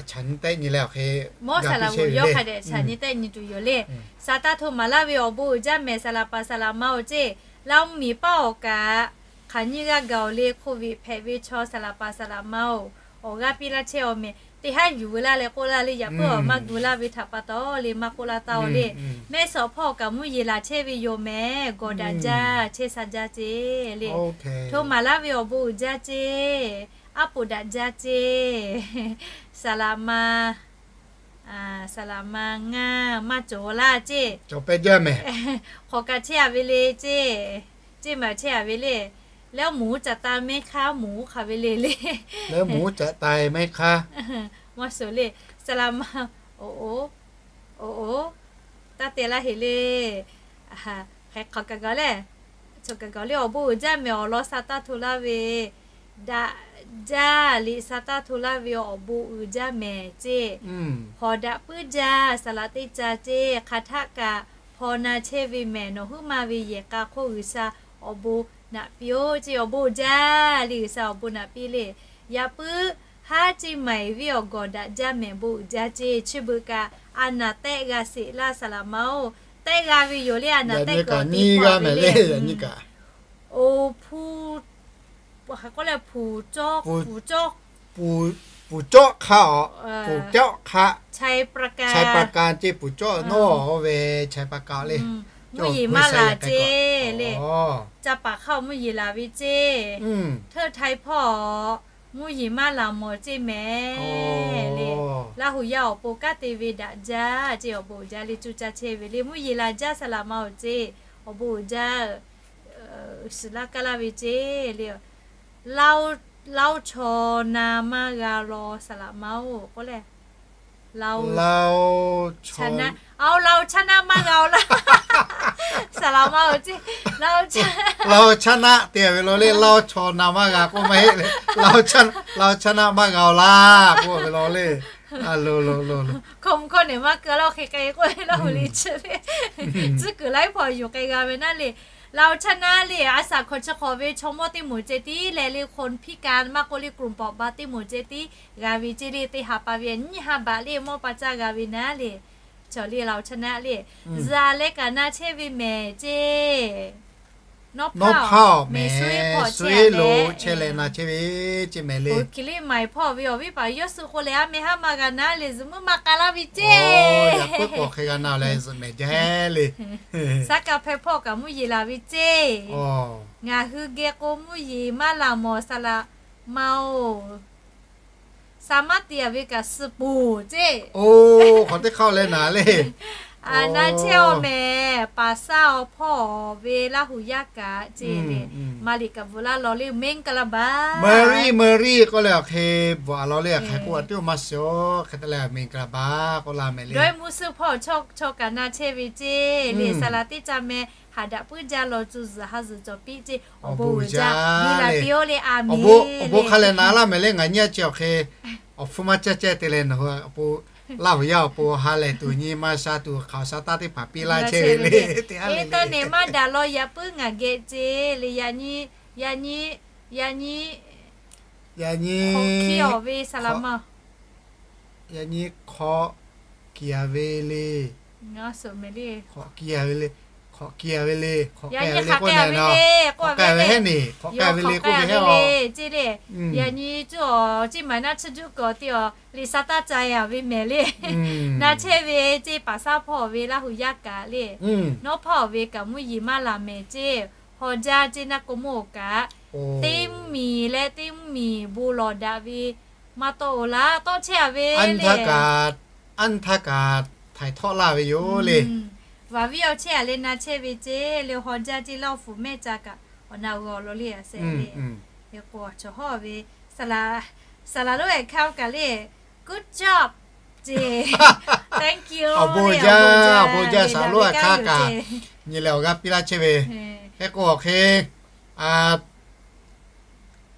chaꞈ nyi tehˆ nyi leh awˬ hk'e, mawˇ saˍ laˍ g'uiˬ yawˇ hk'a dehꞈ chaꞈ nyi tehˆ nyi tuˬ yoˬ le. Saˍ taˇ hto maˍ laˇ ve awˬ bon uiˍ jaˇ mehˍ, saˍ laˍ paˍ saˍ laˍ ma oˬ ceˇ. Laˇ mvuhˇmiˬ paˇ awˬ kaꞈ hk'aˬ nyiˇ g'aˇ gaˬ oˬ le, hk'oˆ viꞈ hpehꞈ ve chaw saˍ laˍ paˍ saˍ laˍ ma oˬ, awˬ g'aˇ piˇ laˇ chehˇ awˬ mehˍ. Teˇ haˉ yuˬ ve laˇ leh k'oˆ laˇ le, yaꞈ puiˉ awˬ maˇ gu laˇ ve htaꞈ pa taw le maˇ k'oˆ laˇ taˇ oˬ le. Mehˇ suhˍ hpawˇ awˬ kaꞈ mvuhˇ yeˬ laˬ chehˇ ve yoˬ mehˍ, gawˬ daꞈ jaˇ chehˇ sha jaˇ ceˇ le. Hto maˍ laˇ ve awˬ bon uiˍ jaˇ ceˇ. Aˉ poˍ daꞈ jaˇ ceˇ. Saˍ laˍ ma, saˍ laˍ ma ngaˇ maˇ cawˬ laˇ ceˇ. Cawˬ pehˇ jaˇ mehˍ. Hk'awꞈ kaꞈ chehˇ a ve le ceˇ. Ceˇ maˬ chehˇ a ve le. Leh aˉ moˍ uˉ caꞈ ta mehˉ hk'aˇ, aˉ moˍ uˉ hk'aˬ ve le le. Leh aˉ moˍ uˉ caꞈ ta mehˉ hk'aˇ, maˇ suhˍ le. Saˍ laˍ ma, o o, o o, taˇ te laˇ heˍ le. Hk'e hk'awꞈ kaꞈ gaˬ le, cawˬ kaꞈ gaˬ le, awˬ bon uiˍ jaˇ mehˍ awˬ lawn saˍ taˇ hto laˇ ve, daꞈ jaˇ liꞈ saˍ taˇ hto laˇ ve awˬ bon uiˍ jaˇ mehˍ ceˇ. Hawˍ daꞈ puiˉ jaˇ saˍ laˍ teˇ ca ceˇ. Hk'aˬ htaˆ kaꞈ hpaw na chehˇ ve mehˍ, nawˬ huiˉ ma ve yehˬ k'a hk'oˆ G'uiˬsha awˬ bon naꞈ piˇ oˬ ceˇ. Awˬ bon uiˍ jaˇ le, G'uiˬsha awˬ bon naꞈ piˇ le. Yaꞈ puiˉ Haˉ ceˇ maiˍ viˇ awˬ gawˬ daꞈ jaˇ mehˍ, bon uiˍ jaˇ ceˇ. Chi beuꞈ kaꞈ a naˍ tehˆ g'a sheˍ laˇ saˍ laˍ ma-oˬ. Tehˆ g'a ve yoˬ le, a naˍ tehˆ kawꞈ tiˇ g'a ve le. Oˬ, hpu, k'oˆ leh, pfuhˍ cawˇ hk'a, pfuhˍ cawˇ hk'a, chai pa ka ceˇ, pfuhˍ cawˇ nawˉ oˇ ve chai pa ka le. Mvuhˇ yeˬ maˇ laˬ ceˇ le. Ca paˍ hk'aˇ mvuhˇ yeˬ laˬ ve ceˇ. Hteuˆ htaiˍ hpawˇ mvuhˇ yeˬ maˇ laˬ mawˬ ceˇ mehˍ le. Laˇ huˍ yaˇ awˬ pon kanˉ te ve daꞈ jaˇ ceˇ, awˬ bon uiˍ jaˇ le, cuˇ caˇ chehˇ ve le. Mvuhˇ yeˬ laˬ jaˇ saˍ laˍ ma-oˬ ceˇ, awˬ bon uiˍ jaˇ. Suhˍ laˇ kaˇ laˇ ve ceˇ le. Laˇ oˇ chaw na maˇ g'a law saˍ laˍ ma-oˬ k'oˆ leh, a oˇ laˇ oˇ chaˇ naˆ maˇ g'a-oˬ laˇ. Saˍ laˍ ma-oˬ ceˇ, laˇ oˇ chaˇ naˆ te ve law le. Laˇ oˇ chaw na maˇ g'a k'oˆ maˇ heˆ le. Laˇ oˇ chaˇ naˆ maˇ g'a-oˬ laˇ k'oˆ ve law le. Hkawˇ mvuh hkawˇ nehˬ maˇ keu laˇ, oˇ hk'e k'ai k'oˆ ve laˇ, oˇ le chi le. Tcuhˉ kuiˬ laiˉ hpaw yuˬ k'ai g'a ve naˉ le. Laˇ oˇ chaˇ naˆ le, a shaꞈ hkawꞈ chi hk'awꞈ ve chaw mawˇ teˇ moˍ ceh tiˉ leh le, คนพิการ maˇ k'oˆ le กลุ่มเปราะบาง teˇ moˍ ceh tiˉ g'a ve ceˇ le. Teˇ ha pa ve nyiˇ ha baꞈ le mawˇ pa caˇ g'a ve naˉ le. Chaw le laˇ oˇ chaˇ naˆ le, zuhꞈ leh kaꞈ na chehˇ ve mehˍ ceˇ. Nawˉ hpaˇ-oˬ mehˍ, suˉ-eˉ lo chehˇ leh na chehˇ ve ceˇ mehˍ le. Kiˬ liˇ maiˍ hpawˇ ve awˬ viˉ paˍ yawˇ suh k'o leh, a meh haˉ maˇ g'a naˉ le, zuhꞈ muiˉ maˇ k'a laˇ ve ceˇ. Yaꞈ puiˉ k'awꞈ hk'e g'a na leh zuhꞈ mehˍ jaˇ le. Saˉ kaˍ hpehˇ hpawˇ kaꞈ mvuhˇ yeˬ laˬ ve ceˇ. Ngaˬ hui geh k'o mvuhˇ yeˬ maˇ laˬ mawˬ saˍ laˍ ma-oˬ. Saˍ maˇ te-a ve kaꞈ suh poˬ ceˇ. Oˇ, hk'awꞈ teˇ hk'aˇ leh naˍ le. A na chehˇ-oˬ mehˍ, paˍ saˉ awˬ hpawˇ ve Laˇ huˍ yaˇ kaꞈ ceˇ le. Maˍriˆ kaꞈ bvuhꞈ laˇ law le, မင်္ဂလာပါ Mary, Mary k'oˆ leh awˬ hk'e bvuhꞈ-a law le. Hk'e k'oˆ a teˇ maˇ shiˍ-oˬ, hk'e te leh မင်္ဂလာပါ k'oˆ laˇ mehˍ le. Dawˇ mvuhˇ suhˆ hpawˇ chaw kaꞈ na chehˇ ve ceˇ le. Saˍ laˍ teˇ caˇ meh haꞈ daꞈ puiˉ jaˇ law, cuˇ zuhˬ ha zuhˬ cawˬ piˇ ceˇ. Awˬ bon uiˍ jaˇ, miˬ laˬ te-oˬ le, a miˬ. Awˬ bon hk'a leh naˍ laˇ mehˍ le, ngaˬ nyi a chi awˬ hk'e awˬ hpfuhˇ maˇ caˇ ceh te leh nawˬ hui awˬ pon Laˇ huˍ yaˇ awˬ pon ha lehˬ tuˬ nyi maˇ sha tuˬ hk'aˬ sha taˇ teˇ hpaˍ piˇ laˇ chehˇ ve le. Te ha le, internet maˇ daꞈ law, yaꞈ puiˉ ngaˬ geh ceˇ le. Yaꞈ nyi, yaꞈ nyi, yaꞈ nyi, yaꞈ nyi hk'awꞈ hkiˇ-a ve saˍ laˍ ma, yaꞈ nyi hk'awꞈ kiˬ-a ve le. Hk'awꞈ kiˬ-a ve le. Hk'awꞈ kiˬ-a ve le. Hk'awꞈ k'ai ve le k'oˆ nehˬ na. Hk'awꞈ k'ai ve heˉ neˬ. Hk'awꞈ k'ai ve le k'oˆ ve heˉ-a ceˇ le. Yaꞈ nyi cuˇ-a ceˇ maˍ naˆ tsuhˇ juˆ k'awꞈ te-a, liꞈ sha taˇ ca-a ve mehˍ le. Na chehˇ ve ceˇ, paˍ saˉ hpawˇ ve Laˇ huˍ yaˇ kaꞈ le. Nawˉ hpaˇ-oˬ ve kaꞈ mvuhˇ yeˬ maˇ laˬ mehˍ ceˇ. Haw jaˇ ceˇ naˆ k'o mawˇ-oˬ kaꞈ, teˇ mvuhˇ miˬ leh teˇ mvuhˇ miˬ bon lawˬ daꞈ ve maˇ tawˆ-oˬ laˇ, tawˆ chehˇ-a ve le. Anˇ htaˇ kaꞈ htaiˍ htawˆ laˇ ve yoˬ le. Vaˍ viˉ awˬ chehˇ-a leh na chehˇ ve ceˇ le. Haw jaˇ ceˇ, Laˇ awˬ fuˍ mehˆ ca kaꞈ awˬ na g'aw lo le, a sehˍ le. K'o chaw hawˇ ve saˍ laˍ lonˉ ehˍ hkaˇ kaꞈ le, good job ceˇ, thank you, awˬ bon jaˇ, awˬ bon jaˇ, saˍ laˍ lonˉ ehˍ hkaˇ kaꞈ nyi leh awˬ g'aˇ piˇ laˇ chehˇ ve. Hk'e k'o awˬ hk'e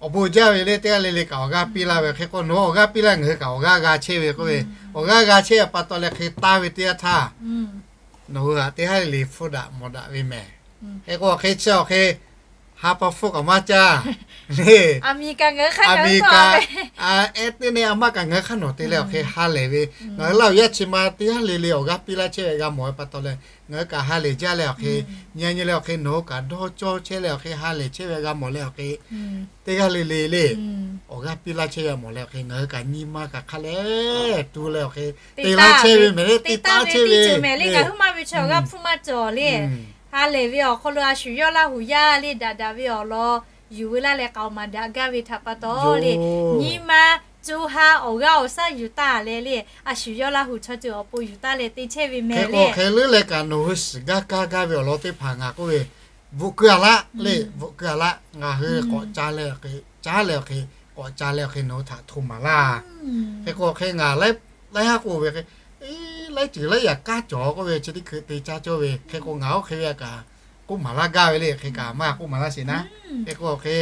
awˬ bon jaˇ ve le, teˇ g'aˇ le le kaꞈ awˬ g'aˇ piˇ laˇ ve. Hk'e k'o nawˬ hui awˬ g'aˇ piˇ laˇ, ngaˬ hui kaꞈ awˬ g'aˇ g'a chehˇ ve k'oˆ ve, awˬ g'aˇ g'a chehˇ ve pa taw leh hk'e taˍ ve teˇ yanˇ htaˇ nawˬ hui htaꞈ teˇ g'aˇ le le hpfuhˇ daꞈ mawˬ daꞈ ve mehˍ. Hk'e k'o hk'e chi awˬ hk'e ha pa hpfuhˇ kaꞈ maˇ caˇ le. A miˬ kaꞈ ngaˬ hui hk'aˇ, a miˬ kaꞈ, ehˉ teˇ ne a maˇ kaꞈ ngaˬ hui hk'aˇ nawˬ te leh awˬ hk'e ha lehˬ ve, ngaˬ hui Laˇ huˍ yaˇ chi ma teˇ g'aˇ le le awˬ g'aˇ piˇ laˇ chehˇ ve g'a mawˬ ve pa taw leh, ngaˬ hui kaꞈ ha lehˬ jaˇ leh awˬ hk'e, nyi nyi leh awˬ hk'e nawˬ hui kaꞈ dawˇ cawˇ chehˇ leh awˬ hk'e ha lehˬ chehˇ ve g'a mawˬ leh awˬ hk'e, teˇ g'aˇ le le le awˬ g'aˇ piˇ laˇ chehˇ ve g'a mawˬ leh awˬ hk'e, ngaˬ hui kaꞈ nyi ma kaꞈ hk'a leh tu leh awˬ hk'e te laˇ chehˇ ve mehˍ le, te taˇ chehˇ ve mehˍ le. Ngaˬ hui maˇ ve chaw awˬ g'aˇ hpfuhˇ maˇ cawˬ le. Ha lehˬ ve awˬ hk'aw lo a shu yawˇ Laˇ huˍ yaˇ le daꞈ daꞈ ve awˬ lawn yuˬ ve laˇ leh k'aoˍ maˍ daꞈ gaˇ ve htaꞈ pa taw le, nyi ma co ha awˬ g'aˇ awˬ shaˉ yuˬ taˍ leh le, a shu yawˇ Laˇ huˍ chaw ceuˬ awˬ pon yuˬ taˍ leh te chehˇ ve mehˍ le. Hk'e leuˉ leh kaꞈ nawˬ hui shiˍ gaˇ kaˇ gaˇ ve awˬ lawn teˇ hpaˍ ngaˬ k'oˆ ve, bvuhꞈ keu-a laˇ le, bvuhꞈ keu-a laˇ. Ngaˬ hui k'awꞈ ca leh awˬ hk'e, ca leh awˬ hk'e, k'awꞈ ca leh awˬ hk'e nawˬ hui htaꞈ hto maˍ laˇ. Hk'e k'o hk'e ngaˬ laiˉ haˉ k'oˆ ve hk'e, laiˉ ceuˬ laiˉ yaꞈ kanˉ cawˬ k'oˆ ve chi teˇ hkui te caˇ cawˇ ve. Hk'e k'o ngaˬ oˇ hk'e ve kaꞈ k'oˆ maˍ laˇ gaˇ ve le. Hk'e kaꞈ maˇ k'oˆ maˍ laˇ sheˍ naˉ. Hk'e k'o hk'e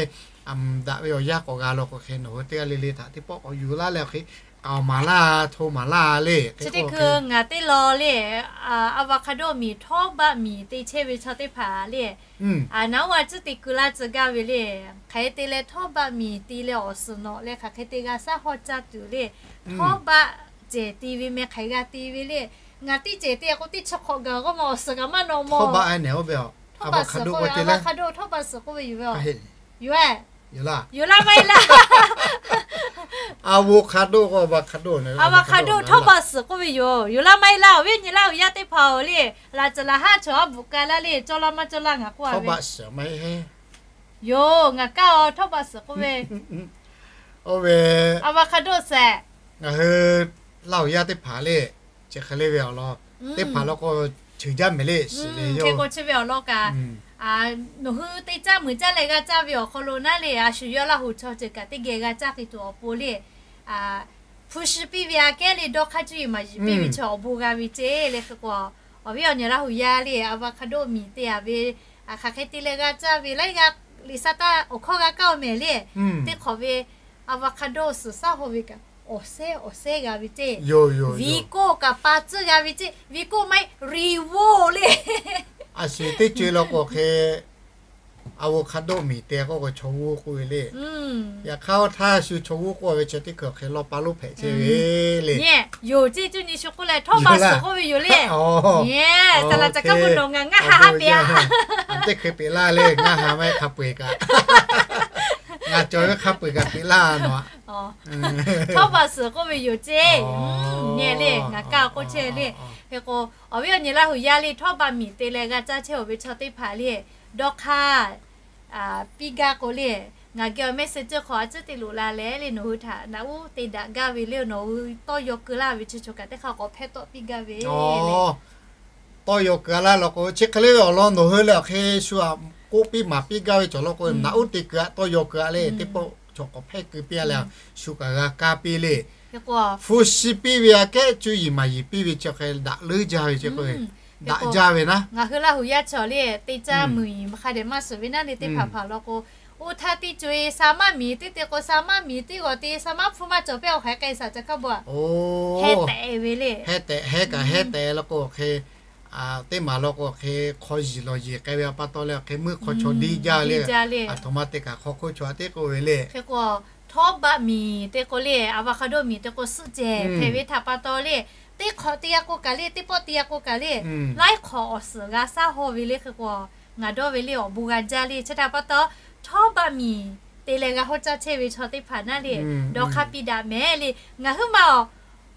daꞈ ve awˬ yanˇ k'awꞈ g'a law k'o hk'e nawˬ hui teˇ g'aˇ le le htaꞈ teˇ pawˆ k'awꞈ yuˬ laˇ leh awˬ hk'e k'aoˍ maˍ laˇ, hto maˍ laˇ le. Chi teˇ hkui ngaˬ teˇ law le, avocado miˬ, htawˇ baˆ miˬ te chehˇ ve chaw teˇ hpaˍ le, naˉ oˇ a ciˉ te keu laˇ tcuh gaˇ ve le. Hk'aˬ hk'e te leh htawˇ baˆ miˬ te leh awˬ suhˍ nawꞈ leh hk'aˬ hk'e te g'a shaˉ hawˇ caˇ tuˬ le. Htawˇ baˆ cehˬ te ve meh hk'aˬ hk'e g'a te ve le. Ngaˬ teˇ cehˬ te k'o teˇ chi hk'awꞈ gaˬ k'oˆ ma awˬ suhˍ kaꞈ maˇ nawꞈ mawˬ. Htawˇ baˆ suhˍ k'oˆ ve yoˬ. Yoˬ laˇ, maˇ heˆ laˇ. Avocado htawˇ baˆ suhˍ k'oˆ ve yoˬ. Yoˬ laˇ, maˇ heˆ laˇ. Awˬ viˉ awˬ nyi laˇ, awˬ yaˇ teˇ hpaˍ-oˬ le, laꞈ caˬ laꞈ haˉ chaw aˉ bvuhꞈ k'ai laˇ le, cawˇ laˇ maˇ cawˇ laˇ ngaˬ k'oˆ ve yoˬ. Ngaˬ kaˇ-oˬ, htawˇ baˆ suhˍ k'oˆ ve, oˇ ve avocado suhˍ. Ngaˬ hui laˇ awˬ yaˇ teˇ hpaˍ le, chi hk'e le ve awˬ lawn teˇ hpaˍ law k'o, ceuˬ jaˇ mehˍ le, shiˍ le yoˬ. Hk'e k'o chi ve awˬ lawn kaꞈ, nawˬ hui te caˇ muiˬ caˇ leh g'a caˇ ve awˬ hk'aw lo naˉ le, a shu yawˇ Laˇ huˍ chaw ceuˬ kaꞈ teˇ geh g'a caˇ k'ai tuˬ awˬ pon le, hpu shi piˇ ve aꞈ kehˉ le, dawˇ hk'aˇ cuˇ yiˍ maˍ yiˍ piˇ ve chi awˬ bon g'a ve ceˇ le. Hk'e k'o, awˬ viˉ awˬ nyi Laˇ huˍ yaˇ le, avocado miˬ te a ve, hk'aˬ hk'e te leh g'a caˇ ve laiˉ g'aˇ liꞈ sa taˇ awˬ hkawˇ g'a kaˇ-oˬ mehˍ le. Teˇ hk'awꞈ ve avocado suhˍ shaˉ haw ve kaꞈ awˬ sehˉ awˬ sehˉ g'a ve ceˇ. Viˬ koˆ kaꞈ pa tcuhˉ g'a ve ceˇ. Viˬ koˆ maˇ heˆ, riˍ voˇ le. A shu teˇ co-e law k'o hk'e, avocado miˬ te k'oˆ k'o chaw g'uˇ k'oˆ ve le. Yaꞈ hk'aˇ oˇ htaˇ shu chaw g'uˇ k'oˆ ve chi teˇ hkui hk'e lawˇ pa lonˉ hpehꞈ chehˇ ve le. Yoˬ ceˇ, cuˇ nyi shu k'oˆ leh htawˇ baˆ suhˍ k'oˆ ve yoˬ le. Saˍ laꞈ caˬ kaˇ k'o nawˬ ngaˬ ngaˇ ha ha peꞈ-a. Teˇ hkui peꞈ laˇ le, ngaˇ ha maˇ heˆ, hk'a peu-eˬ kaꞈ, ngaˬ cawˬ ve hk'a peu-eˬ kaꞈ peꞈ laˇ nawˬ-a. Htawˇ baˆ suhˍ k'oˆ ve yoˬ ceˇ. Nyi le, ngaˬ kaˇ k'oˆ chehˇ le. Hk'e k'o, awˬ viˉ awˬ nyi Laˇ huˍ yaˇ le, htawˇ baˆ miˬ te leh g'a caˇ chehˇ-oˬ ve chaw teˇ hpaˍ le, dawˇ hk'aˇ piˇ gaˇ k'o le, ngaˬ geh awˬ mehˆ suh ceuˇ hk'aw a ciˉ te loꞈ la leh le, nawˬ hui htaꞈ naꞈ uˉ te daꞈ gaˇ ve le, nawˬ hui tawˇ yaw keu laˇ ve chi chaw kaꞈ teˇ hk'aˇ k'awꞈ hpehˇ tawˆ piˇ gaˇ ve le. Tawˇ yaw keu laˇ law k'o, chi hk'e le ve awˬ lawn nawˬ hui lehˬ awˬ hk'e shu aꞈ k'oˆ piˇ maˍ piˇ gaˇ ve cawˬ law k'o, naꞈ uˉ te keu-a, tawˇ yaw keu-a le, teˇ pawˆ chaw k'awꞈ hpehˇ keu piˇ-a leh, shu kaꞈ g'a kaˇ piˇ le. Hpu shi piˇ ve aꞈ kehˉ cuˇ yiˍ maˍ yiˍ piˇ ve chi hk'e daꞈ leuˉ jaˇ ve chi k'o, daꞈ jaˇ ve naˉ. Ngaˬ hui Laˇ huˍ yaˇ chaw le, te caˇ muiˬ hk'a dehꞈ maˇ suhˍ ve naˉ le, teˇ hpaˍ hpaˍ law k'o, oˇ htaˇ teˇ co-e sa maˇ miˬ teˇ te k'o, sa maˇ miˬ teˇ g'awˬ te sa maˇ hpfuhˇ maˇ cawˬ pehˇ awˬ hk'aˬ hk'e saˍ ca hkaˇ bvuhꞈ-a. Heh tehꞈ ve le. Heh tehꞈ, heh kaꞈ heh tehꞈ law k'o hk'e, teˇ maˬ law k'o hk'e hk'aw yiˬ lawˬ yiˬ k'ai ve a pa taw leh hk'e meuˇ hk'aw chaw diˇ jaˇ le. Aˬ htoꞈ ma te kaꞈ hk'aw hk'oˆ chaw a teˇ k'oˆ ve le. Hk'e k'o, htawˇ baˆ miˬ te k'o le, avocado miˬ te k'o suhˆ cehˬ hpehꞈ ve htaꞈ pa taw le, teˇ hk'awꞈ te yaˇ k'o kaꞈ le, teˇ pawˆ te yaˇ k'o kaꞈ le, laiˉ hk'awꞈ awˬ suhˍ g'a shaˉ haw ve le. Hk'e k'o, ngaˬ dawˇ ve le awˬ bon g'a jaˇ le. Chi htaꞈ pa taw, htawˇ baˆ miˬ te leh g'a hawˇ caˇ chehˇ ve chaw teˇ hpaˍ naˉ le, dawˇ hk'aˇ piˇ daꞈ mehˍ le. Ngaˬ huiˉ ma awˬ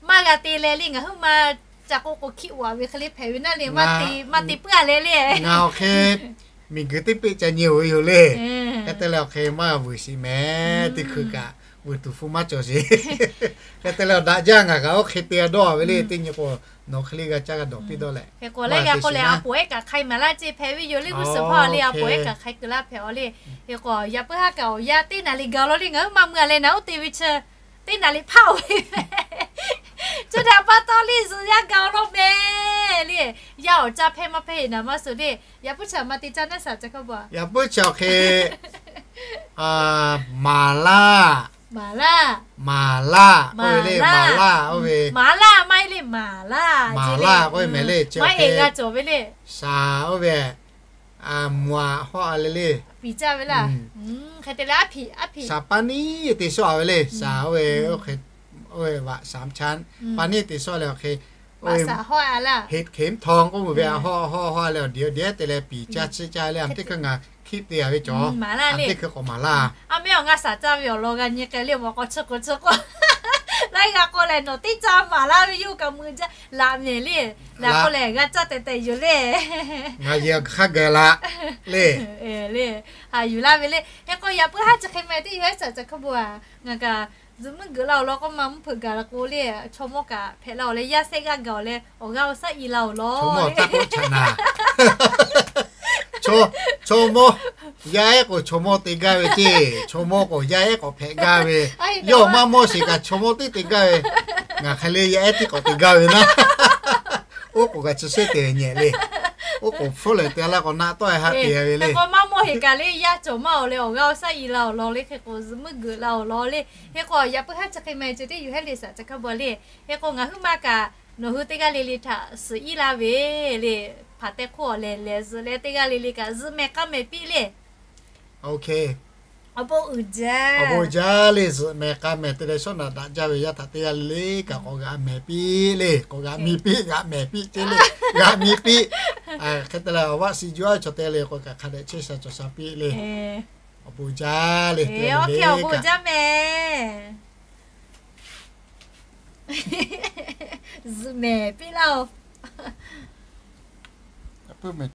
maˇ g'a te leh le, ngaˬ huiˉ ma ca k'o k'o hkiˆ-a ve hk'e le hpehꞈ ve naˉ le, maˇ te puiˉ-a leh le. Ngaˬ awˬ hk'e miˬguiˬ teˇ peˆ ca nyi-oˬ ve yoˬ le. Hk'e te leh awˬ hk'e maˇ g'a vuiˬ shiˍ mehˍ, teˇ hkui kaꞈ vuiˬ tuˬ hpu maˇ cawˬ sheˍ. Hk'e te leh awˬ daꞈ jaˇ ngaˬ kaꞈ oˇ hk'e te g'a dawˇ ve le, teˇ nyi k'o nawˬ hk'e le g'a caˇ g'a dawˬ piˇ dawˇ leh. Hk'e k'o laiˉ g'a k'oˆ leh a poˍ ehˉ kaꞈ hk'ai maˍ laˇ ceˇ hpehꞈ ve yoˬ le, g'uˇ suhˍ hpawˇ le a poˍ ehˉ kaꞈ hk'ai keu laˇ hpehꞈ-aw le. Hk'e k'o yaꞈ puiˉ haˉ kaꞈ awˬ yaˇ teˇ naˍ riˍ gaˬ law le, ngaˬ huiˉ ma mui-a leh naꞈ uˉ te ve chi teˇ naˍ riˍ hpaˇ-oˬ ve. Chi htaꞈ pa taw le zuhꞈ yaˇ gaˬ law mehˍ le. Yaˇ awˬ caˇ hpehˇ maˇ hpehˇ-e naˍ maˇ suh le. Yaꞈ puiˉ chi ma te caˇ naˉ saˍ ca hkaˇ bvuhꞈ-a. Yaꞈ puiˉ chi awˬ hk'e maˍ laˇ, maˍ laˇ, maˍ laˇ k'oˆ ve le, maˍ laˇ oˇ ve, maˍ laˇ maˇ heˆ le, maˍ laˇ, maˍ laˇ k'oˆ ve mehˍ le. Chi awˬ hk'e g'a cawˬ ve le. Saˍ oˇ ve, mvuhꞈ hawˆ-a le le. Piˍ caˇ ve laˇ. Hk'e te leh aˉ hpiꞈ, aˉ hpiꞈ saˍ paˇ niˉ te shawˆ-a ve le. Saˍ oˇ ve, oˇ ve vaꞈ saˍ mvuhˇ cha paˇ niˉ te shawˆ leh awˬ hk'e, heꞈ hkeꞈ mvuhˇ htaw k'oˆ mvuhꞈ ve a hawˆ hawˆ hawˆ leh awˬ diˬ awˬ diˬ-a te leh piˍ caˇ chiˇ caˇ leh a teˇ hkui ngaˬ hkiˆ te-a ve cawˬ. A teˇ hkui k'awꞈ maˍ laˇ. A mehˉ awˬ ngaˇ saˍ caˇ ve awˬ lawn g'a nyi k'ai le, mvuhꞈ k'awꞈ chi k'oˍ chi k'oˍ. Laiˉ g'a k'oˆ leh nawˬ teˇ caˇ maˍ laˇ ve yoˬ kaꞈ mui jaˇ laꞈ mehˍ le. Laꞈ k'oˆ leh g'a caˇ tehꞈ tehꞈ yoˬ le. Ngaˬ yehˬ hk'a gaˬ laꞈ le. Le, haꞈ yuˬ laˇ ve le. Hk'e k'o yaꞈ puiˉ haˉ chi hk'e meh teˇ yawˇ ehˉ saˍ ca hkaˇ bvuhꞈ-a. Ngaˬ kaꞈ zuhꞈ meuˇ geuꞈ la awˬ lawn k'oˆ ma mvuhˇ hpeuꞈ gaˬ la k'o le, chaw mawˇ kaꞈ hpehꞈ la-oˬ leh, yaˇ sehˆ g'aˇ gaˬ-oˬ leh awˬ g'aˇ awˬ shaˉ i la-oˬ lawˬ. Chaw mawˇ, yaˇ ehˉ k'o chaw mawˇ te gaˇ ve ceˇ. Chaw mawˇ k'o yaˇ ehˉ k'awꞈ hpehꞈ gaˇ ve. Yawˇ maˇ mawˇ sheˍ kaꞈ chaw mawˇ teˇ te gaˇ ve. Ngaˬ hk'e le yaˇ ehˉ teˇ k'awꞈ te gaˇ ve naˉ. Oˇ k'oˍ kaꞈ chi suhˉ te nyehˬ le. Oˇ k'oˍ hpfuhˇ lehˬ te laˇ k'awꞈ naˆ tawˆ e haˆ te ve le. Hk'e k'o maˇ mawˬ heˍ kaꞈ le, yaˇ cawˬ maˇ awˬ leh awˬ g'aˇ awˬ shaˉ i la awˬ lawn le, hk'e k'o zuhꞈ muiˉ geuꞈ la awˬ lawn le. Hk'e k'o yaꞈ puiˉ haˉ chi hk'e ma e ceh teˇ yuˬ hehˉ le saꞈ ca hkaˇ bawˬ le. Hk'e k'o ngaˬ huiˉ ma kaꞈ nawˬ hui teˇ g'aˇ le le htaꞈ suhˍ iˉ laˇ ve le. Hpaˍ tehˇ hk'oˆ awˬ lehˬ lehˬ zuhꞈ leh teˇ g'aˇ le le kaꞈ zuhꞈ mehˍ k'a mehˍ piˇ le. Awˬ bon uiˍ jaˇ. Awˬ bon uiˍ jaˇ le, zuhꞈ mehˍ k'a mehˍ te leh shawˉ naꞈ daꞈ jaˇ ve yaˇ htaꞈ teˇ g'aˇ le le kaꞈ k'awꞈ g'aꞈ mehˍ piˇ le. K'awꞈ g'aꞈ mi piˇ, g'aꞈ mehˍ piˇ ce le. G'aꞈ mi piˇ. Hk'e te leh awˬ vaˆ si juˇ aˉ chaw te le k'o kaꞈ hk'a dehꞈ chehˇ sha cawˬ sha piˇ le. Awˬ bon uiˍ jaˇ le, awˬ bon uiˍ jaˇ mehˍ. Zuhꞈ mehˍ piˇ laˇ-oˬ.